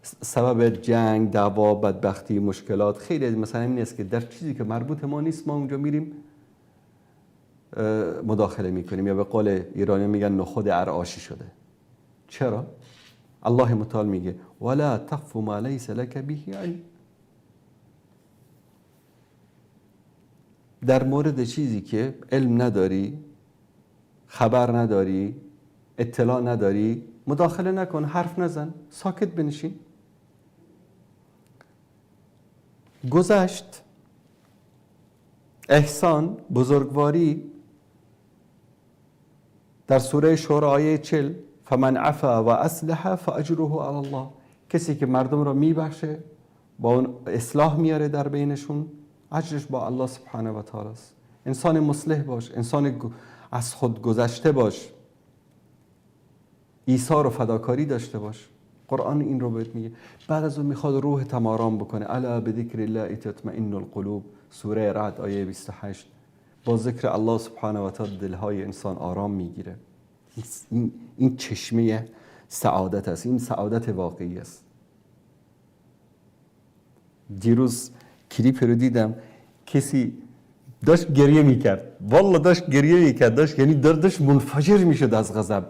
B: سبب جنگ، دعوا، بدبختی، مشکلات خیلی. مثلا این است که در چیزی که مربوط ما نیست ما اونجا میریم مداخله میکنیم، یا به قول ایرانی میگن نخود ارعاشی شده. چرا؟ الله متعال میگه ولا تقف ما لیس لک به علم. در مورد چیزی که علم نداری، خبر نداری، اطلاع نداری، مداخله نکن، حرف نزن، ساکت بنشین. گذشت، احسان، بزرگواری، در سوره شورا آیه 40 فمن عفا و اصلح فاجره علی الله. کسی که مردم را میبخشه، با اون اصلاح میاره در بینشون، اجرش با الله سبحانه و تعالی است. انسان مصلح باش، انسان از خود گذشته باش، ایثار و فداکاری داشته باش. قرآن این رو بهت میگه. بعد از اون میخواد روح تمارام بکنه. الا بذکر الله تطمئن القلوب، سوره رعد آیه 28. با ذکر الله سبحانه و تعالی دلهای انسان آرام میگیره. این چشمه سعادت است، این سعادت واقعی است. دیروز کلیپ رو دیدم، کسی داشت گریه میکرد، والله داشت گریه میکرد، داشت یعنی داشت منفجر میشد از غضب.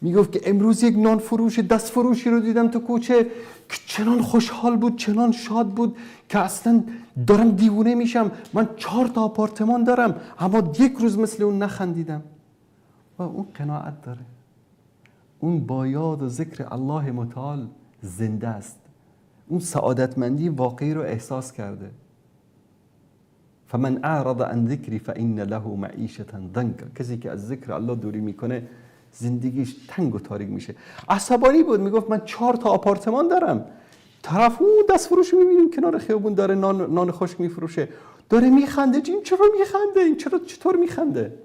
B: میگفت که امروز یک نان فروش، دست فروشی رو دیدم تو کوچه که چنان خوشحال بود، چنان شاد بود که اصلا دارم دیوونه میشم. من 4 تا آپارتمان دارم اما یک روز مثل اون نخندیدم. و اون قناعت داره، اون با یاد و ذکر الله متعال زنده است، اون سعادتمندی واقعی رو احساس کرده. فمن اعرض عن ذکری فان له معیشة ضنکا. کسی که از ذکر الله دوری میکنه زندگیش تنگ و تاریک میشه. عصبانی بود، میگفت من 4 تا آپارتمان دارم، طرف اون دست فروش میبینیم کنار خیابون داره نان خشک میفروشه، داره میخنده. این چرا میخنده؟ این چرا چطور میخنده؟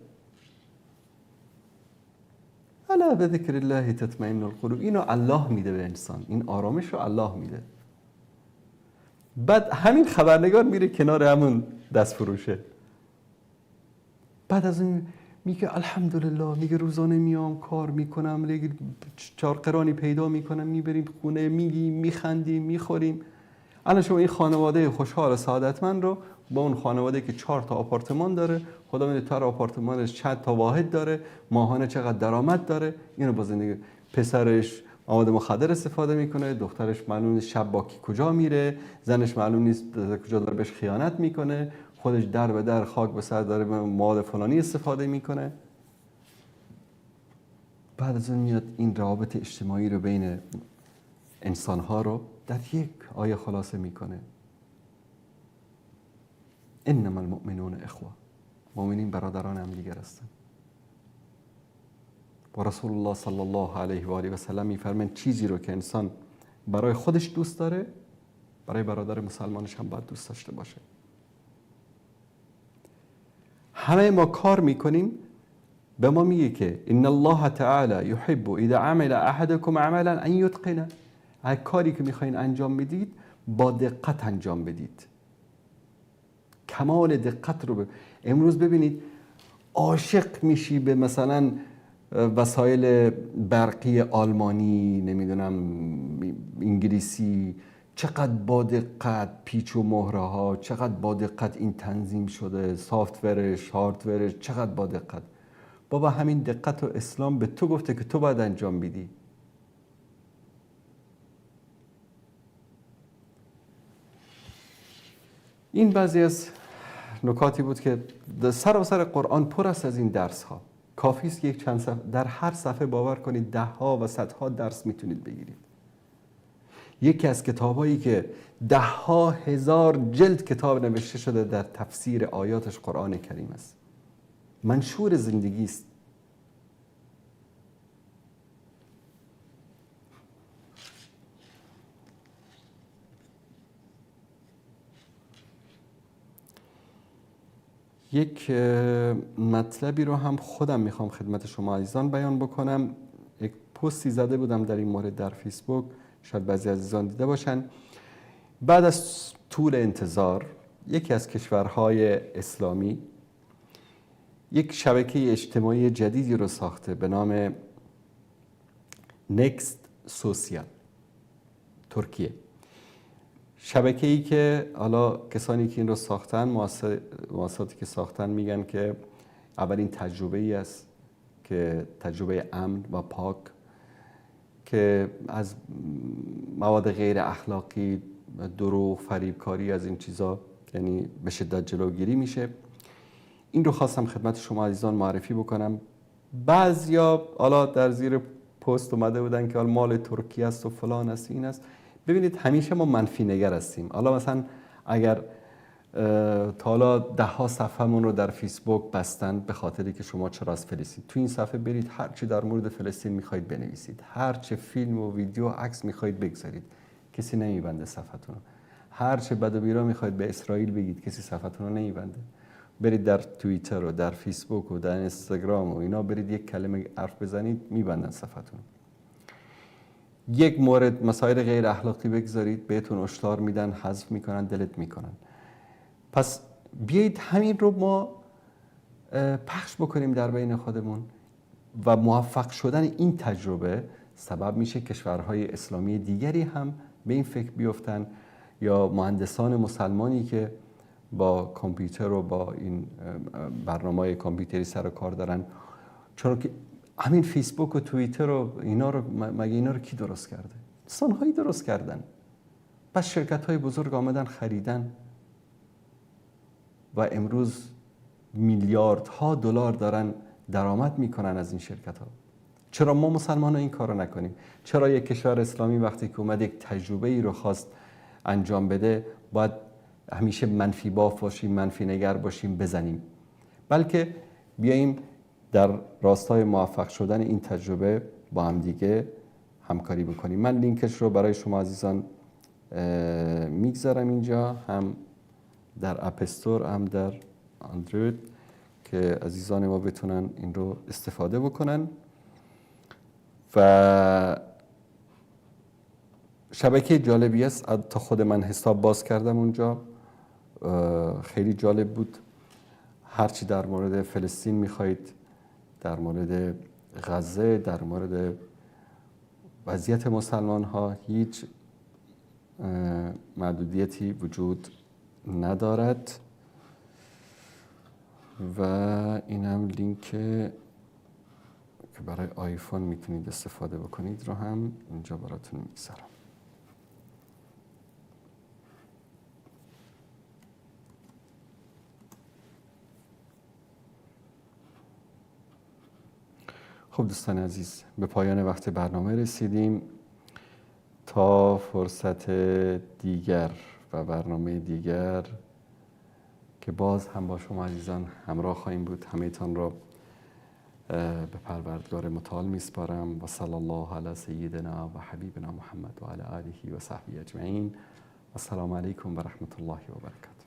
B: الا بذکر الله تطمئن القلوب. اینو الله میده به انسان، این آرامش رو الله میده. بعد همین خبرنگار میره کنار همون دست فروشه، بعد از این میگه الحمدلله، میگه روزانه میام کار میکنم، 4 قرانی پیدا میکنم، میبریم خونه، میگیم، میخندیم، میخوریم. الان شما این خانواده خوشحال سعادتمند رو با اون خانواده که 4 تا آپارتمان داره، خدا میده تر آپارتمانش چند تا واحد داره، ماهانه چقدر درآمد داره، اینو با زندگی پسرش مواد مخدر استفاده میکنه، دخترش معلوم نیست شب با کی کجا میره، زنش معلوم نیست کجا داره بهش خیانت میکنه، خودش در به در خاک به سر داره مواد فلانی استفاده میکنه. بعد از اون میاد این روابط اجتماعی رو بین انسانها رو در یک آیه خلاصه میکنه. انما المؤمنون اخوه، مؤمنین برادران هم دیگر هستند. و رسول الله صلی الله علیه و آله و سلم میفرمایند چیزی رو که انسان برای خودش دوست داره، برای برادر مسلمانش هم باید دوست داشته باشه. همه ما کار میکنیم، به ما میگه که ان الله تعالی یحب اذا عمل احدکم عملا ان یتقنه. هر کاری که میخواین انجام بدید با دقت انجام بدید، کمال دقت رو امروز ببینید عاشق میشی به مثلا وسایل برقی آلمانی، نمیدونم انگلیسی، چقدر با دقت پیچ و مهره ها، چقدر با دقت این تنظیم شده، سافتورش، هاردورش، چقدر با دقت. بابا همین دقت رو اسلام به تو گفته که تو باید انجام بدی. این بعضی از نکاتی بود که سراسر قرآن پر است از این درس ها. کافی است که یک چند صفحه، در هر صفحه باور کنید ده ها و صدها درس میتونید بگیرید. یکی از کتابایی که ده ها هزار جلد کتاب نوشته شده در تفسیر آیاتش قرآن کریم است. منشور زندگی است. یک مطلبی رو هم خودم میخوام خدمت شما عزیزان بیان بکنم. یک پستی زده بودم در این مورد در فیسبوک، شاید بعضی عزیزان دیده باشن. بعد از طول انتظار یکی از کشورهای اسلامی یک شبکه اجتماعی جدیدی رو ساخته به نام Next Social ترکیه. شبکه‌ای که حالا کسانی که این رو ساختن، مؤسساتی که ساختن میگن که اولین تجربه‌ای است که تجربه امن و پاک که از مواد غیر اخلاقی، دروغ، فریبکاری، از این چیزا یعنی به شدت جلوگیری میشه. این رو خواستم خدمت شما عزیزان معرفی بکنم. بعضیا حالا در زیر پست اومده بودن که مال ترکیه است و فلان است این است. ببینید همیشه ما منفی نگر هستیم. حالا مثلا اگر تا حالا ده ها صفحه‌مون رو در فیسبوک بستن به خاطری که شما چرا از فلسطین، تو این صفحه برید هر چی در مورد فلسطین میخواید بنویسید، هر چه فیلم و ویدیو عکس میخواید بگذارید، کسی نمیبنده صفحتون رو. هر چه بد و بیرا میخواید به اسرائیل بگید، کسی صفحتون رو نمیبنده. برید در توییتر و در فیسبوک و در اینستاگرام و اینا برید یک کلمه حرف بزنید، میبندن صفحتون. یک مورد مسائل غیر اخلاقی بگذارید، بهتون هشدار میدن، حذف میکنن، دلت میکنن. پس بیایید همین رو ما پخش بکنیم در بین خودمون و موفق شدن این تجربه سبب میشه کشورهای اسلامی دیگری هم به این فکر بیفتن، یا مهندسان مسلمانی که با کامپیوتر و با این برنامه‌های کامپیوتری سر و کار دارن. چرا که همین فیسبوک و توییتر و اینا رو، مگه اینا رو کی درست کرده؟ انسان‌هایی درست کردن. پس شرکت‌های بزرگ آمدن خریدن و امروز میلیاردها دلار دارن درآمد میکنن از این شرکت‌ها. چرا ما مسلمان‌ها این کارو نکنیم؟ چرا یک کشور اسلامی وقتی که اومد یک تجربه‌ای رو خواست انجام بده باید همیشه منفی باف باشیم، منفی نگر باشیم، بزنیم؟ بلکه بیاییم در راستای موفق شدن این تجربه با هم دیگه همکاری بکنیم. من لینکش رو برای شما عزیزان میگذارم اینجا، هم در App Store هم در اندروید، که عزیزان ما بتونن این رو استفاده بکنن. و شبکه جالبی است، تا خود من حساب باز کردم اونجا، خیلی جالب بود. هرچی در مورد فلسطین میخواید، در مورد غزه، در مورد وضعیت مسلمان ها، هیچ محدودیتی وجود ندارد. و اینم لینک که برای آیفون میتونید استفاده بکنید رو هم اینجا براتون میگذارم. خب دوستان عزیز، به پایان وقت برنامه رسیدیم. تا فرصت دیگر و برنامه دیگر که باز هم با شما عزیزان همراه خواهیم بود، همه‌تان را به پروردگار متعال میسپارم. و صلی الله علی سیدنا و حبیبنا محمد و علی آله و صحبه اجمعین. و السلام علیکم و رحمت الله و برکاته.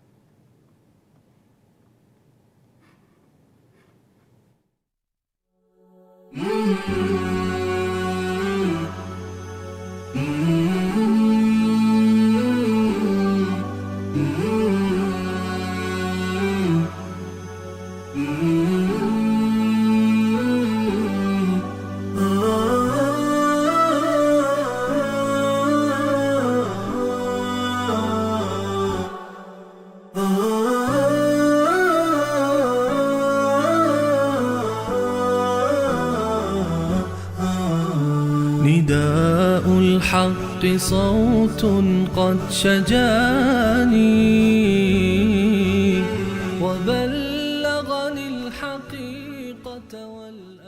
A: نداء الحق صوت قد شجاني وبلغني الحقيقة والأمان.